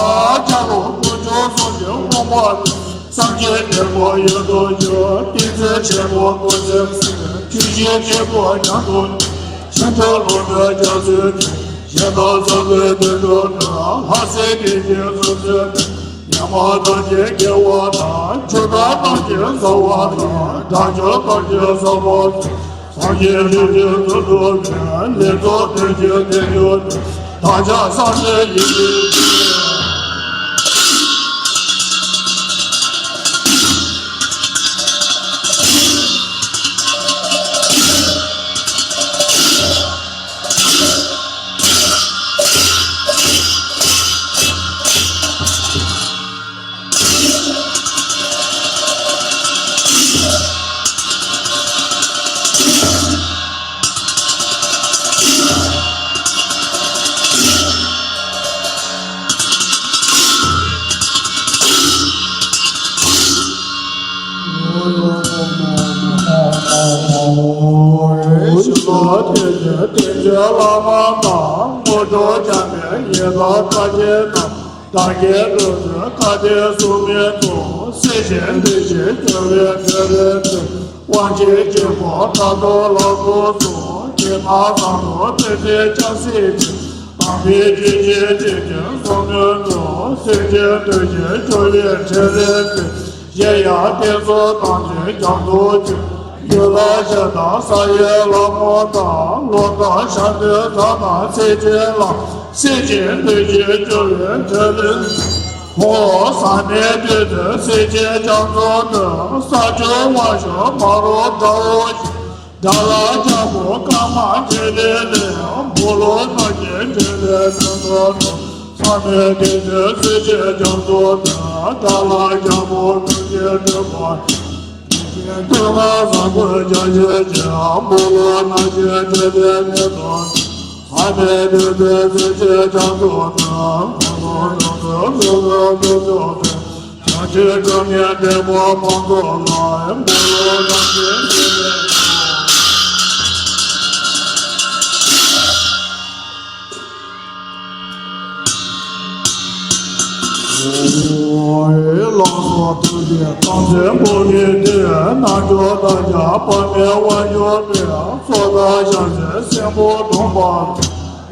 བྱ་ལོ་དཀོན་མཆོག་གསུམ་གྱི་དབང་པོ་སྟེ། སངས་རྒྱས་རྒྱལ་པོ་ཡུལ་དུ་བཞུགས། ཏིང་འཛིན་ཆེན་པོ་སྐུ་ཚེ་བསྲིང་། ཆོས་ཀྱི་རྒྱལ་པོ་ཉམས་སུ་བཞེས། ཕྱིན་ཅི་ལོག་པའི་རྒྱ་མཚོའི་གཏིང་། གཞན་དག་བསམ་པའི་དོན་དུ་བགྲོད། ལྷ་སྲིན་སྡེ་བརྒྱད་སྲོག་རྩོལ་ནས། ཉ་མ་ཐམས་ཅད་དགེ་བ་དང་། ཆུ་དག་ཐམས་ཅད་བཟའ་བ་དང་། དགྲ་བཅོམ་ཐམས་ཅད་བསམ་པ་བཟུང་། སངས་རྒྱས་ཐམས་ཅད་ཐུགས་སུ་ཆུད། ལེགས་ཚོགས་ཐམས་ཅད་རྟེན་དུ་བྱས། བདག་ཅག་བསམ་གཏན་ཡེ་ཤེས་ཀྱི། ཞི་ལྷོ་སྟོད་ཀྱི་བསྟན་འཛིན་བླ་མ་དང་། དངོས་གྲུབ་འཇམ་དཔལ་ཡི་དམ་བཀའ་དྲིན་དང་། བདག་གི་འགྲོ་དོན་ཁ་ཏོན་གཟུགས་མེད་དུ། སྲིད་ཞིའི་འདུ་བྱེད་སྐྱོབ་པའི་ཕྲིན་ལས་མཛད། དབང་ཆེན་དཀྱིལ་འཁོར་དག་ཏུ་ལག་ཏུ་སོགས། དེ་དག་གསང་སྔགས་པཎྜི་ཏའི་ཕྱག་སྲིད་ཅན། དམ་པའི་ཆོས་ཀྱི་སྡེ་བདུན་ཟབ་མོའི་ཚོགས། སེམས་ཅན་འདུ་བྱེད་སྐྱོབ་པའི་ཕྲིན་ལས་མཛད། གཞན་ཡང་བསྟན་སྲུང་དམ་ཅན་རྒྱ་མཚོ་ཆེ། ཡུལ་ལྷ་གཞི་བདག་ས་ཡི་ལྷ་མོ་དང་། ལོ་ཟླ་ཞག་དུས་གྲངས་དང་ཚེས་བཅད་ལ། སྲིད་ཞིའི་འདུ་བྱེད་སྐྱོབ་པའི་ཕྲིན་ལས། ཨོ་ཟབ་མོའི་བདུད་རྩི་སྲིད་ཞིའི་རྒྱ་མཚོ་སྟོན། ས་བཅུ་དབང་ཕྱུག་མ་རུ་དགྲ་བོ་ཞི། དགྲ་ལྷ་རྒྱལ་པོ་ཀརྨ་ཏྲི་ལི་ལས། འབུམ་ལུ་ནག་གི་ཕྲིན་ལས་ཕུན་སུམ་ཚོགས། ཟབ་མོའི་བདུད་རྩི་སྲིད་ཞིའི་རྒྱ་མཚོ་སྟོན། དགྲ་ལྷ་རྒྱལ་པོ་ཀུན་གྱི་སྤྲུལ་པ། སྟོན་ཁ་བཟང་པོའི་རྒྱ་ཆེན་ཅན། འབུམ་ལུ་ནག་གི་ཏྲེ་ཏེ་ནི་དང་། ཨ་མེ་དེ་དེ་དེ་དེ་ཅང་དུ་དང་། འཁོར་ལོ་ནང་དུ་ལུ་ལུ་ལུ་ལུ་དེ། བྱང་ཆུབ་སྒྲུབ་ནི་འབྲས་བུ་མང་པོ་ལ། འབུམ་ལུ་ནག་གི་ཏྲེ་ཏེ། ལགས་སོ། ཐུགས་རྗེ་དམ་ཆོས་འབུམ་གྱི་དུས། རྣལ་འབྱོར་དར་ཞིང་དཔག་མེད་དབང་ཕྱུག་པའི། སོ་ཐར་ཞལ་ཟས་སྲིན་པོ་གདོང་པ།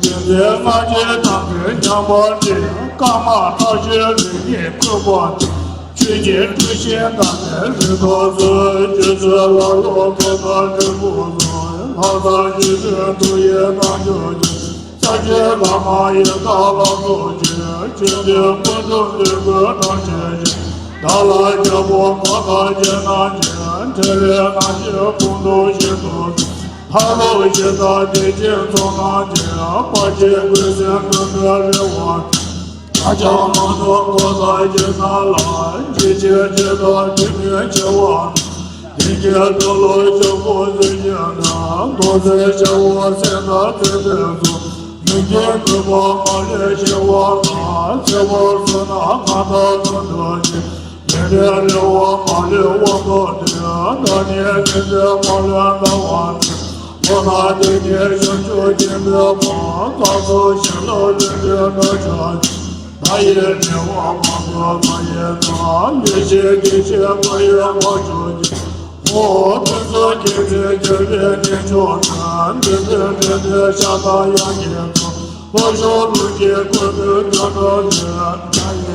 རིག་འཛིན་སྔགས་ཀྱི་དམ་ཚིག་ཉམས་པ་འདི། ཀརྨ་བཀྲ་ཤིས་རིམ་གཉིས་བཀོད་པ་འདི། ཆོས་ཀྱི་སྤྲུལ་ཞིང་དམ་པའི་རིགས་ཐོབ་སོལ། རྗེ་བཙུན་ལྷ་ལུང་གོ་ས་འབྲས་བུ་སོལ། ལྷ་དང་རྗེ་བཙུན་ཐུགས་ཡིད་རྣམ་འབྱོར་ཅན། ས་གཞི་བླ་མ་ཡི་དམ་ལ་སོགས་ཀྱི། ཆོས་འདི་ཀུན་ཏུ་འདུས་ཀུན་བདག་བྱེད་ཅིང་། བདག་ལ་རྒྱལ་པོ་འཁོར་དང་བཅས་རྣམས་ཀྱིས། ཕྲིན་ལས་རྣམ་བཞི་དཔུང་དུ་བཤིག་ཏུ་གསོལ། ལྷ་ཀླུ་གཞི་བདག་དེད་ཅིང་ཚོགས་རྣམས་ཀྱིས། དཔལ་གྱི་སྐུ་ཚེ་ཀུན་ཏུ་རིང་བར། བདག་ཀྱང་མ་ནོར་འཁོར་དང་བཅས་རྣམས་ལ། འཇིགས་བྱེད་ཅི་ལྟར་དུས་མིན་འཆི་བ། བདེ་སྐྱིད་འདོད་ལ་ཕྱུག་པོ་བརྩོན་ཅིང་འདུན། འདོད་སྲེད་ཆེ་བ་སེམས་དང་བརྩེ་ལྡན་ཚོགས། མི་མཁྱེན་དྲི་མ་མ་ལུས་ཞི་བ་ལ། བརྩེ་བར་གསོལ་ན་མངའ་བདག་ཀུན་འདུས་ཀྱི། མི་ལུས་རེ་བ་མ་ལུས་དབང་ཐོབ་སྟེ། བདག་ནི་མི་འདོད་མ་ལུས་ཟླ་བ་འདྲ། ལོ་ཟླ་དུས་ནི་བྱང་ཆུབ་ཀྱི་འདོད་པ། རྩྭ་ཟ་བྱི་ལ་ལུས་འདོད་འདྲ་ཆགས་ཤིང་། བདག་ཡི་དྲི་བ་མ་གོས་མ་ཡི་དྭགས། ལུས་ཤེས་སྐྱེ་ཤེས་མ་ཡི་བ་ཕྱུགས་ཀྱི། འོ། ཕུན་སུམ་ཚོགས་པའི་རྒྱལ་པོའི་གནས་མཆོག་ཏུ། འདི་ནི་འདི་ནི་ཤ་སྟག་ཡང་སྙིང་པོ། ལྷོ་ཕྱོགས་ཀླུ་གི་སྐུ་མདོག་དོན་གྲུབ་ཀྱི།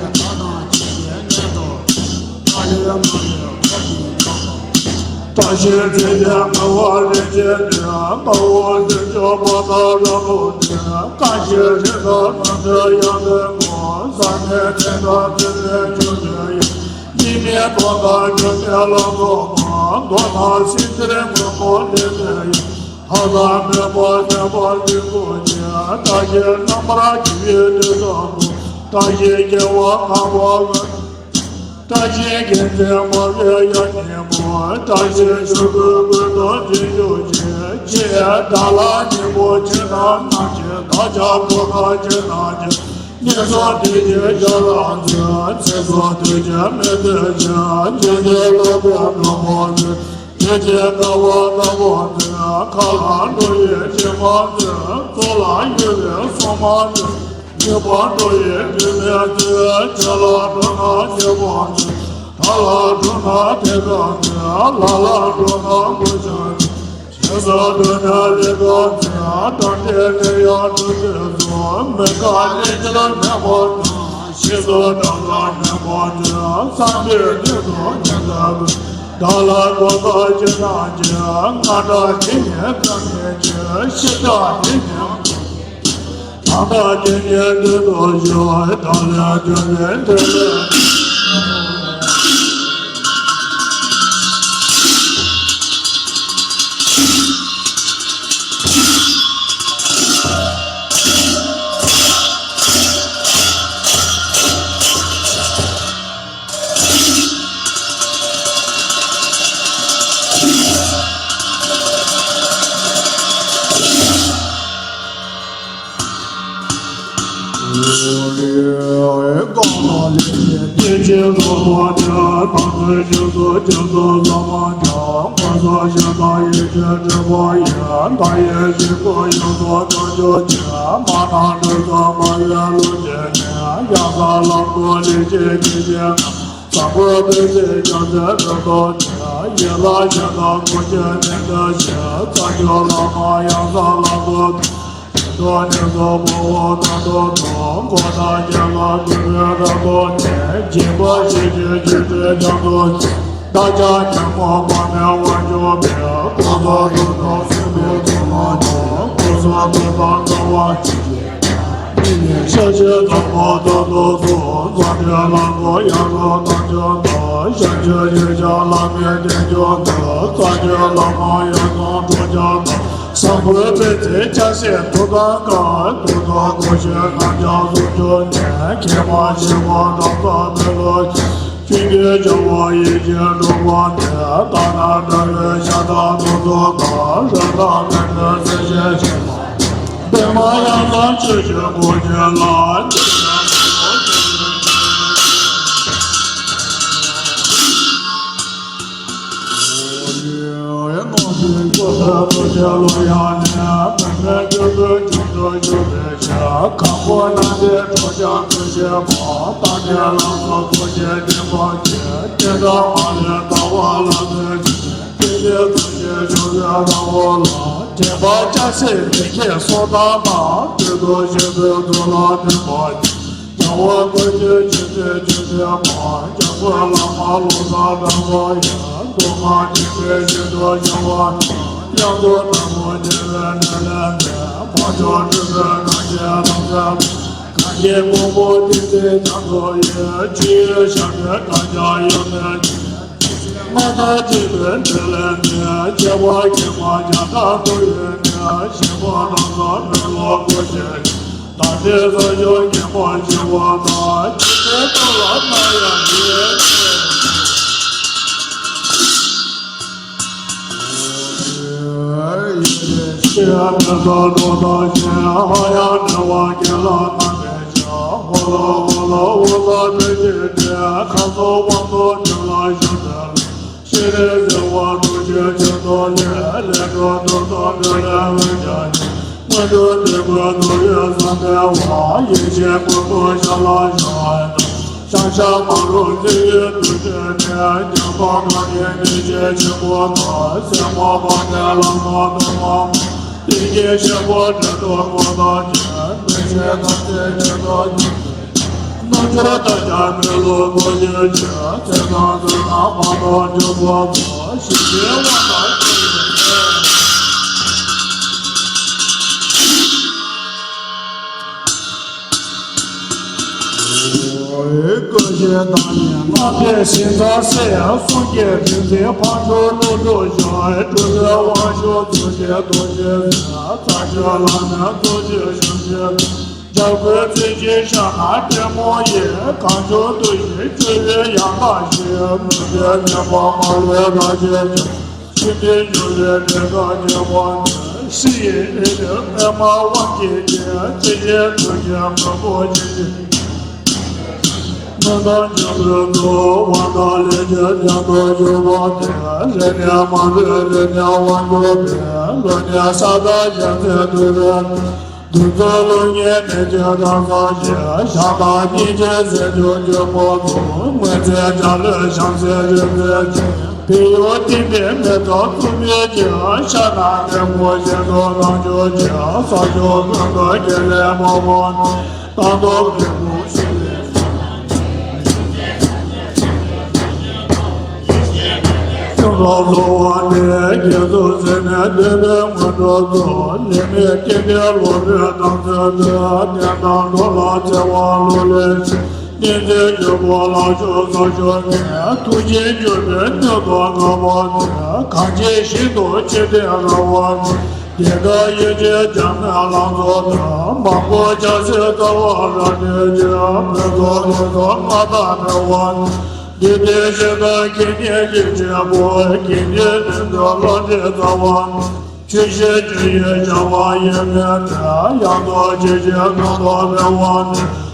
བཀྲ་ཤིས་རྩེ་ལྡན་ངག་དབང་རིན་ཆེན་ཏེ། དཔའ་བོ་ཟས་མཆོག་པོ་ཏ་ར་ལུ་ཏེ། བཀྲ་ཤིས་རི་དྭགས་རྣམ་གྲོལ་ཡང་སྟོན་མགོན། བཟང་ངན་ཕྲད་དང་བརྩེ་བའི་ཆུ་ཆེན་ཡང་། སྙིགས་མའི་དོན་དག་འགྱུར་མེད་ལ་སོགས་པ། མདོ་དང་སེམས་ཚེ་མངོན་སུམ་ལས་མེད་ཡང་། ལྷ་དང་མོས་པ་སེམས་དཔའ་འདི་ཀུན་གྱི། བཀྲ་ཤིས་རྣམ་པར་རྒྱལ་བའི་དུས་གསུམ་དུ། བཀྲ་ཤིས་རྒྱལ་བ་ངག་དབང་ལ། བཀྲ་ཤིས་དགེ་འདུན་མ་ལུས་ཡང་སྙིང་པོ། བཀྲ་ཤིས་ཆོས་སྐུ་ཀུན་ཏུ་རྗེས་འཇུག་ཅིང་། ཅེས་དགྲ་ལྷ་སྙིང་པོ་ཁྱེད་རྣམས་རྣམས་ཀྱི། བདག་ཅག་འཁོར་དང་ཁྱེད་རྣམས་ཀྱི། ངན་སོང་སྡིག་བགེགས་ཞག་དང་མཚན། ཚེ་སྲོག་དུས་ཀྱི་མི་ཚེ་ཕྱིན། འཇིག་རྟེན་ལོ་ཀུན་འགྲོ་ཀུན་འཛིན། དེ་ཕྱིར་དགའ་བ་ལྟ་བུ་འདི། མཁའ་ལ་འགྲོ་བའི་སྤྱན་མ་འཛིན། མཚོ་ལ་གཡུར་བའི་སྲུང་མ་འཛིན། འཇིགས་པ་འགྲོ་བའི་སྒྲོན་མེ་འཛིན། ཆོས་ལ་འགྲོ་ན་སྐྱེ་བ་འཛིན། ལྷ་ལ་འགྲོ་ན་དེ་དག་འཛིན། ལ་ལ་འགྲོ་ན་མུ་ཆ་འཛིན། ཞེ་ས་འགྲོ་ན་ལས་དག་འཛིན། དགྲ་འདྲེ་ལས་ཡང་འགྲོ་འཛིན་སོགས། མི་རྒ་ལས་ཀྱང་མེད་པ་འཛིན། ཞེ་སྡང་དགྲ་ལ་མེད་པ་འཛིན། བསམ་པའི་དོན་དུ་ཉེར་ལེན་ཀུན། བདག་ལ་གོ་ས་ཅི་ན་ཅི། རྔ་སྒྲ་དེ་ཉིད་ཀུན་མི་སྐྱེ། ཤེས་བྱ་དེ་ཉིད་ཀུན་མི་སྐྱེ། དམ་པ་དེ་ཉིད་འདི་ལྟར་ཞུ། བདག་ལས་འདོད་པའི་འདོད་ལས།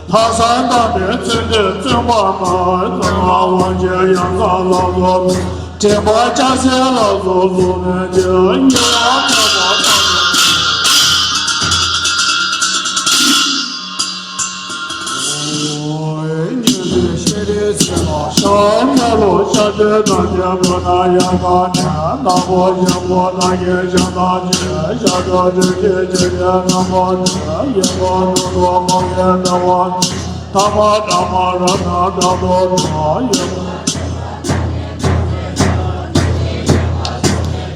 ལྷག་བསམ་དམ་པའི་བརྩོན་འགྲུས་བརྩོན་པ་དང་། བརྩོན་པ་དབང་ཆེན་ཡང་དག་ལ་སོགས། དྲན་པ་སྐྱ་སེར་ལ་སོགས་སུ་མེད་ཅིང་། ཉེ་བར་མེད་པར་ཐམས་ཅད། ཉན་ཐོས་ཤེས་རིག་ཚེ་ལ་ཤར། གནས་ལུགས་ཤར་ཕྱིར་ཐམས་ཅད་ཀུན་ནས་ཡལ་ག་ནས། ནག་པོ་ཞིག་པོ་དག་གིས་ཞག་དང་ཕྱེད། ཞག་དྲུག་དྲུག་གི་ཕྱེད་ཀའི་ནག་པོ་དེ། ཡེ་ཤེས་ནོར་བུ་མ་གིའི་ཟླ་བ། ཐ་མ་ཐ་མ་ར་ན་ད་དོ་དང་། ཡེ་ཤེས་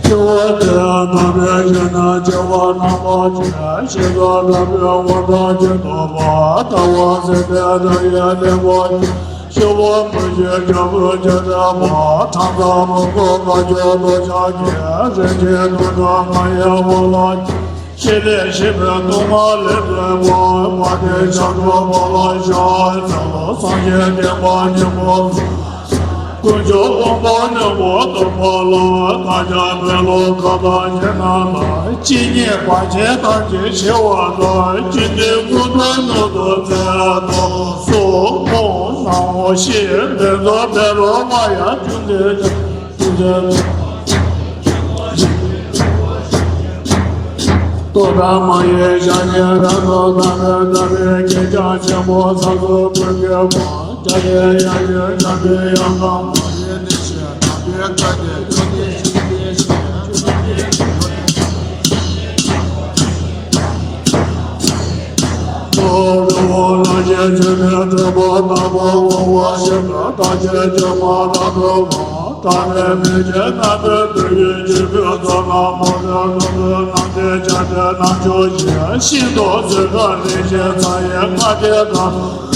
སྤྱི་བོ་སྟེ་དམ་པའི་ཞལ་ནས་སྤྱི་བོ་རྣམ་པར་བྱོན། ཞིང་ཁམས་དྲུག་པའི་དབུས་དང་གྱེན་དུ་འཕགས། ཟླ་བ་སྲིད་པའི་རི་ཡི་སྟེང་པོ་ཞིག། ཤོག་བུ་མུ་བཞི་ལྗང་གུ་ཆེ་དྲགས་པ། ཁྲག་འཛག་མུ་གུ་དཀར་ཕྱོགས་དུ་ཆགས་ཀྱི། རིན་ཆེན་དུང་ཁྲ་ང་ཡི་འོག་ལ། ཤེས་རིག་ཤེས་པའི་སྟོང་པ་ལས་གྲུབ་པ། མ་ཏི་ཕྱག་དྲུག་པ་ལ་ཞགས་པའི་ཚལ་ལ། སངས་རྒྱས་བསྟན་པ་སྙིང་པོ། དཀོན་མཆོག་དབང་པོ་རྣོན་པོ་སྟོན་པ་ལ། བདག་ཅག་དཔོན་སློབ་ཁ་དང་ཁྱིམ་རྣམས་ལ། ཇི་སྙེད་བར་ཆད་ཐམས་ཅད་ཞི་བ་དང་། ཇི་འདྲའི་སྐུ་མདོག་ནུས་མཐུ་བཙན་ཏོ། སོགས་སྨོན་གནང་ངོ་ཞེས་འདི་ཚོ་བཻ་རོ་མ་ཡ་ཅུང་ཟད། སྟོབས་དང་མ་ཡི་ཞབས་ཀྱི་རལ་གྲི་ལྟ་བུའི་གདངས་ཀྱང་ཆེན་པོ་ཚ་ཚུ་ཀུན་གྱི་དཔུང་། རྒྱ་གར་ཡ་གྱལ་འཇམ་པའི་དབྱངས་དང་མ་ཡི་ནི་ཞེས། དམ་པའི་བཀའ་དེ་ཐུགས་ཀྱི་ཤིང་རྟའི་ཞིང་། རི་བོ་རང་བཞིན་ཆོས་ཀྱི་སྤྲུལ་པ་དམ་པ་ངོ་བོ་ཞིག་ཏུ་བདག་གི་སྒྱུ་མ་རང་གྲོལ་བ། བྲག་རི་མན་ཆད་རྣམ་པའི་འདུ་ཡི་སྐྱེ་བོའི་ཚོགས་རྣམས། མོ་རང་ནོར་བུ་རྣམ་འདྲེན་བྱ་བྲལ་རྣམ་མཆོག་ཡིན། ཤིན་ཏུ་གཟི་དཀར་རིན་ཆེན་མཚོ་ཡི་མངའ་སྡེ་དང་།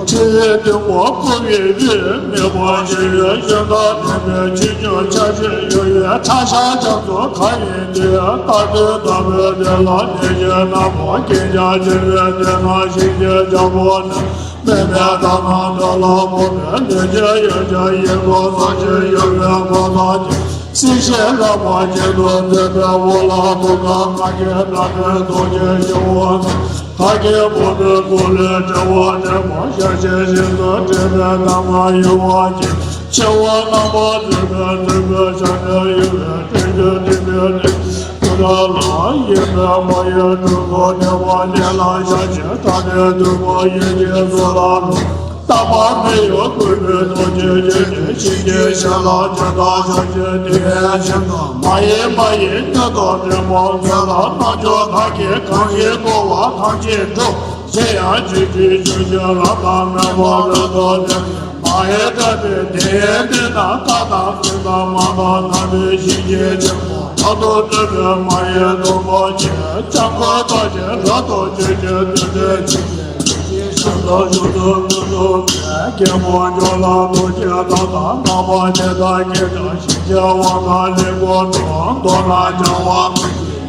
ཁྲི་ཡི་སྟེང་པོ་བཀུར་བའི་དབུས། དམིགས་པ་ཆེ་བའི་ཞིང་དང་ལྡན་པའི་ཆོས་འབྱུང་ཆར་ཆེན་གཡོ་བའི་ཁྲ་ཤག་རྒྱ་མཚོ་མཁའ་དབྱིངས་ཏེ། རྟ་ཐོད་ལྟ་བུའི་གདན་ལ་གནས་ཤིང་ན་མོ། རྒྱན་ཆ་ཆེ་བའི་སྟེང་ན་ཞིང་གི་རྒྱལ་པོ་ནི། མེ་མེ་ཏ་ན་འདྲ་ལ་སྨོད་པའི་ལས་ཀྱི་དབྱེན་ཅན་ཡིན་ནོ། ས་ཆེན་གཡོ་བའི་འཁོར་དང་བཅས། སྲིད་ཞིའི་རབ་དབང་གཅིག་ཏུ་འཛིན་པའི་འོག་ལ། ཐུགས་ཀར་མངའ་བདག་རྡོ་རྗེ་སྤྱི་བོ་ནི། བདག་གི་ཕོ་བྲང་སྐུ་ལས་གྲོལ་བ་འདྲེན་པ། ཞལ་ཕྱེ་ཞིང་དུ་བྲིས་པའི་གདམས་ངག་ཡོད་པ་ཅིག། ཆེ་བ་རྣམ་པར་འཛིན་པའི་འཛིན་པའི་ཞབས་ནས་གཡོ་བའི་སྤྲིན་གྱི་སྤྲིན་པའི་སྤྲིན། ཀུན་ལ་ཡིད་པའི་མ་ཡི་དྲུང་དུ་གནས་པ། གནས་ལ་ཞབས་ཀྱི་ཕྲ་མེན་བདུག་པ་ཡི་གེ་སོགས་ལ། བརྟག་པ་མེ་ཡི་སྐུད་པས་རྡོ་རྗེ་གི་ནི། ཞིང་གི་ཞལ་ལ་ཇི་ལྟར་ཞབས་ཀྱི་དེ་བཞིན་དུ། མ་ཡི་མ་ཡི་སྣོད་དང་ལྡན་པ་མཛོད་ལ། རྣམ་འགྱུར་དག་གིས་གང་ཞིག་བསྐོར་བ་ཐམས་ཅད་འགྲུབ། གཞན་ཡང་ཇི་སྲིད་ཆོས་ཀྱི་རབ་དང་མེ་འབར་རབ་ཏུ་ལྡིར། མ་ཡི་སྒྲ་དེ་དེའི་སྟེང་ན་བཀའ་དང་སྲིད་དང་མ་དང་དམ་པའི་ཞིང་གི་ཆེན་པོ། མཐར་ཐུག་སྤྲུལ་པའི་མ་ཡི་སྡོང་པོ་ཆེ། སྤྱང་ཀ་ལྟ་ཞིང་རབ་ཏུ་འཇུག་པའི་བདུད་རྩི་ཆུ་ཡི་ཞིང་དུ་བཞུགས་སུ་ཀུན་རྫོབ་པའི། རྒན་མོ་མགྱོགས་ལ་ཐུགས་རྗེ་དང་། དང་ནག་པོ་དེ་དག་གིས་ཀྱང་ཞིང་གི་དབང་ཐང་ལེགས་པོ་འགྲུབ། མདོར་ན་བྱ་བ་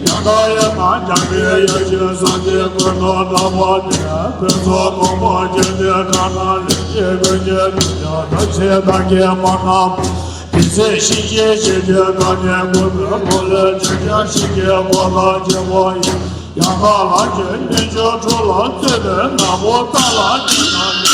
ཡང་དག་ཡང་དག་འཇམ་པའི་ཡེ་ཤེས་སངས་རྒྱས་ཀུན་ཏུ་གྲགས་པ་དེ། ཕུན་ཚོགས་གོང་མ་ཆེ་སྟེ་གང་ན་ལེགས་བྱས་ཀུན་གྱི་དུས་ཀྱང་། བདག་ཚེ་བདག་གི་མ་ནམ། དེ་ཚེ་ཞིང་གི་ཞིང་གི་བཀའ་ནི་ཀུན་ཏུ་ལོ་ལས་ཆེ་ཞིང་། ཞིང་གི་འཁོར་དང་བཅས་པ་ཡི། ཡང་དག་ལམ་གྱི་རྣལ་འབྱོར་དྲུག་ལ་བརྩོན་པའི་ནག་པོ་རྟ་ལ་བརྟེན་ན།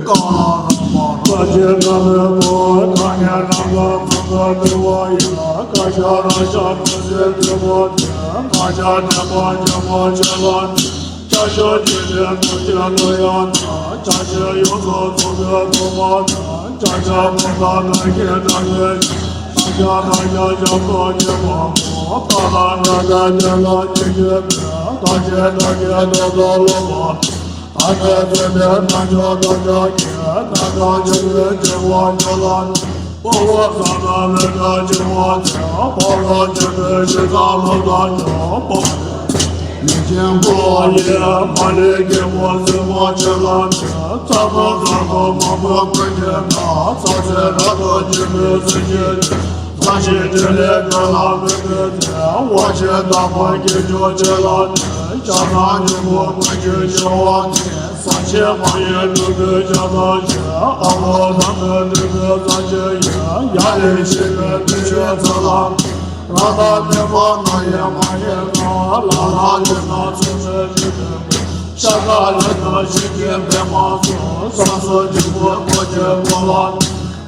ཀ་ལ་རམ་པ་ར་ཇེ་ན་མེ་ཏོ་ཀ་ཉེ་ན་ག་མ་ག་དེ་བ་ཡ་ཀ་ཤ་ར་ཤ་ཀ་ཤ་དེ་བ་དེ་ང་ཤ་དེ་བ་ཇ་མ་ཇ་ལ་དེ། ཅ་ཤ་ཇི་ལྟའི་ཐུགས་རྗེ་ལ་ཡང་དག། ཅ་ཤ་ཡོངས་སུ་རྫོགས་པའི་ཐོག་མ་དང་། ཅ་ཤ་མུ་ད་ད་ཀྱེ་ད་ཀྱེ། ད་ཤ་ད་ཤ་ཞབས་སུ་མཆི་བ་མོ། ད་ད་ད་ད་དེ་ལ་ཉེ་ཤོས་པའི། ད་ཀྱེ་ད་ཀྱེ་ད་ད་ལོ་མ། ཨ་ནེ་ཙེ་ཏེ་ན་ཅོ་ད་ཅ་ཀྱེ། ན་ཅ་ཆེ་བའི་ཆེ་བ་ཆེ་ལ། པོ་བ་ས་ན་ལེ་ད་ཆེ་བ་ཚེ། པ་ར་ཆེ་བའི་ཤི་ད་ལོ་ད་ཅོ་པོ། ཡུལ་ཅན་འཁོར་བ་ཡི། མ་ལུས་སྐྱེ་བོ་སྲིད་པ་ཆེ་ལ་ནི། ཚ་ཁོ་ཚ་ཁོ་མ་ཁོ་ཀུན་གྱི་ནང་། ཚ་ཚེ་རབ་ཏུ་འཇིག་པའི་སྲིད་ཞིའི་དུས། ཚ་ཞིང་འབྲིང་ལས་གོས་ལ་མི་ཕོད་དེ། བ་ཞིང་དག་པ་སྐྱེ་མཆོག་ཆེ་ལ་ནི། ཤ་ཟ་སྨྱུ་གུ་ཀུན་གྱིས་ཤི་བ་ནི། ས་ཆེན་མ་ཡི་སྤྲུལ་པའི་ཤ་ཟ་ཞིང་། ཨ་ལོ་ཟ་མའི་སྤྲུལ་པའི་ས་ཆེན་ཡི། ཡ་ལས་ཤི་བའི་དུས་ཆེན་ཚེ་ལ་ནི། ལ་ལ་ནས་མ་ན་ཡེ་མ་ཡེ་ན་ལ་ལ་ལས་ན་ཚུལ་ཚུལ་ཞིག་ཏུ་ཤ་ཁ་ལས་ན་ཞིག་གི་བེ་མ་ཚོ་ས་སོ་འཇིག་པོ་མོ་ཆེ་མོ་ལ་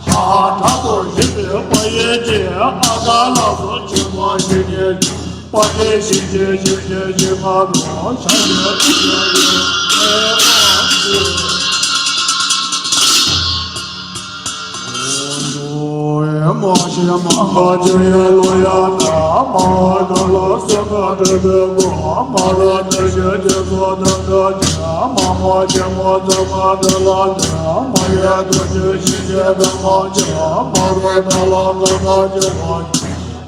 ཧ་ཧ་ཁྲ་ཐོ་ཞིག་པའི་པ་ཡེ་ཅེ་ཨ་ཀ་ལ་སོ་ཆེ་མོ་ཞིག་གི་པ་ཡེ་ཞིག་ཅེ་ཞིག་ཅེ་ཞིག་མ་དོ་ཤ་ཡེ་ཞིག་ཅེ་ཞིག་མ་དོ། མ་ཤི་མ་ཧ་ཅི་ཡ་ལོ་ཡ་ན་མ་ཧ་ག་ལ་སེ་ག་ཏེ་བེ་གོ་མ་ར་ཏེ་ཞེ་ཏེ་སོ་ཏེ་ཏེ་ཅེ་མ་མ་ཅེ་མོ་ཙེ་མ་ཏེ་ལ་ཏེ་མ་ཡེ་ཏེ་ཅེ་ཞེ་ཅེ་བེ་མ་ཅེ་མ་ར་ཏེ་ལ་ཏེ་ཏེ་ཅེ་མ་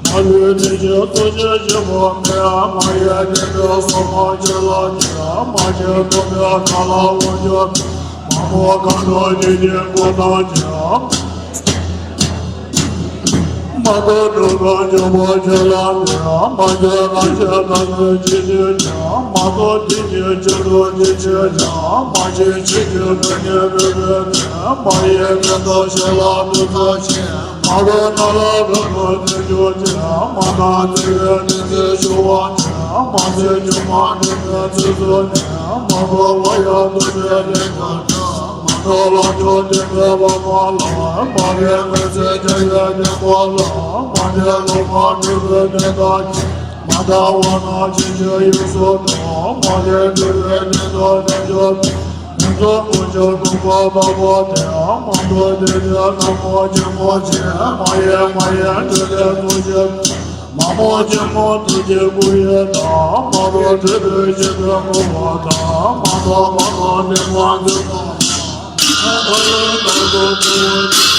མ་ལུས་ཏེ་ཅེ་སོ་ཅེ་ཞེ་མོ་མེ་མ་ཡེ་ཏེ་ཏེ་སོ་མ་ཅེ་ལ་ཏེ་མ་ཅེ་ཏེ་མེ་ཁ་ལ་འོ་ཅེ། མ་མོ་གང་དུ་ཇི་ཇི་མགོ་དང་ཇི། མ་དོ་དུ་གང་ཇོ་བོ་ཇི་ལ་ནི་མ་ཇི་ན་ཇི་ན་ནི་ཇི་ཇི་ཇི། མ་དོ་ཇི་ཇི་ཇི་དོ་ཇི་ཇི་ཇི། མ་ཇི་ཇི་ཇི་དོ་ཇི་དོ་ཇི། མ་ཡེ་ནི་དོ་ཇི་ལ་ནི་དོ་ཇི། མ་རོ་ན་ལ་རོ་ནོ་ནི་ཇོ་ཇི། མ་ན་ནི་རེ་ནི་ནི་ཇོ་བ་ཇི། མ་ནི་ཇོ་མ་ནི་ནི་ཇི་ཇོ་ཇི། མ་རོ་བ་ཡ་དོ་ཇི་ནི་ག་ཇི། མ་ནོ་ལ་ཇོ་ཇི་ནི་བ་མ་ལ། མ་རེ་ནི་ཇི་ཇི་ཡ་ཇི་མ་ལ། མ་རེ་ལོ་མ་ནི་རེ་ནི་ད་ཇི། མ་ད་བ་ན་ཇི་ཇི་ཡུ་སོ་ཏོ། མ་རེ་ནི་རེ་ནི་ད་ནི་ཇོ་ཇི། མ་ཏོ་མ་ཇོ་ཀུ་པ་ད་བ་ཏེ། མ་ཏོ་ཏེ་ཏེ་ན་མོ་ཇི་མོ་ཇི། མ་ཡེ་མ་ཡེ་ཏེ་ཏེ་ཏུ་ཇི། མ་མོ་ཇི་མོ་ཏུ་ཇི་ཀུ་ཡེ་ད། མ་རོ་ཏེ་ཏེ་ཇི་ཏེ་ཀུ་བ་ད། མ་ཏོ་མ་ཏོ་ཏེ་མ་ཏེ་ཏོ། མ་ཏོ་ཏེ་ཏེ་ཏོ་ཏེ་ཏོ།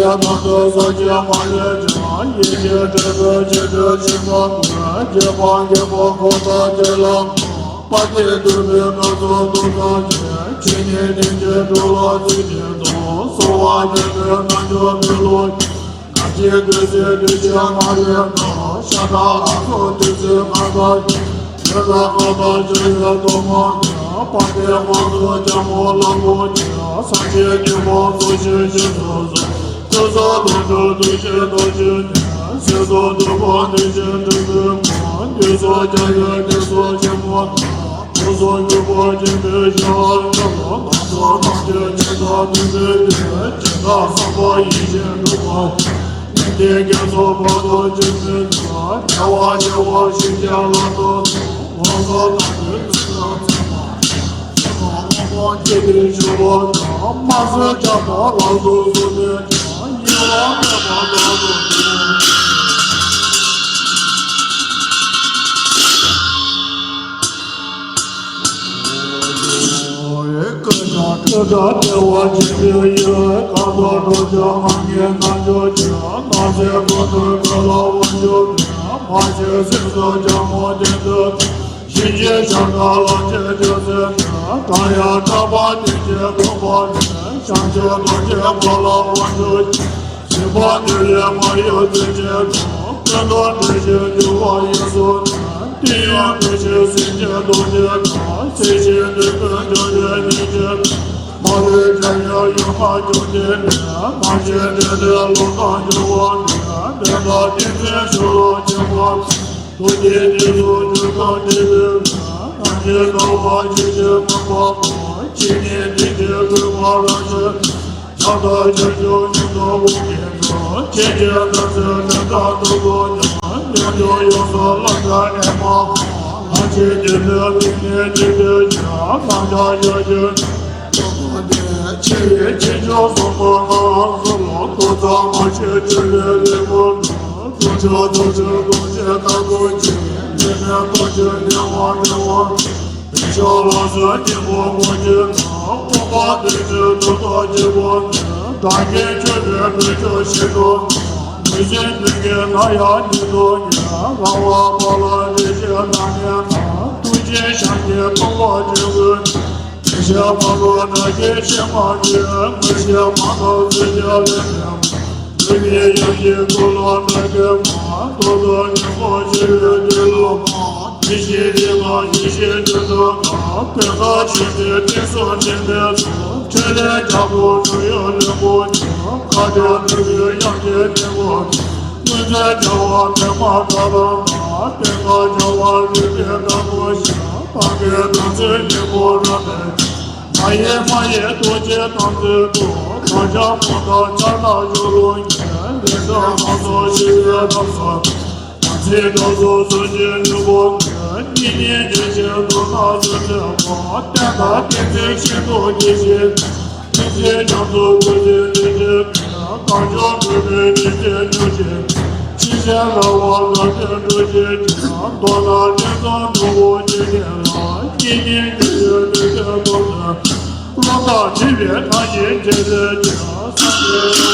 ནམ་མཁའི་ནང་དུ་སོ་སྐྱེ་མ་ལས་ཀྱང་ཡེ་ཤེས་སྤྲོས་པའི་ཆེད་དུ་ཕྱིན་པ་ཀུན་རྗེས་དཔག་གི་དཔག་གོ་ཐག་གཅོད་ལ་དཔག་པ་དེ་འདུས་པའི་སྐབས་སུ་ཐུགས་ཐག་ཆོད། ཇི་སྙེད་དེ་སྐྱེས་འགྲོ་ལ་ཚིག་གཅིག་ཏུ་གསོལ་བ་འདེབས་པའི་རྣལ་འབྱོར་པའི་བློ། ནམ་ཞིག་དུས་ཚོད་དུས་ཆེན་མ་ལུས་ན། ཤ་ཁྲག་ལྷ་ཚོགས་བདུད་རྩི་ཁ་དོག་ཅན། དེ་དག་ཁ་དོག་ཕྱི་ཡི་ཐོག་མ་ནས། དཔལ་ལྡན་དབང་ཕྱུག་ལྕམ་མོ་ལ་ཕུག་ནས། སངས་རྒྱས་ཀྱི་དབང་ཕྱུག་ཆོས་ཀྱི་ཐུགས་སྲས། ཆོས་སྲུང་དོན་གྲུབ་ཐུགས་རྗེའི་རྡོ་རྗེ་ནས། སྲིད་གསུམ་འདུལ་བ་ནས་ཆེན་སྤྲུལ་པའི་སྐུ། དུས་གསུམ་རྒྱལ་བའི་དུས་གསུམ་ཆེན་པོ་ནས། དུས་གསུམ་འགྱུར་བ་ཆེན་པོའི་ཞི་བ་ལྷུན་པོ། ལམ་གསུམ་ཐམས་ཅད་ཆེ་ཆུང་མཐུན་པའི་དུས། སྦྱིན་བདག་བསམ་པ་ཡིད་བཞིན་འགྲུབ་པ། སྙིགས་དེ་དགེ་ཚོགས་བར་དུ་འབྱུང་མི་འདོད། བདེ་བ་ཆེ་བ་ཞིང་གཤེགས་ལ་ཐོབ་ཚོགས། དབང་ཐོབ་ལྟ་བུའི་ཚུལ་དང་མཚན་མ། ཚེ་དང་དབང་ཐོབ་སྐྱེ་དེ་ཞུ་བ་དང་། མ་བཟོད་ཆགས་པ་ལ་སོགས་བཟོད་མེད་ཀྱང་། ཉེ་བར་སྨད་པ་དག་ཏུ་འདུད། ཀུན་ཀྱང་སྤྲོས་བྲལ་བདེ་བ་ཆེན་པོའི་ཡུལ། གང་དུ་འགྲོ་ཀྱང་ང་ངས་ནམ་འགྱུར་ཅིག། ནམ་ཟད་ཀུན་ཏུ་གང་ལ་དབང་བསྒྱུར་ནས། མ་ཤི་སེམས་སུ་ལྕམ་མོ་དེ་འདོད་དོ། གཤིན་རྗེའི་ཤ་ཁྲག་ལ་བཅས་ཀྱང་ཟད་ནས། དགྲ་ཡང་དགྲ་པ་དེ་ཅན་ཀུན་སྤངས་ནས། བྱང་ཆུབ་རྡོ་རྗེ་འཁོར་ལ་དབང་བསྒྱུར་ཅིག། སྲིད་པ་འདི་ལས་མ་གཡོས་ཚུལ་བྱེད་དང་། ཀུན་ཏུ་བདེ་ཞིང་འགྱུར་བ་ཡི་གཟུགས་ནས། དེ་ཡང་བདེ་ཆེན་སེམས་ཅན་རྡོ་རྗེ་དང་། སྲིད་ཞིའི་སྡུག་ཀུན་སྦྱོང་བའི་སྙིང་རྗེ་དང་། མ་ལུས་དགྲ་ཡི་ཡུལ་ལ་བཅོམ་ནས་ནི། ནམ་ཞིག་བདེ་ལྡན་ཀློང་དུ་འབྱོར་བ་ནས། བདེན་པ་ཏིང་འཛིན་ཆོས་ལ་སྦྱངས་པ། ཐུགས་རྗེའི་གནས་སུ་གྱུར་ཏོ་ནི་ལུས་ནས། ནམ་ཞིག་ནམ་མཁའ་ཇི་བཞིན་མངོན་པར་མཐོང་། ཇི་སྙེད་དེ་ནི་གུས་པར་བཞུགས། བྱང་དུ་ཆོས་སྐྱོང་ཡོངས་སུ་བསྐོར་ནས། ཇི་སྙེད་ཐམས་ཅད་དོན་དམ་དུ་བསྒྲུབས་ཀྱང་། རྣལ་འབྱོར་ཡོངས་སུ་བླ་ན་མེད་པའང་། ལྷ་ཆེན་དེ་ཚོའི་ཐུགས་ཉིད་ཀྱི་དོན་ཀྱང་། ནམ་མཁའ་ཡི་ཆོས་ཉིད་དུ་བསྒྲུབས་ཏེ། ཕྱི་ཡི་ཕྱིས་འབྱུང་གསུམ་པོ་ནང་ལ་གསོལ་ལོ། ཐུགས་གཙང་མ་ཞིག་ཆོས་ལས་ལེགས་པར་གྲོལ། ཐུགས་མཆོག་ཐུགས་ཆོས་རྡོ་རྗེ་ལྟ་བུར་གྱུར། ཉེས་མེད་རྡོ་རྗེ་ལས་དབང་འབྲེལ་བ། བདེ་མཆོག་ལ་སོགས་སྙིང་པོ་ཀུན་གྱི་ནང་། སྤངས་པ་དེ་ཚོའི་ཐུགས་ཐག་གཅིག་པོ་ནས། བདག་གིས་མཆོད་པའི་དུས་ཚོད་ཤིན་ཏུ་ནས། དུས་ཚོད་མཐུན་རྐྱེན་སླར་ཡང་ཉིད་དུ་ཉེ། རང་དབང་བ་ལ་རེ་ཞིག་གནང་ནས་ན། ཐུགས་རྗེ་ཞབས་ཀྱིས་སྟོང་པ་ཆོས་སྐུའི། དེ་བཞིན་མ་ལུས་དགྲ་བགེགས་ཕྱི་མ་ལུས། མི་ཤེས་མ་དག་ཚུལ་གྱིས་ལེགས་བསྟན་མ། ལུས་ནི་ཡང་ཞིག་ཀུན་སློང་དགྲ་བགེགས་མ། རྡོ་རྗེ་སྙིང་པོ་ཞི་བའི་གཏེར་ལ་མ། དེ་བཞིན་དེ་ལ་ཡེ་ཤེས་སྤྱོད་མཐུ་གང་། དེ་དག་ཆོས་ཀྱི་སྤྲིན་གསུམ་འདྲེས་པའི་ཚུལ། ཕྲིན་ལས་རྒྱ་མཚོ་སྤྲུལ་གཡུལ་ལེན་པོ་ཆེ། མཁའ་སྤྱོད་འགྲོ་བའི་དབྱངས་ཀྱི་སྙིང་པོ་ཆེ། སྔོན་ཚེ་བྱ་བ་ཕན་མ་དགའ་རབ་ན། དེ་སྔ་བྱ་བ་རིགས་པའི་རྒད་པོ་ཞིག། བར་གྱི་དམ་ཚིག་སྙིང་པོ་རབ་པའི། མ་ཡེངས་མ་ཡེངས་རྡོ་རྗེ་དམ་ཚིག་ཏུ། དམ་བཅའ་མུ་མཐའ་ཕྱག་ན་བཞུགས་ལུགས་ཉིད། ལས་དང་ངན་སོང་ཞི་བའི་རབ་གསལ། དམ་ཚིག་རྡོ་རྗེ་གསུམ་གྱི་སྙིང་པོ་ཉིད། གཉིས་གཉིས་འཇིགས་བྱེད་གདོན་བགེགས་གསུམ་འདྲེས་པ། བསྟན་དང་བསྟན་འཛིན་ཤིན་ཏུ་དགྱེས་ཤིང་། ཐུགས་རྗེ་རྒྱ་མཚོ་སྐུ་ཚེ་བརྟན་ཅིང་། གང་བྱུང་འགྲུབ་པའི་ཉེས་སྤྱོད་ཉུང་ཅིང་། ཕྱི་བཤགས་ལ་བ་དགའ་སྟོན་འགྲུབ་ཅིང་། མདོར་ན་དྲིན་གསུམ་ནོར་བུ་སྐྱེ་ཉེ་ལ། གཉིས་གཉིས་འཇིགས་བྱེད་ཉེས་སྤྱོད་གདོན་བགེགས། རླུང་རྟ་འཁྲིགས་པའི་ཐང་ཆེན་འབྱེད་པའི་རྒྱལ། སངས་རྒྱས་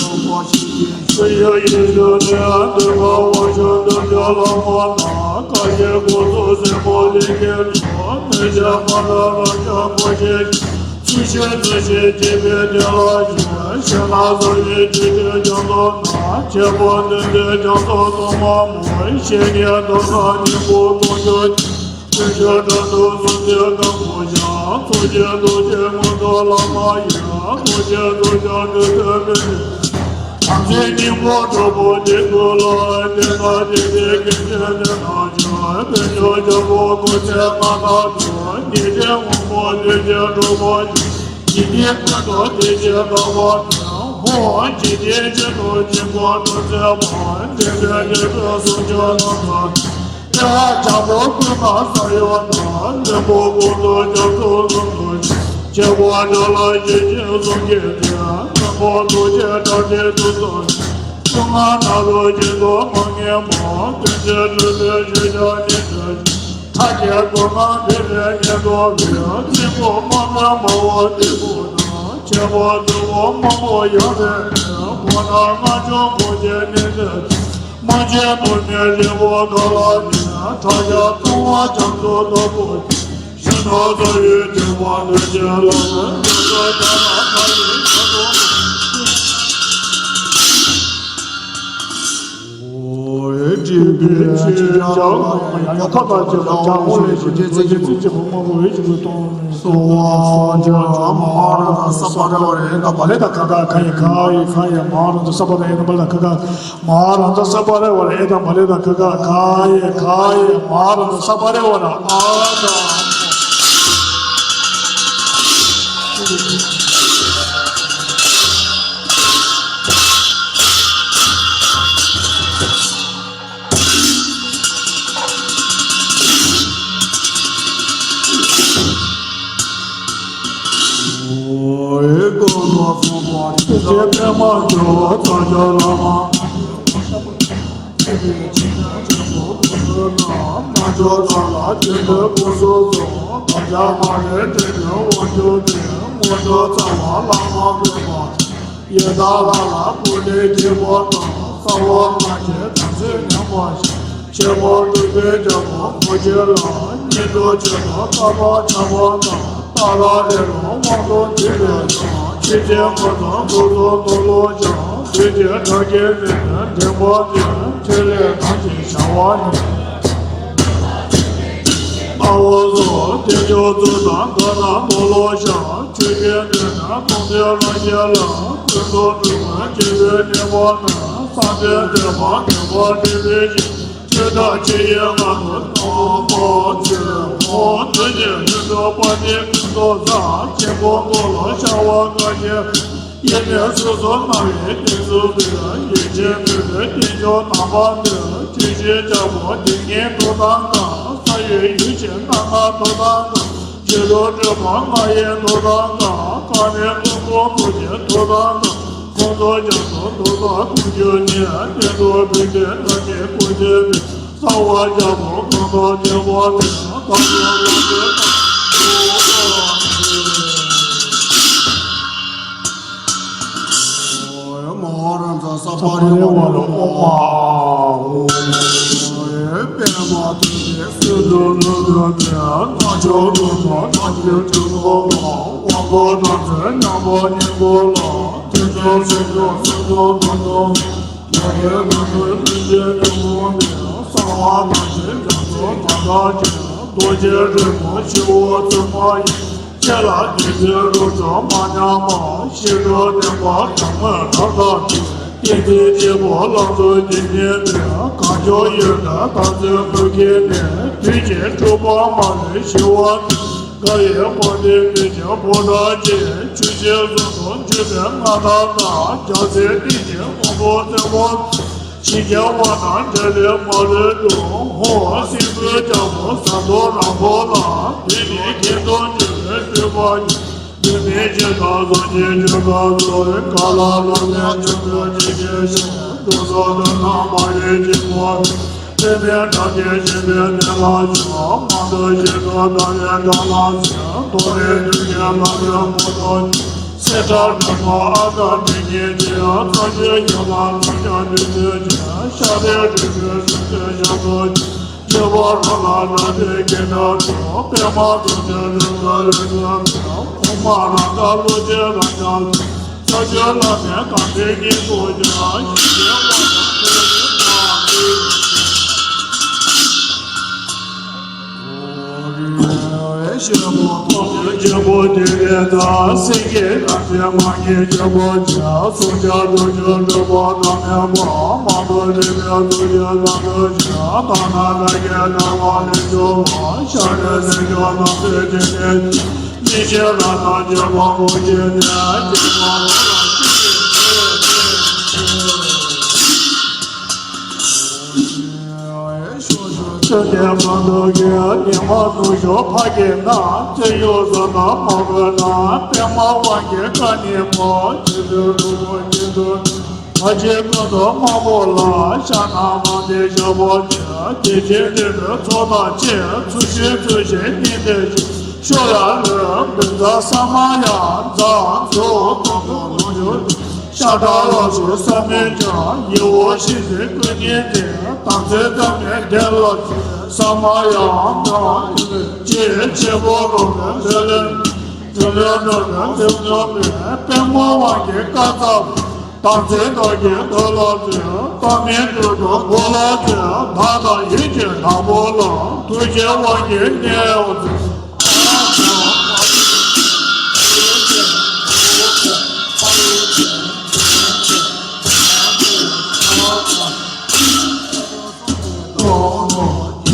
རོལ་པ། ཆོས་དབྱིངས་ཡེ་ཤེས་ནས་འདུས་པ་དབང་ཕྱུག་གདུལ་བྱ་བླ་མ་དང་། བཀའ་བཞིན་སྐུ་གསུང་གསེར་མོ་ལས་སྐྱེས་གྲུབ། མི་ཕྱེད་མ་འདྲ་རབ་འབྱམས་སྐུ་ཞེས། ཚུལ་ཤིང་རྩི་ཤིང་འབྱེད་པའི་གདན་ལ་བཞུགས། ཞལ་སྣ་གསལ་བའི་ཆོས་ཀྱི་རྒྱ་མཚོ་ན། ཁྱད་པར་འདུས་པའི་རྒྱ་མཚོ་སྟོང་པ་མོ། བཤེས་གཉེན་རྡོར་དང་སྙིང་པོ་སྟོང་གྲོགས་ཀྱི། ཆོས་སྐྱོང་དགྲ་འདུལ་སྲུང་མའི་སྒམ་པོ་བཞེངས། ཚོགས་ཀྱི་རྡོ་རྗེ་མངོན་མཐོ་བླ་མ་ཡི། རྡོ་རྗེ་རྡོ་རྗེ་སྤྲུལ་པའི་མེ་ལྕེ། དམ་ཚིག་སྙིང་པོ་དྲུག་པོ་འདི་ཀུན་ལ། བསྟན་དང་བསྟན་པའི་དགེ་འདུན་ནི་ནང་བཞིན། དཔལ་འབྱོར་རྒྱལ་པོ་སྐུ་ཚེ་མངའ་ཐང་དུ། ཉེས་ཅན་དབང་པོ་བདུད་ཀྱི་སྒྲུབ་པ་ཡི། ཇི་སྙེད་ཀུན་ཏུ་དེ་བཞིན་གདམས་པ་ནི། ཧོ། ཇི་སྙེད་ཅི་ཐུབ་སྙིང་པོ་དྲུག་མཛད་པ། འདྲེན་པའི་རྒྱལ་པོའི་གསུང་ཆོས་རྣམས་དང་། དེ་བ་བྱ་མོ་ཀུན་དང་ས་ཡོམ་དང་། བློན་པོ་ཀུན་ཏུ་རྒྱ་མཚོ་ཀུན་ཏུ་ཆེ། བ་འདྲ་ལ་ཡེ་ཤེས་གསུང་གི་དེ། བློན་པོ་ཐུགས་རྗེ་དྲག་ཅན་དུ་གསུངས། སྐུ་ལྔ་ནང་དུ་ཆེད་དུ་མ་ངེས་པ། དོན་ཆེན་སྤྲུལ་པའི་ཤེས་བྱ་ཉིད་དུ། ཕྲ་རྒྱས་སྒོ་ལྔ་འདུས་པའི་ཉེར་ཐོབ་པའི། ཚིག་ཕུང་མ་མོའི་མ་བུ་ཏི་ཕུ་དང་། ཁྱད་པར་ཏི་ཕུ་མ་མོ་ཡང་བའི་གནས། ཁོ་ན་ལྔ་བྱུང་ཕུང་བྱེད་ནི་ཏི། མ་ཆེན་ཐོགས་མེད་རི་བོ་ཁ་ལ་ནི། ཕྲ་རྒྱས་ལྟུང་བ་རྒྱ་མཚོ་ལྟ་བུ། ཞིང་ནོར་རྩ་བའི་དྲེགས་པ་ལས་བྱེད་ལ། ཡོངས་སུ་དག་ལ་ཕ་ཡི་ཁ་དོག། སྤྲིན་པའི་ཆུ་བྱ་ཡང་ཁ་དག་བྱེད་པ། བྱ་ཀླུང་ལས་བྱེད་པའི་རྡོ་རྗེ་རྩེ་གཅིག་པུ་དམར་པོ་འོད་ཆེན་པོའི་སྟོང་ལུང་མེ། གསོལ་བ་བྱ་མ་ཧཱ་ར་ཛ་ས་པ་ར་བ་ར་ཨེ་ད་བ་ལེ་ད་ཁ་ཁ་ཁ་ཡེ་ཁ་ཡེ་ཁ་ཡེ་མ་ཧཱ་ར་ཛ་ས་པ་ར་ཨེ་ད་བ་ལེ་ད་ཁ་ཁ་མ་ཧཱ་ར་ཛ་ས་པ་ར་བ་ར་ཨེ་ད་བ་ལེ་ད་ཁ་ཁ་ཁ་ཡེ་ཁ་ཡེ་མ་ཧཱ་ར་ཛ་ས་པ་ར་བ་ར་ཨ་ད། ཡི་དྭགས་ལ་ལ་སྐུ་ལས་སྐྱེས་པ་དང་། ས་འོག་ལྔ་བརྒྱའི་དམ་ཚིག་ཉམས་པ་ཞིག་ཆེན་པོ་སྤྲུལ་པའི་རྒྱལ་པོ་མོ་ཁྱོད་ལ། བསྙེན་སྒྲུབ་ཆེན་པོ་བསྐལ་པ་ཆ་བ་དང་། ཏཱ་ལ་རེ་ལ་དབང་དུ་བསྡུས་པའི་ཚོགས། ཆོས་ཀྱི་མགོན་པོ་ཀུན་ཏུ་རྣམ་པར་བྱང་། བདུད་ཀྱི་དགྲ་བགེགས་མི་མཐུན་འགྲན་པ་འདི། ཕྲིན་ལས་ཐམས་ཅད་བྱ་བ་ནི། དཔའ་བོ་སོགས་དལ་འབྱོར་ཚུལ་དང་དགའ་རབ་མོ་ལོ་ཤ། ཆོས་ཀྱི་འདུན་ན་སྟོང་ཐུན་རང་རྒྱལ་ལ། ཀུན་རྫོབ་སྤྲུལ་པ་སྐྱེས་བུའི་གནས་པ་ན། བསམ་པའི་འདོད་པ་འགྲུབ་པར་འདྲེན་པའི་ཞིང་། ཆོས་བདག་ཆེ་ཡི་ངང་དུ་དམ་པོ་ཆོས་འོང་། དེ་ནས་ལྷུན་གྲུབ་པ་ནི་ཀུན་ཏུ་བཟང་། ཆེན་པོ་མགོ་ལ་ཤ་བ་དཀར་ཆེན། ཡེ་ནས་སོ་སོར་སྣང་བའི་གནས་སུ་འདུས། ཡེ་ཤེས་མེ་རོའི་རྟེན་མཆོག་དམ་པ་འདི། ཆོས་ཀྱི་རྒྱལ་པོ་དེ་ཉིད་ཐུགས་དམ་བསྐང་། ས་ཡི་ཡུལ་གྱི་རྣམ་ལྔ་ཐུགས་དམ་བསྐང་། ཆོས་ལུགས་སྤྲུལ་པ་ལྔ་ཡི་ཐུགས་དམ་བསྐང་། དཀར་མེ་ཀླུ་འབུམ་ཐུགས་ཀྱི་ཐུགས་དམ་བསྐང་། ཁོང་ཁྲོ་རྒྱ་མཚོ་འདུལ་དང་ཀུན་སྤྱོད་ཉིད། གནས་ལུགས་ཕུན་སུམ་ཚོགས་པའི་སྐུ་ཆེན་པོ། ས་འོག་རྒྱལ་པོ་གང་དག་མཁྱེན་པ་ནི། གང་ཞིག་ལ་ལྟོས་དང་། ཨ་རེ་བ་ར་ཨོ་མ། ཨོ། པདྨ་ཐོད་པའི་སྲིད་མཐའ་ནམ་མཁའ་ནས། རྣལ་འབྱོར་རོལ་པ་རྣམས་ཀྱི་སྤྲུལ་པ་ལ། དབང་པོ་རྣམས་ཀྱི་མཉམ་པ་སྙིང་པོ་ལ། ཐུགས་རྗེ་ཆེན་པོ་སེམས་ཙམ་དོན་དམ། ཡ་ཡ་ལ་ལ་ལྷུན་གྱིས་གྲུབ་པ་ནི། གསང་བ་རྣམས་ཀྱི་རྒྱ་མཚོ་མཐའ་དག་ཅན། རྡོ་རྗེ་རིན་པོ་ཆེའི་བཙུན་མ་ཡིན། ཁྱེད་ལ་བདུད་རྩིའི་རོ་བཅུད་མ་ཉམས་པ། ཤེས་རབ་ལྡན་པ་གང་མོས་བྲག་ལྟར་གྲོལ། གཏན་ཚིགས་གཅིག་པུ་ལམ་དུ་བདེ་ཉིད་དེ། གང་བྱུང་ཡོད་དོ་དམ་ཚིག་བོད་ཀྱི་གནས། དུས་ཀྱི་འཁྲུལ་པ་མ་ལུས་ཞི་བ་ནི། དགའ་བའི་དཔལ་ལྡན་མི་ཆེན་ཕོ་བྲང་ཅན། ཆུ་སྐྱེས་གསུམ་དུ་འགྱུར་བའི་མངའ་བདག་རྣམས། རྒྱལ་སྲས་བསྟན་ཆེན་དབང་པོ་བཙན་པོ། ཞི་རྒྱས་དབང་རྣམས་འབྲལ་བའི་མ་ལུས་སྒྲུབ། ཧཱུྃ། སྲིན་པོའི་རྒྱལ་པོ་ཟ་འཐོར་རང་པོ་ལ། དུས་ནི་གྱེན་དུ་འགྱུར་བའི་སྤྲུལ་པ་ཡིས། དུས་མིན་འཆི་བདག་གསུམ་གྱི་སྤྱོད་པ་སོགས། གང་ལ་ལོག་པའི་སྤྱོད་པ་ཇི་སྐད་བཤད། འགྲོ་སོགས་དོན་དམ་མ་ཡིན་གཅིག་པུ། དེ་མིན་བདག་གིས་བྱིན་པའི་གནས་ལ་བཞུགས། མང་དུ་ཞིང་དུ་དག་པའི་དགྲ་ལ་གཟིགས། འཐོར་བའི་དུས་ཀྱི་ལམ་རིམ་མང་དུ་ཞིག་སྲིད་མཐའ་དྲུག་པ་ཨ་ཏི་ནི་ཉིད་ཅན། མཚོན་ཆའི་ཡན་ལག་ཚོགས་བརྒྱད་ནི་མཛོད་ཅན། ཤ་རའི་རིགས་ཀྱི་སྲིན་པོའི་ཞབས་སུ་མཆི། སྐྱེ་བོ་རང་ལ་སྣང་མཛད་ཀྱི་དགྲ་སོགས། པདྨ་འབྱུང་གནས་རིགས་དྲུག་རིགས་དྲུག་ལ། ཕུང་པོ་རང་རྒྱལ་ཀླུ་ཆེན་རང་རྒྱལ་ཚོགས། བྱ་རྒོད་བླ་མའི་རྐང་མཐིལ་གཉིས་སུ་སྦྱར། ཞི་བའི་དབང་ཐང་ཁོ་ནས་བསྔགས་ཏེ། ཆེན་པོ་ཐོབ་པའི་ཆེན་པོ་དེ་ཡི་རྩ། སེང་གེ་ལྷ་འདྲེ་དམག་གི་སྐྱེས་བུ་ཆེ། སུམ་བརྒྱ་དྲུག་ཅུ་དྲུག་པོ་དང་ལྡན་པ། མང་དུ་སྡེ་པའི་གཙུག་གི་ལྷ་ཚོགས་ཀྱིས། དག་སྣང་ལྷ་སྐལ་དང་བ་ལེ་བཅུ་པ། ཤ་རའི་སེང་ལྕམ་རྣམ་སྲས་བརྒྱད་ལྡན་གྱི། མི་ཤེས་རང་སྣང་སྤྱོད་པ་མུ་བཞི་ནས། སྐྱེ་བོ་རང་ལ་སྐྱེ་བའི་ཚེ། ཤོག་ཤོག་ཚོད་ལྡན་མ་ནུབ་ཀྱི། ཉི་མ་ནུབ་ཞོགས་ཕ་གི་ནང་། རྩེ་ཡོ་བཟའ་དང་མ་གོས་ནང་། པདྨ་དབང་གི་བཀའ་ནི་མོ། ཆེ་བའི་གྲོགས་པོ་ཉིད་དུ། ཕ་ཆེ་ཀུན་ཏུ་དམའ་བོ་ལ། ཤ་ནང་མ་དེ་ཞབས་པོ་ཆེ། དེ་ཕྱིར་འདི་ནི་ཚོགས་དང་བཅས། ཚུལ་བཞིན་ཚུལ་བཞིན་ཉིན་དེ་བཞིན། ཤོ་ལ་ལུས་འབུལ་ཛ་ས་མ་ཡ། ཛ་ཛོ་ཙོ་ཙོ་ལོ་ཇོ། ཤ་ཁྲག་ལ་སོགས་བསམ་མི་ཁྱབ། ཡིད་འོང་ཞིང་འཛིན་ཀུན་ཉིད་དེ། དམ་ཚིག་ཙམ་ནི་དེ་ལ་མཛོད། ས་མ་ཡ་ན་ཅེས་ཆེན་པོ་རོལ་པའི་སྒྲ་ལས། སྒྲ་ལས་སྒྲ་ལས་སེམས་མྱོང་མེད། པདྨ་དབང་གི་བཀའ་སྩལ་པ། དམ་ཚིག་བདག་གིས་ཐོས་ལ་མཛོད། དཔག་མེད་འདོད་དགུ་འཁོར་ལ་མཛོད། བདག་དང་ཡིད་ཀྱི་དྭགས་པོ་ལ། ཐུགས་རྗེའི་དབང་གིས་མཉེས་པར་མཛོད།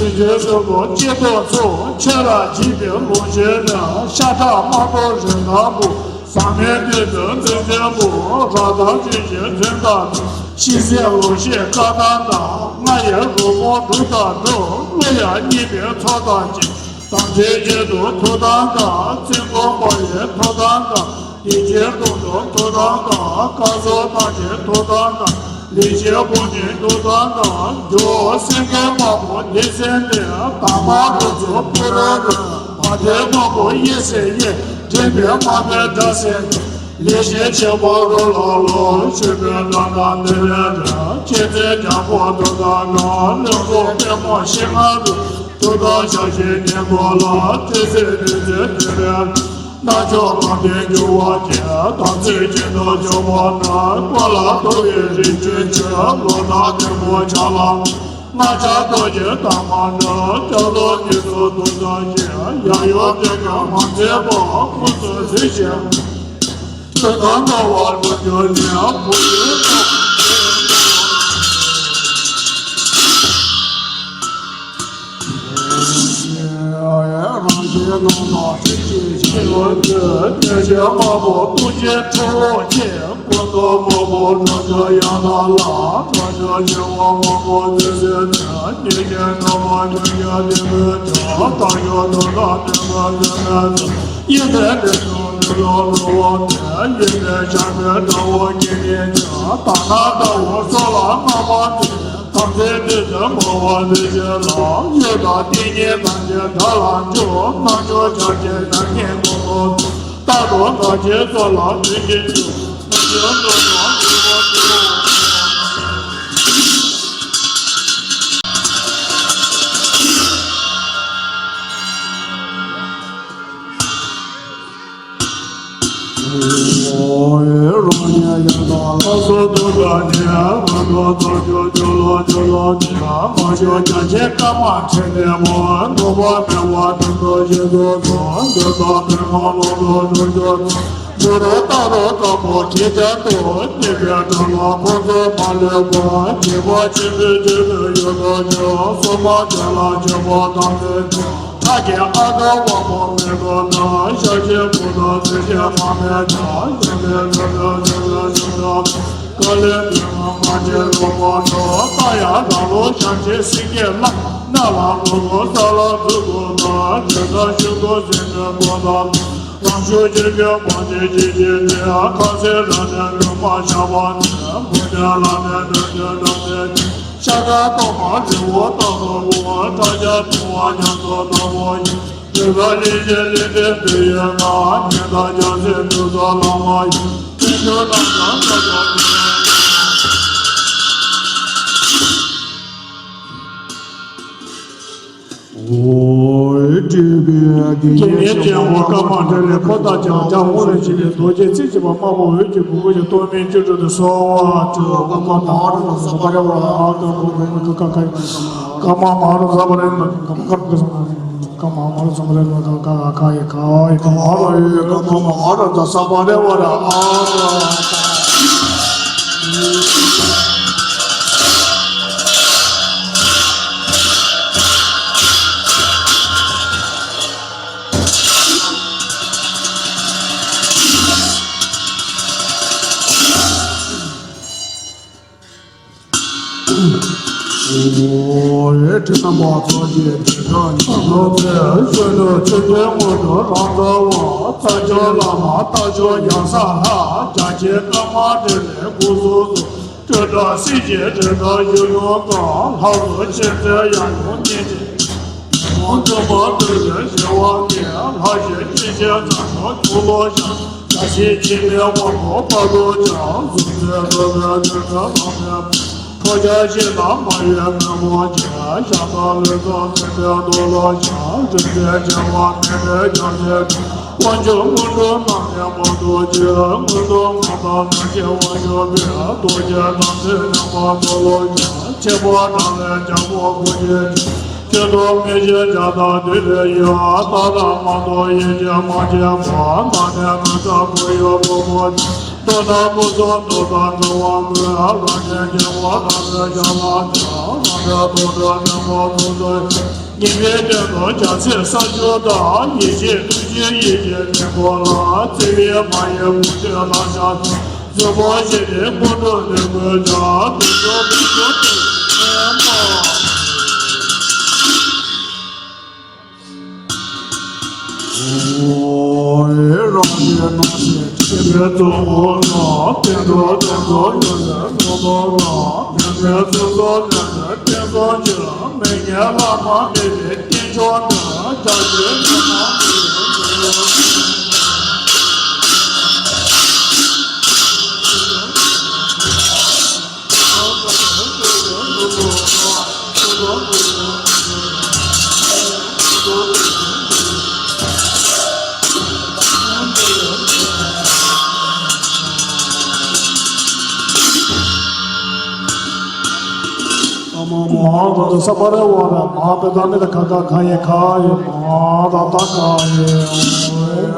ཆོས་རྗེ་སོགས་སྐྱེ་བོ་ཚོགས། ཆོས་ལ་བྱིས་པའི་ལོངས་སྤྱོད་ལ། ཤ་ཁྲག་དམར་པོ་རིན་ཐང་པོ། ཟག་མེད་བདུད་རྩིའི་མཚོན་ཆེན་པོ། རབ་དང་རིམ་བཞིན་མཚོན་རྟགས་དང་། ཤིང་གསེར་ལོ་ཤས་ཀ་དང་ནག། རྔ་ཡབ་རོལ་མོ་འབྲུག་དང་འགྲོགས། ཀླུ་ཡབ་གཉིས་པའི་ཚོགས་དང་བཅས། དམ་ཚིག་གཅིག་ཏུ་ཐུགས་དམ་བསྐང་། བཙུན་དགོན་པ་ཡི་ཐུགས་དམ་བསྐང་། སྡེ་བཞིའི་དྲུང་དུ་ཐུགས་དམ་བསྐང་། བཀའ་ཟུར་ཐམས་ཅད་ཐུགས་དམ་བསྐང་། ལས་བྱེད་པོ་ནི་ཐུགས་དམ་བསྐང་། ཇོ་བོ་སེང་གེ་དམར་པོ་འདི་སེང་ལྡེང་། དར་མ་རུ་ཚོགས་ཕུ་རུ་རུ། བ་དན་དམར་པོ་གཡས་སུ་གཡས། འདྲེན་པའི་དམག་དཔོན་དགྲ་སྲིན་ལྡེང་། ལས་བྱེད་ཆེན་པོ་རུ་ལ་ལུ། ཆོས་སྐུའི་དགྲ་རྣམས་བདེ་ལེགས་འདྲེན། མཁྱེན་བརྩེ་རྒྱལ་པོ་ཐུགས་དམ་བསྐང་། བློན་པོ་པདྨ་ཤིང་མངའ་རུ། ཐུགས་དམ་བསྐྱངས་ཤིང་བསྙེན་བཀུར་ལ། ཏི་སེ་ཏི་སེ་ཏི་སེ། རྣལ་འབྱོར་དམ་པའི་འགྱུར་བ་ཅན། དམ་ཚིག་གཅིག་ཏུ་སྦྱོར་བ་ན། ཀུན་ལ་ཐུབ་པའི་རིགས་ཀྱི་ཆོས། ལུང་དང་ཐུན་མོང་ཕྱག་ལ། ལྔ་ཆར་གཏོར་གྱི་དམ་མ་འདྲ། སྐྱབས་སུ་ཉེར་འཚོ་ཐུགས་དམ་བཞེས། ཡང་ཡང་དེ་ཀ་མ་མཛད་པ། དངོས་སུ་གཟིགས་ཤིང་། ཐུགས་དམ་བསྐང་བ་ལུ་འགྱུར་ནས། བུ་ཡུལ་དུ། རང་བཞིན་ལུང་དང་ཐུགས་རྗེ་ཆེ། གནོད་བྱེད་དམག་དཔུང་ཐུགས་རྗེའི་ཁྲོ་བོ་ཆེ། སྐུ་མདོག་སྔོན་པོ་འབྲུག་སྒྲ་ཡང་དག་ལ། སྒྲ་སྒྱུར་ཆེན་པོ་སྔོན་པོ་ཚེ་ཟད་ནས། ཉེར་བཞི་ནོར་བུ་ཉིས་བརྒྱ་ལྡན་པའི་ཚོགས། རྟ་ཞོན་ཐུབ་དང་ལྡན་པ་ཚེ་མེད་ཚོགས། གཡས་ཕེབས་ལས་བྱུང་ནུབ་ལུགས་ནོར་བུ་སྟེ། གཡས་ཕེབས་ཞབས་པད་བྲལ་བ་དགེ་བསྙེན་ཅན། དག་སྣང་ལྟ་བུ་སོགས་ལ་བསྔགས་པ་འདི། དམ་ཚིག་ཏིང་འཛིན་སྨྲ་བ་འདི་བཞིན་ལ། གཡོ་དང་ཏིང་ངེ་འཛིན་དགྲ་ལ་འཇུག་རྣལ་འབྱོར་ཆགས་ཞེན་ཉམས་ཀྱིས་ནོར་བུ། རྟག་ཏུ་ངག་གི་ཚོགས་ལ་འཛིན་ཅིང་འཇུག་རྣལ་འབྱོར་འདོད་དང་འདུན་པ་འདུལ། ཇོ་ལོ་ནི་ལ་མ་ཇོ་རྒྱ་ཆེ་ཀ་མ་ཁྲེ་ནེ་མོ་ནོ་བ་མེ་བ་དུན་དོ་ཞེ་དོ་དོ་འདོད་དོ་མེ་མ་ལོ་དོ་དོ་ཇོ་ཇོ་རོ་ཏ་རོ་ཏ་མོ་ཁྱེ་ཇ་དོ་ནི་བེ་ཏ་ལ་ཁོ་ཚོ་མ་ལེ་བ་ཇེ་བ་ཇེ་བེ་ཇེ་བེ་ཡོ་དོ་ཇོ་སོ་མ་ཇ་ལ་ཇེ་བ་དང་ཏེ་དོ། ཨ་ཀྱེ་ཨ་དོ་བ་མོ་མེ་དོ་ན་ཤ་ཅེ་བུ་དོ་ཙེ་ཅེ་མ་མེ་ཇ་ཡ་མེ་ཇ་ཇ་ཇ་ཇ་ཇ་ཀ་ལེ་མེ་མ་མ་ཅེ་རོ་མོ་ཇོ་ཏ་ཡ་ར་ལོ་ཤ་ཅེ་སི་ཀེ་ལ་ན་ལ་མོ་གོ་ས་ལ་ཛུ་གོ་ན་ཇེ་ད་ཤུ་གོ་ཟེ་མེ་གོ་ད་རང་ཤུ་ཅེ་ཀེ་མ་ཅེ་ཅེ་ཅེ་ཏེ་ཨ་ཁ་སེ་ར་ནེ་ར་མ་ཤ་བ་ནེ་བུ་ནེ་ལ་ནེ་ནེ་ནེ་ནེ་ཤ་ཀ་ཏོ་མ་རི་བོ་ཏོ་ཏོ་བོ་ཏ་ཇ་ཏོ་བ་ཉ་ཏོ་ཏོ་བོ་ཡི། དེ་ལ་ལི་ཇེ་ལི་ཏེ་དེ་ཡ་ང་ཉེ་ད་ཇ་སེ་དུ་ས་ལ་མ་ཡི། ཏེ་ཇོ་ན་ཇ་ཏོ་ཏོ་ཏོ། ཨོ་ཨེ་ཏྲི་བི་ཡ་དེ་ཡེ་ཅན་བོ་ཀ་མ་འདྲེ་ལེ་ཁོ་ད་ཅང་ཇ་ཧོ་རེ་ཅི་ལེ་རྡོ་རྗེ་ཚིག་གཅིག་པ་དམར་པོ་འོད་ཀྱི་སྦུ་གུ་ཡི་སྟོད་སྨད་བཅུ་དྲུག་ཏུ་གསོལ་བ་བཏབ། ཀ་མ་མ་ར་ས་པ་ར་བ་ར་ཨ་ཀ་གོ་གོ་མ་ཀ་ཀ་ཀ་ཀ་མ་མ་ར་ས་པ་ར་ན་ཀ་ཀ་ཀ་ཀ་ཀ་མ་མ་ར་ས་པ་ར་ན་ཀ་ཀ་ཀ་ཡེ་ཀ་ཡེ་ཀ་མ་ར་ཡེ་ཀ་མ་མ་ར་ད་ས་པ་ར་བ་ར་ཨ་ཀ། ཨོ་ཡེ་ཁྲི་རྣམ་པ་ཚོགས་ཀྱི་དྲི་བྲལ་ཉམས་ལོ་ཚེ་གཞོན་ནུ་ཆོས་ཀྱི་དངོས་གྲུབ་རང་རྩ་བ། རྩ་མཆོག་བླ་མ་རྟ་མཆོག་ཡང་ས་ལྷ། རྒྱ་ཆེ་ཀ་མ་འདྲེ་ལེ་སྐུ་གཟུགས་སུ། སྤྲོས་བྲལ་སྲིད་ཞིའི་དྲན་རྟགས་ཡུལ་ཡུལ་གང་། ལྷ་རུ་ཆེན་རྩེ་ཡང་ཡུལ་གཉིས་ཀྱི། མོན་དུ་མ་འདུས་པའི་ཞི་བ་ལྡན། ལྷ་ཞིང་སྐྱེ་ཤིང་རྩྭ་མཆོག་ཚུ་ལོ་ཤ། བཀྲ་ཤིས་འཁྱིལ་པའི་དབང་པོ་དཔལ་རྡོ་རྗེ། གཟུགས་མཛེས་རོལ་པའི་ནུས་མཐུ་ལམ་མེ་ཁྲོ་རྒྱལ་ཞིང་ལ་མ་ཡོད་མི་མོ་ཆེ། ཞྭ་དང་ལུས་རྩལ་འཛིན་པའི་རྡོ་ལོ་ཤ། རིག་པའི་བྱེ་བ་མེད་པའི་རྒྱལ་སྲས། དབང་ཕྱུག་དངོས་གྲུབ་རྣམ་གནས་མ་རྡོ་རྗེ། མངོན་རྟོགས་ངང་དང་ནམ་མཁའི་དབང་ཕྱུག་པའི། རྡོ་རྗེ་དམ་ཚིག་ལེན་པ་རྡོ་ལོ་ཤ། ཆེན་པོ་དགྲ་ལྷའི་རྒྱལ་པོ་སྐུ་ཆེན། ཆོས་སྐྱོང་མི་ཤེས་རྒྱ་དང་བདུད་ལས་ཡོད། རྟག་ཏུ་མ་འདོར་ཡེ་ཤེས་མ་སྐྱེས་པ། མ་ནས་ང་དང་བུ་ཡོད་བུ་མོ། མདོར་ན་སྐུ་གསུམ་མདོར་དང་འགྲོ་བ་ཀུན། ལྷ་ནས་སྐྱེ་བོ་ལྷ་ལས་བྱ་བ་བྱ། ལྷ་འདྲེ་དུད་འགྲོ་འདྲེ་མོ་ཚུལ་འཆོས། ཉི་མའི་སྟེང་དུ་རྒྱལ་སྲས་ས་བཅུ་དང་། ཡེ་ཤེས་ཐུགས་རྗེའི་ཡེ་ཤེས་དཀྱིལ་འཁོར་ལ། བརྩེ་བའི་མ་ཡི་དབང་ཕྱུག་ལྷ་ཞབས། གཟུགས་ཕུང་ཞི་བདེའི་སྐུ་འགྲུབ་ནི་ཀུན་ཀྱང་། དུད་འགྲོ་དུད་འགྲོ་དུད་འགྲོ་མ། ཨོ་ཨེ་རང་གི་སྣང་སྲིད་ཆེན་པོའི་གཙོ་བོ་ལ། བསྟན་འགྲོ་བསྟན་འགྲོ་ཡོད་ལས་ངོ་བོ་ལ། མི་མེད་སོ་སོ་ལས་ནི་བསྟན་སོགས་ཀྱི། མི་ངན་ལྷག་མ་མེད་པའི་བསྟན་མཆོག་ནི། རྒྱ་ཆེའི་ཉི་མ་མི་ཡི་འོད། མ་དང་ས་པ་ར་བ་ར་མ་པེ་ད་མེ་ད་ཁ་ཁ་ཁ་ཡེ་ཁ་ཡེ་མ་ད་ད་ཁ་ཡེ།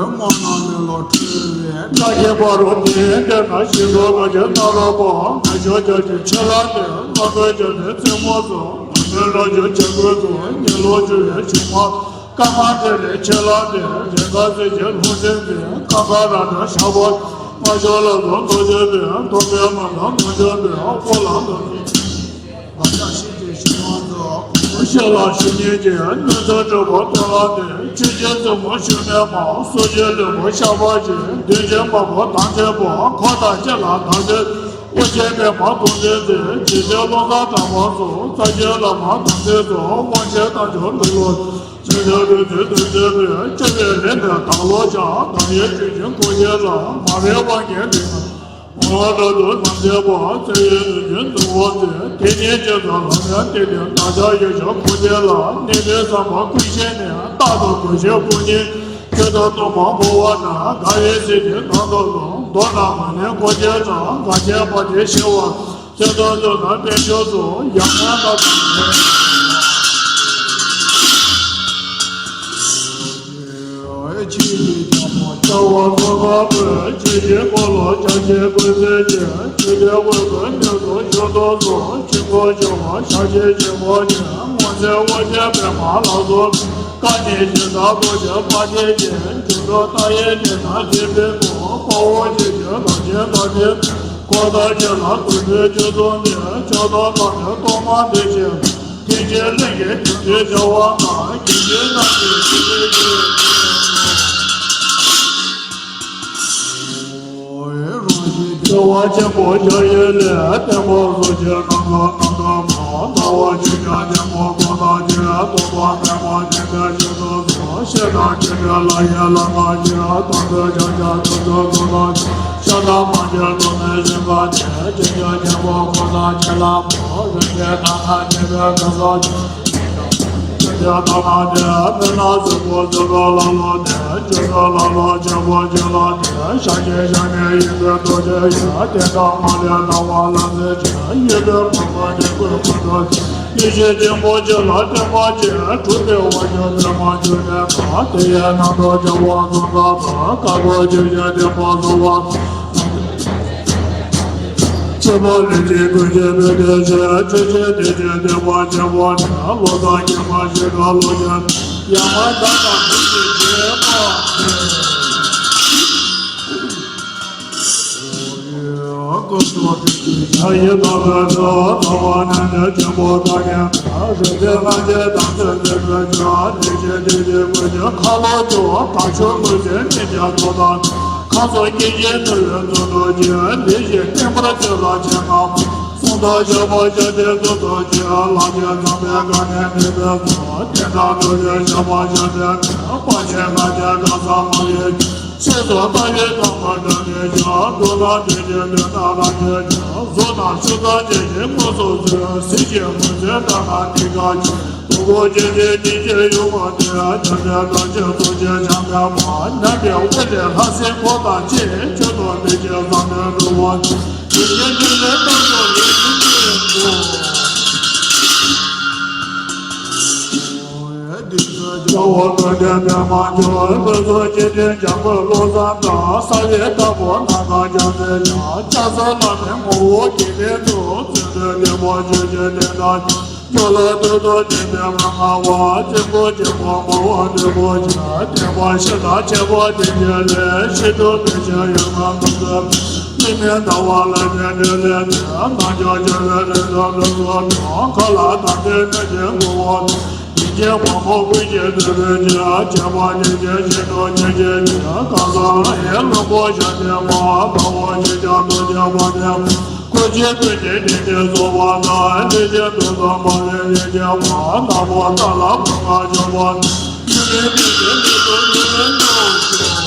མ་ན་མེ་ལོ་ཁྲི་རེ། ད་ཁྱེད་པ་རོ་དེ་འདྲ་ན་ཤི་ལོ་ལ་ཁྱེད་ན་རོ་པོ་ང་ཆོ་ཁྱོད་ཀྱི་ཆེ་ལ་དེ་ང་ཁོས་ཁྱོད་ཀྱི་རྩེད་མོ་ཚོ་མེ་ལོ་ཁྱོད་ཆེ་གོས་ཚོ་ཉེ་ལོ་ཁྱོད་ཡེ་ཆུང་མ། ཀ་མ་དེ་རེ་ཆེ་ལ་དེ་རེ་ཀ་ཟེ་ཀྱེ་ལྷུང་སེམས་དེ་ཀ་ཀ་ར་དྲ་ཤ་བོ། མ་ཤོ་ལ་ཟོ་མདོ་ཆེ་དེ་མཐོ་པའི་མ་དང་མ་ཤོ་དེ་ཨོ་ལ་མདོ་ཆེ། ང་ཅག་ཤི་དེ་ཤི་མ་འདུག་ཤ་ལ་ཤི་ཉེ་ཀྱེ་གནོད་འཚེ་གྲོགས་པོ་དེ་ལ་དེ་ཆེ་ཆེ་ཙེ་མོ་ཤུ་མེ་མ་སོ་ཆེ་ལེ་མོ་ཤ་བ་ཅེ་དེ་ཆེ་མ་བོ་དང་ཆེ་བོ་ཁོ་དང་ཆེ་ལ་དང་ཆེ། ཨོ་ཆེ་མེ་མ་དུང་དེ་དེ་ཇེ་ཆེ་ལོ་ས་དྲ་བ་སོ་ས་ཆེ་ལ་མ་དང་དེ་ཚོ་དབང་ཆེ་དང་ཆོ་ལུ་ལོ། ཆོས་ཆོས་རུ་དུས་དུས་ཆོས་རུ་སྐྱེ་བའི་ལས་འདི་དག་ལོ་ཆགས་དང་ཡེ་ཆོས་ཀྱི་འཁོར་ཡེ་ལ་མ་རེ་བ་ངན་ལས་ང་། འོ་ལོ་དུ་ནམ་མཁའི་པ་ཚེ་ཡི་དུས་ཀྱི་འདུ་བ་ཚེ་དེ་ཉིད་ཀྱི་ཚ་ལ་ཡང་དེ་དེ་ན་ཆ་ཡེ་ཤ་འཁོར་ཡེ་ལ་གནས་པའི་བསམ་པ་ཀུན་ཤེས་ནས་རྟག་ཏུ་ཀུན་ཤེས་ཀུན་ཉིད་ཆོས་དང་སྟོང་པ་འབོ་བ་ན་དགའ་བའི་ཚེ་དེ་ནང་དུ་ལོ་མདོར་ན་མ་ནས་འཁོར་ཡེ་ལ་དགའ་བྱེད་པ་དེ་ཤེས་པ། ཆེ་མཐོང་ཚོགས་དང་དཔལ་འབྱོར་ཚོགས། ཡང་ན་ལྟ་དང་ལྡན། ཆོས་ཀྱི་རྒྱལ་པོ་རྒྱལ་བ་ཐོག་ཁ་པོས། ཆོས་ཀྱི་འཁོར་ལོ་རྒྱ་ཆེན་ཀུན་གསལ་གྱི། ཆོས་ཀྱི་དབུས་སུ་གནས་སུ་བཞུགས་སུ་གསོལ། ཆོས་འཁོར་བྱེ་བ་ཞག་བཞིའི་དཀྱིལ་འཁོར་ནས། མངོན་མཛད་དབུ་རྒྱན་པདྨ་ལ་སོགས་པའི། བཀའ་ནི་ཇི་ལྟར་རྡོ་རྗེ་དཔལ་ཕྲེང་རྒྱས། མཇུག་ཏུ་རྟ་ཡི་སྙན་དང་ལྡན་པའི་སྐུ། དཔའ་བོ་ཆོས་ཀྱི་རླབས་ཆེན་ལྟར་གནས། འཁོར་དང་བཅས་ལ་དུས་མཐུན་སྤྱི་གཙུག་ནས། ཕྱག་དང་བླ་མའི་གཏོར་མ་འདི་བཞེས། མཁན་ཆེན་ལྷན་རྒྱས་མཁྱེན་པའི་བྱ་བ་དང་། དགེ་འདུན་རྣམས་ཀྱི་ཞབས་ཏོག་ཅིག་རང་བཞིན་བདེ་བ་ཆེན་པོ་ཞལ་ཡོད་ལས། བསྟན་པ་སོགས་ཀྱི་རྣམ་གྲངས་རྣམ་གྲངས་མང་། སྣང་བ་ཆོས་ཀྱང་ཆེན་པོ་ཁོ་ཐག་ཆོད། སྟོང་པ་མེད་པ་ཉིད་དུ་ཞུགས་སུ་གསོལ། ཤེས་དང་རྒྱུད་དེ་ལྷ་ཡི་ལམ་ཁ་ཆེ། དོན་དུ་ཕྱག་རྒྱ་ཐུགས་སུ་ཐུགས་དང་། ཤ་དང་མ་གྱུར་ཐོགས་མེད་ཞིང་ཁམས་ནས། ཆོས་ཀྱང་ཆེན་པོ་ཁོ་ཐག་ཆོད་ལ་མོ། རིན་ཆེན་ཐ་ན་ཆེན་པོའི་ཐོག་སོགས་ཀྱང་། ཆོས་ཀྱང་ཐ་ན་ནི་མི་སྣང་གཟུགས་པོ་གཟུགས་སྐུ་ལྷ་ལུང་སྟེ། བཅུ་དྲུག་ལྷ་ལུང་ཆེན་པོ་བཅུ་ལ་སྟེ། ཞལ་གཅིག་ཞལ་གཉིས་ཡིན་པའི་རྡོ་རྗེ་ཡིས། རྟེན་དང་མ་ལུས་ལྟ་བ་ལ་མཛད་ཅིང་། ཡོད་པའི་འཕགས་པ་ནི་ཀུན་ཀུན་ཏུ། ཡེ་ཤེས་ཆེན་པོ་ཆེ་ལ་བརྟེན་པ་ཅན། གྲུབ་པའི་དབང་ཕྱུག་པདྨ་འབྱུང་གནས་པ། དེ་ཡི་ནང་དུ་རྒྱལ་བ་ཙོང་ཁ་པ། བཀའ་བསྒོ་ཆོས་ཀྱི་ཐེག་པ་རྫོགས་པ། ཆེན་པོ་ལས་ཀྱི་ཀུན་མཁྱེན་པོ། དེ་བཞིན་ཆོས་ཀྱི་ཐེག་ཆེན་ཐེག་པ་ཆེན་པོ་ནི། བློ་བཟང་ཉི་མ་ཞེས་གྲགས་ལོ་ཆེན། ཡ་མ་དག་དང་ཐུགས་རྗེ་ཆེན་པོ། ཀུན་ཏུ་ཡི་དྭགས་ཚོགས་ཐམས་ཅད་ཆེན་པོ་དག་ཡང་། རིག་པའི་ལྷ་ཆེན་དང་མཚུངས་པའི་ཀུན་ཀྱང་། ལས་ཀྱི་དེ་ཡི་ཀུན་གྱི་ཁ་ལོ་སྒྱུར། དག་ཕྱོགས་མུན་སེལ་ཉིད་ཀྱང་ཐོབ་དང་། ཁམས་གསུམ་སྐྱེ་མཆེད་ནུབ་པའི་ཚུལ་དུ་བྱེད། ལས་བཞིན་བསྟན་པར་བྱོན་ལ་སྤྱན་སྔ་མ། གསུང་དང་ཞབས་པད་ཕྱག་རྟེན་ཚུལ་དུ་བྱེད། ལྷ་ཆེན་ཚངས་པའི་བཀའ་ནི་ནུས་པའི་ཚོགས། རྟེན་དང་ཐུགས་རྗེའི་ཞབས་པད་ཕྱག་རྟེན་ནི། དཔལ་ཆེན་ལྷ་ཆེན་གང་ཟག་མང་པོའི་ཚེ་སྲོག་ལྟ་བའི་ཐོག་མར་བཀྲ་ནས་ཀྱང་། འགྲོ་རྣམས་དོན་གྱི་དོན་དག་ལ་སྤྱོད་ཅིང་། གཟུགས་རྣམས་ཆུ་ཚང་ཇི་བཞིན་མངོན་སུམ་མཐོང་། གཟི་བརྗིད་མུན་སེལ་སྐྲ་རྣམས་ནི་དག་ཅིང་། སྟོབས་པོ་ཆེ་ཆེ་ཉིད་ཀྱི་ཡུམ་མ་ནི། ཐམས་ཅད་ཐམས་ཅད་ཐུགས་རྗེ་འཆང་མེད་པ། མཉམ་པའི་དབུ་ལས་ལྷ་སྲིན་འཁོར་དང་བཅས། མཆོད་དོ་མི་བྱེད་བསམ་དོན་འགྲུབ་པ། དེ་བཞིན་ཉིད་ལས་རྣམ་འབྱུང་ལས་ཉིད་ཀྱི་སྐུ། རྒྱལ་བ་ཀུན་ལྡན་པདྨ་འབྱུང་། ཀུན་གསུང་ཐུགས་རྟེན་འཇམ་དཔལ་བློ་བཟང་དང་། རྩ་བའི་བདག་པོ་ནམ་མཁའ་རྒྱལ་མཚན་ཡང་། སྐྱབས་སུ་བླ་མའི་ངོ་བོ་གྱུར་ནས་འདུག་བརྩོན་འགྲུས་ལྡན་པ་ཆོས་ཀྱི་བསྟན་དང་། སྐྱོབ་ལ་ཐུགས་དང་མཐུན་པའི་མན་ངག་པ། དཀྱིལ་འཁོར་དཀྱིལ་འཁོར་འབར་བ་ནུས་པ་ཅན། བརྟན་པ་ཞི་དང་ཆེ་བ་དེ་ཉིད་ལས། ཞི་ཁྲོ་མི་ཆེན་ཡུམ་གྱི་ཐུགས་སྲས། མི་མིན་ཟླ་བ་ལ་ཉེ་འབྲེལ་ལས་ཏེ། རྣལ་འབྱོར་བྱེ་བའི་རིམ་གྲོ་ལུས་སྲོག་ཀྱང་། མཁའ་ལ་དམ་པའི་མི་ཆེན་འགུགས་པ་དང་། ཡེ་ཤེས་དབང་པོ་ཀུན་གྱི་སྣོད་རིན་ཆེན། ཁྱད་པར་ཉིད་ཀྱི་ཞི་ཁྲོ་ཉེར་གཅིག་ཅན། གང་ཟག་ལྷ་ཡི་བློན་པོ་ཞབས་ཀྱི་དཔལ། དཔའ་བོ་ཆོས་ཀྱང་ཐུགས་རྗེ་དཔལ་ལྡན། ཀུན་མཁྱེན་ཀུན་གྱི་དེ་ཉིད་རྫོགས་པ་དང་། ལྷས་བྱིན་ཏོག་ཙམ་འབར་བའི་ཡེ་ཤེས་དཔལ། ནག་པོ་རྟ་ལ་བུང་བ་འཇོམས་པ། མི་མིན་མི་གཤིས་མི་སྲུན་མི་ལུས་རྣམས་ཀྱང་།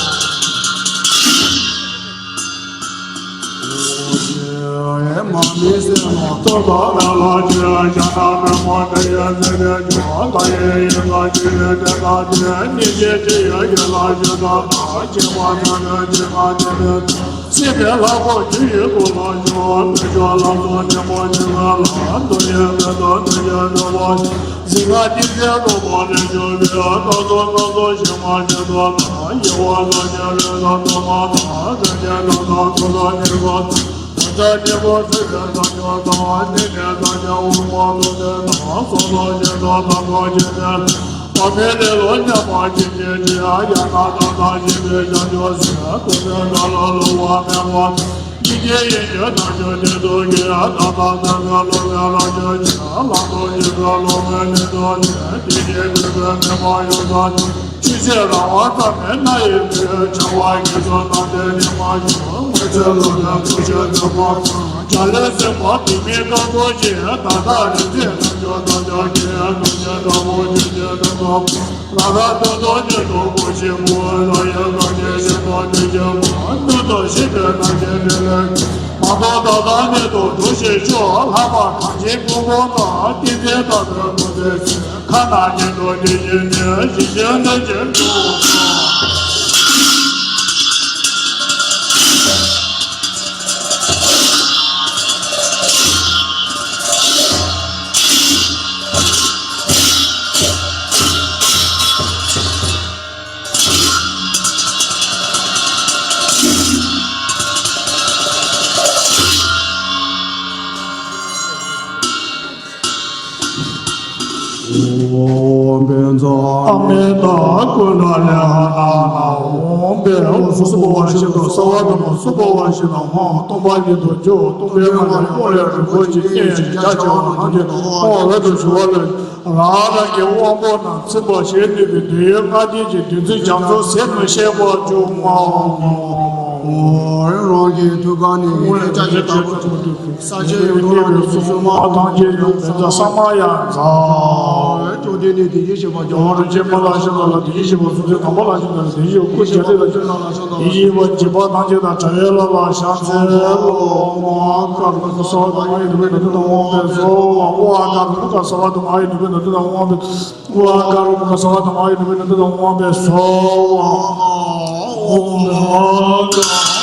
མ་མི་སེར་ནོ་ཏོ་ཏོ་མེ་ལ་ཅི་ཡ་ན་མེ་མོ་ཏེ་ཡ་ཏེ་ཏེ་ཅོ་ཏ་ཡེ་ཡེ་ཏ་ཅི་ཡེ་ཏེ་ཏ་ཏེ་ནི་ཅེ་ཅི་ཡ་ཡེ་ལ་ཅི་ཏ་ཏ་ཅེ་མ་ཏེ་ཏེ་ཅེ་མ་ཏེ་ཏེ་སྲིད་པའི་ལྷ་སྐུ་ཆུ་ཡི་སྐུ་ལ་ཞོག་མི་ཆོག་ལ་སོགས་ནི་མོ་ཉི་མ་ལ་འདོད་ཡོན་མེད་དོ་འདོད་ཡོན་འདོད་པ་ཞིག་ང་ཏི་སེ་ལོ་མ་ནི་ཞོག་གི་ལ་ད་སོ་ང་སོ་ཞི་མ་ཉི་དོ་ལ་ཡེ་བ་ལ་ཉེ་རེ་ལ་དོ་མ་ལ་རེ་ཉེ་ལ་ད་སོ་ལ་ཉེ་བ། ད་ནི་མོ་ཚུལ་ལྡན་བཟང་སྤྱོད་དང་། ནི་ནི་ད་ནི་འོག་མ་དོ་ནི་ན་སོ་སོ་ཉེ་དོ་ད་གོ་ཅི་ནི། པ་མེ་ལེ་ལོ་ཉ་པ་ཅི་ཅི་ཅི་ཡ་ཡ་ན་ད་ད་ཞི་བའི་བྱང་ཆུབ་སེམས། དུ་མེད་ད་ལ་ལོ་བ་མེ་བ། ཉི་ཅི་ཡི་ཅི་ན་ཅོ་ཏི་དོ་ཅི་ཡ་ད་ད་ད་ད་ལོ་མེ་ལ་ཅོ་ཅི་ལ་དོ་ཅི་ད་ལོ་མེ་ནི་དོ་ཅི་ཏི་ཅི་ཏི་ཏི་མེ་མ་ཡོ་ད་ཅི། ཆོས་རྒྱལ་རང་དབང་བཀྲ་མའི་མནའ་ཡི་བུས། བྱ་བ་ཉེས་ཚོགས་རྣམས་ཏེ་ཉི་མ་ཞོག་མི་ཚེ་ལོ་ལྔའི་ཐུགས་བཞེད་འདོད་པ། བྱ་ལས་ཟིན་པ་དུས་མིན་སྐབས་ཐོག་ཅིག་ད་ལྟ་རིག་འཛིན་རྣལ་འབྱོར་རྣམས་ཀྱང་སྐྱེ། ཐུགས་རྗེ་དྲག་པོ་ཆོས་ཀྱི་དོན་དུ་ལ་དྭགས་སྟོན་ཐོག་ཉིད་དུ་བོད་ཆེན་པོ་ལ་ཡི་ག་ནས་ཤེས་རྟོགས་དུས་ཀྱི་མ་སྣོད་དུ་ཤེས་པའི་རྣམ་མཁྱེན་འཕྲིན་ལས། མ་རྟོགས་ད་ལྟ་ཉིད་དུ་གྲོལ་ཞིང་ཤོག་ལྷག་པར་གངས་ཅན་ཀུན་སྤོང་དང་། ཏིང་འཛིན་དག་པའི་སྐུ་ཚེ་ཚད། ཁ་ན་ཉིད་དུ་དེ་བཞིན་ནི། ཞི་བྱེད་ལྷུན་གྱིས་གྲུབ་པ། ཨ་མེ་ཏ་ཀུན་ཏ་ལེ་ཧ་ན་ན་འོང་པའི་འོ་སུ་སུ་བ་ཞིག་ཏུ་ས་བ་དུ་མ་སུ་བ་ཞིག་ན་ཧོ་སྟོང་པ་ཉིད་དུ་འཇོག་སྟོང་པའི་ངང་ལས་ཀུན་ལས་རིན་པོ་ཆེ་སྙེད་ཅིང་རྒྱ་ཆེ་བ་རྣམས་ཀྱི་ཧོ་འོད་དུ་ཞུ་བ་ལས། རང་རང་གི་དབང་པོ་རྣམས་ཚིམ་པར་བྱས་ནུས་པའི་དོན་ཡོད་ལྔ་ལྡན་གྱི་བདུད་རྩི་རྒྱ་མཚོ་ཟད་མི་ཤེས་པར་འཇུག་ངོ་། ཨོ་རང་གི་ཐུགས་ཀ་ནས་ཡེ་ཤེས་ལྕགས་ཀྱུ་ལྟ་བུ་འཇུག་ས་ཆེན་ཡུལ་ལ་སོ་སོ་མ་ཐམས་ཅད་ཡང་བཛྲ་ས་མ་ཡ་བཛྲ། བཅོམ་ལྡན་འདས་དེ་བཞིན་གཤེགས་པ་རྒྱལ་བ་རིན་ཆེན་མ་ལ་ཤམ་ཐབས་ལ་དེ་བཞིན་གཤེགས་པ་གསུང་ཆོས་དམ་པ་ལ་ཤམ་ཐབས་ལ་དེ་བཞིན་གཤེགས་པ་སྐུ་བརྒྱ་ཐེར་ལ་ཤམ་ཐབས་ལ་དེ་བཞིན་གཤེགས་པ་འཇིགས་པ་དང་བཅས་པ་དྲག་པོའི་ལྷ་ལ་ཕྱག་འཚལ་ལོ། མ་ཀ་རུ་ཀ་ས་བ་དང་ཨ་ཡི་ནུ་བེ་ནུ་ཏུ་དང་དབང་པོས་གསོལ་བ། ཨོ་ཨ་ཀ་རུ་ཀ་ས་བ་དང་ཨ་ཡི་ནུ་བེ་ནུ་ཏུ་དང་དབང་པོས། ཨོ་ཨ་ཀ་རུ་ཀ་ས་བ་དང་ཨ་ཡི་ནུ་བེ་ནུ་ཏུ་དང་དབང་པོས་གསོལ་བ། ཨོ་ཨ་ཀ་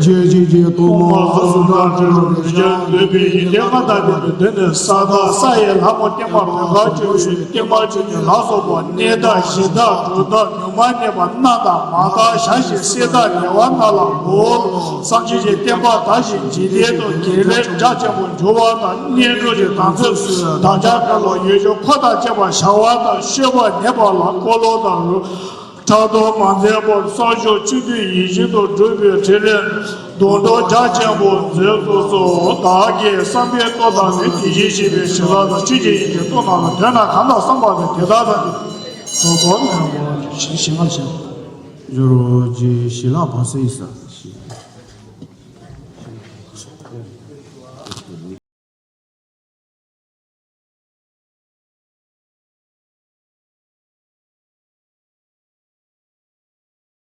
ཇི་ཇི་ཇི་སྟོང་མ་སུ་དང་འབྲེལ་བའི་རྒྱུ་འདོད་པའི་ཡིད་བདེ་མ་དག་པའི་དོན་ནི་ས་དང་ས་ཡི་ལྷ་མོ་བརྟན་མ་བོད་ཁ་བཅུ་པའི་བརྟན་མ་བཅུ་གཉིས་ལ་སོགས་པ་གནས་བདག་གཞི་བདག་གྲོལ་བདག་མྱུར་མ་གནས་པ་རྣམས་དང་མ་དག་བྱ་ཞིང་སྲེད་བདག་བདེ་བ་རྣམས་ལ་འོ། སངས་རྒྱས་ཀྱི་བསྟན་པ་དར་ཞིང་འཇིག་རྟེན་དུ་དགེ་ལེགས་རྒྱ་ཆེན་པོ་འབྱུང་བ་དང་གཉེན་སྒྲུབ་ཀྱི་དམ་ཚིག་སུ་དམ་བཅའ་ཀུན་ལ་ཡིད་བཞིན་འཁོར་དང་བཅས་པ་བྱ་བ་དང་མཆོད་པ་ཉེས་པ་ལ་འཁོར་ལོ་དང་རུ་ཕྲག་དོག་མ་འཛེམ་པར་བསམ་བཞིན་ཆོས་འདུལ་ཡིད་བཞིན་དུ་སྒྲུབ་པའི་ཕྲིན་ལས་སྡོང་གྲོགས་རྒྱ་ཆེན་པོ་མཛད་དུ་གསོལ། བདག་གིས་བསམ་པའི་རྟོགས་དང་ནི་དེ་བཞིན་གཤེགས་པའི་ཞི་ལྷ་དང་ཆོས་ཀྱི་དབྱིངས་ཀྱི་སྟོང་ནང་ལ་དོན་དག་གང་དག་བསམ་པ་དང་དེ་དག་དང་དེ་དོ་དོ་ནས་འོ་ཞེས་ཞེས་ང་བྱས། ཇོ་རོ་རྗེ་ཞི་ལྷ་བར་སེ་ཡི་ས།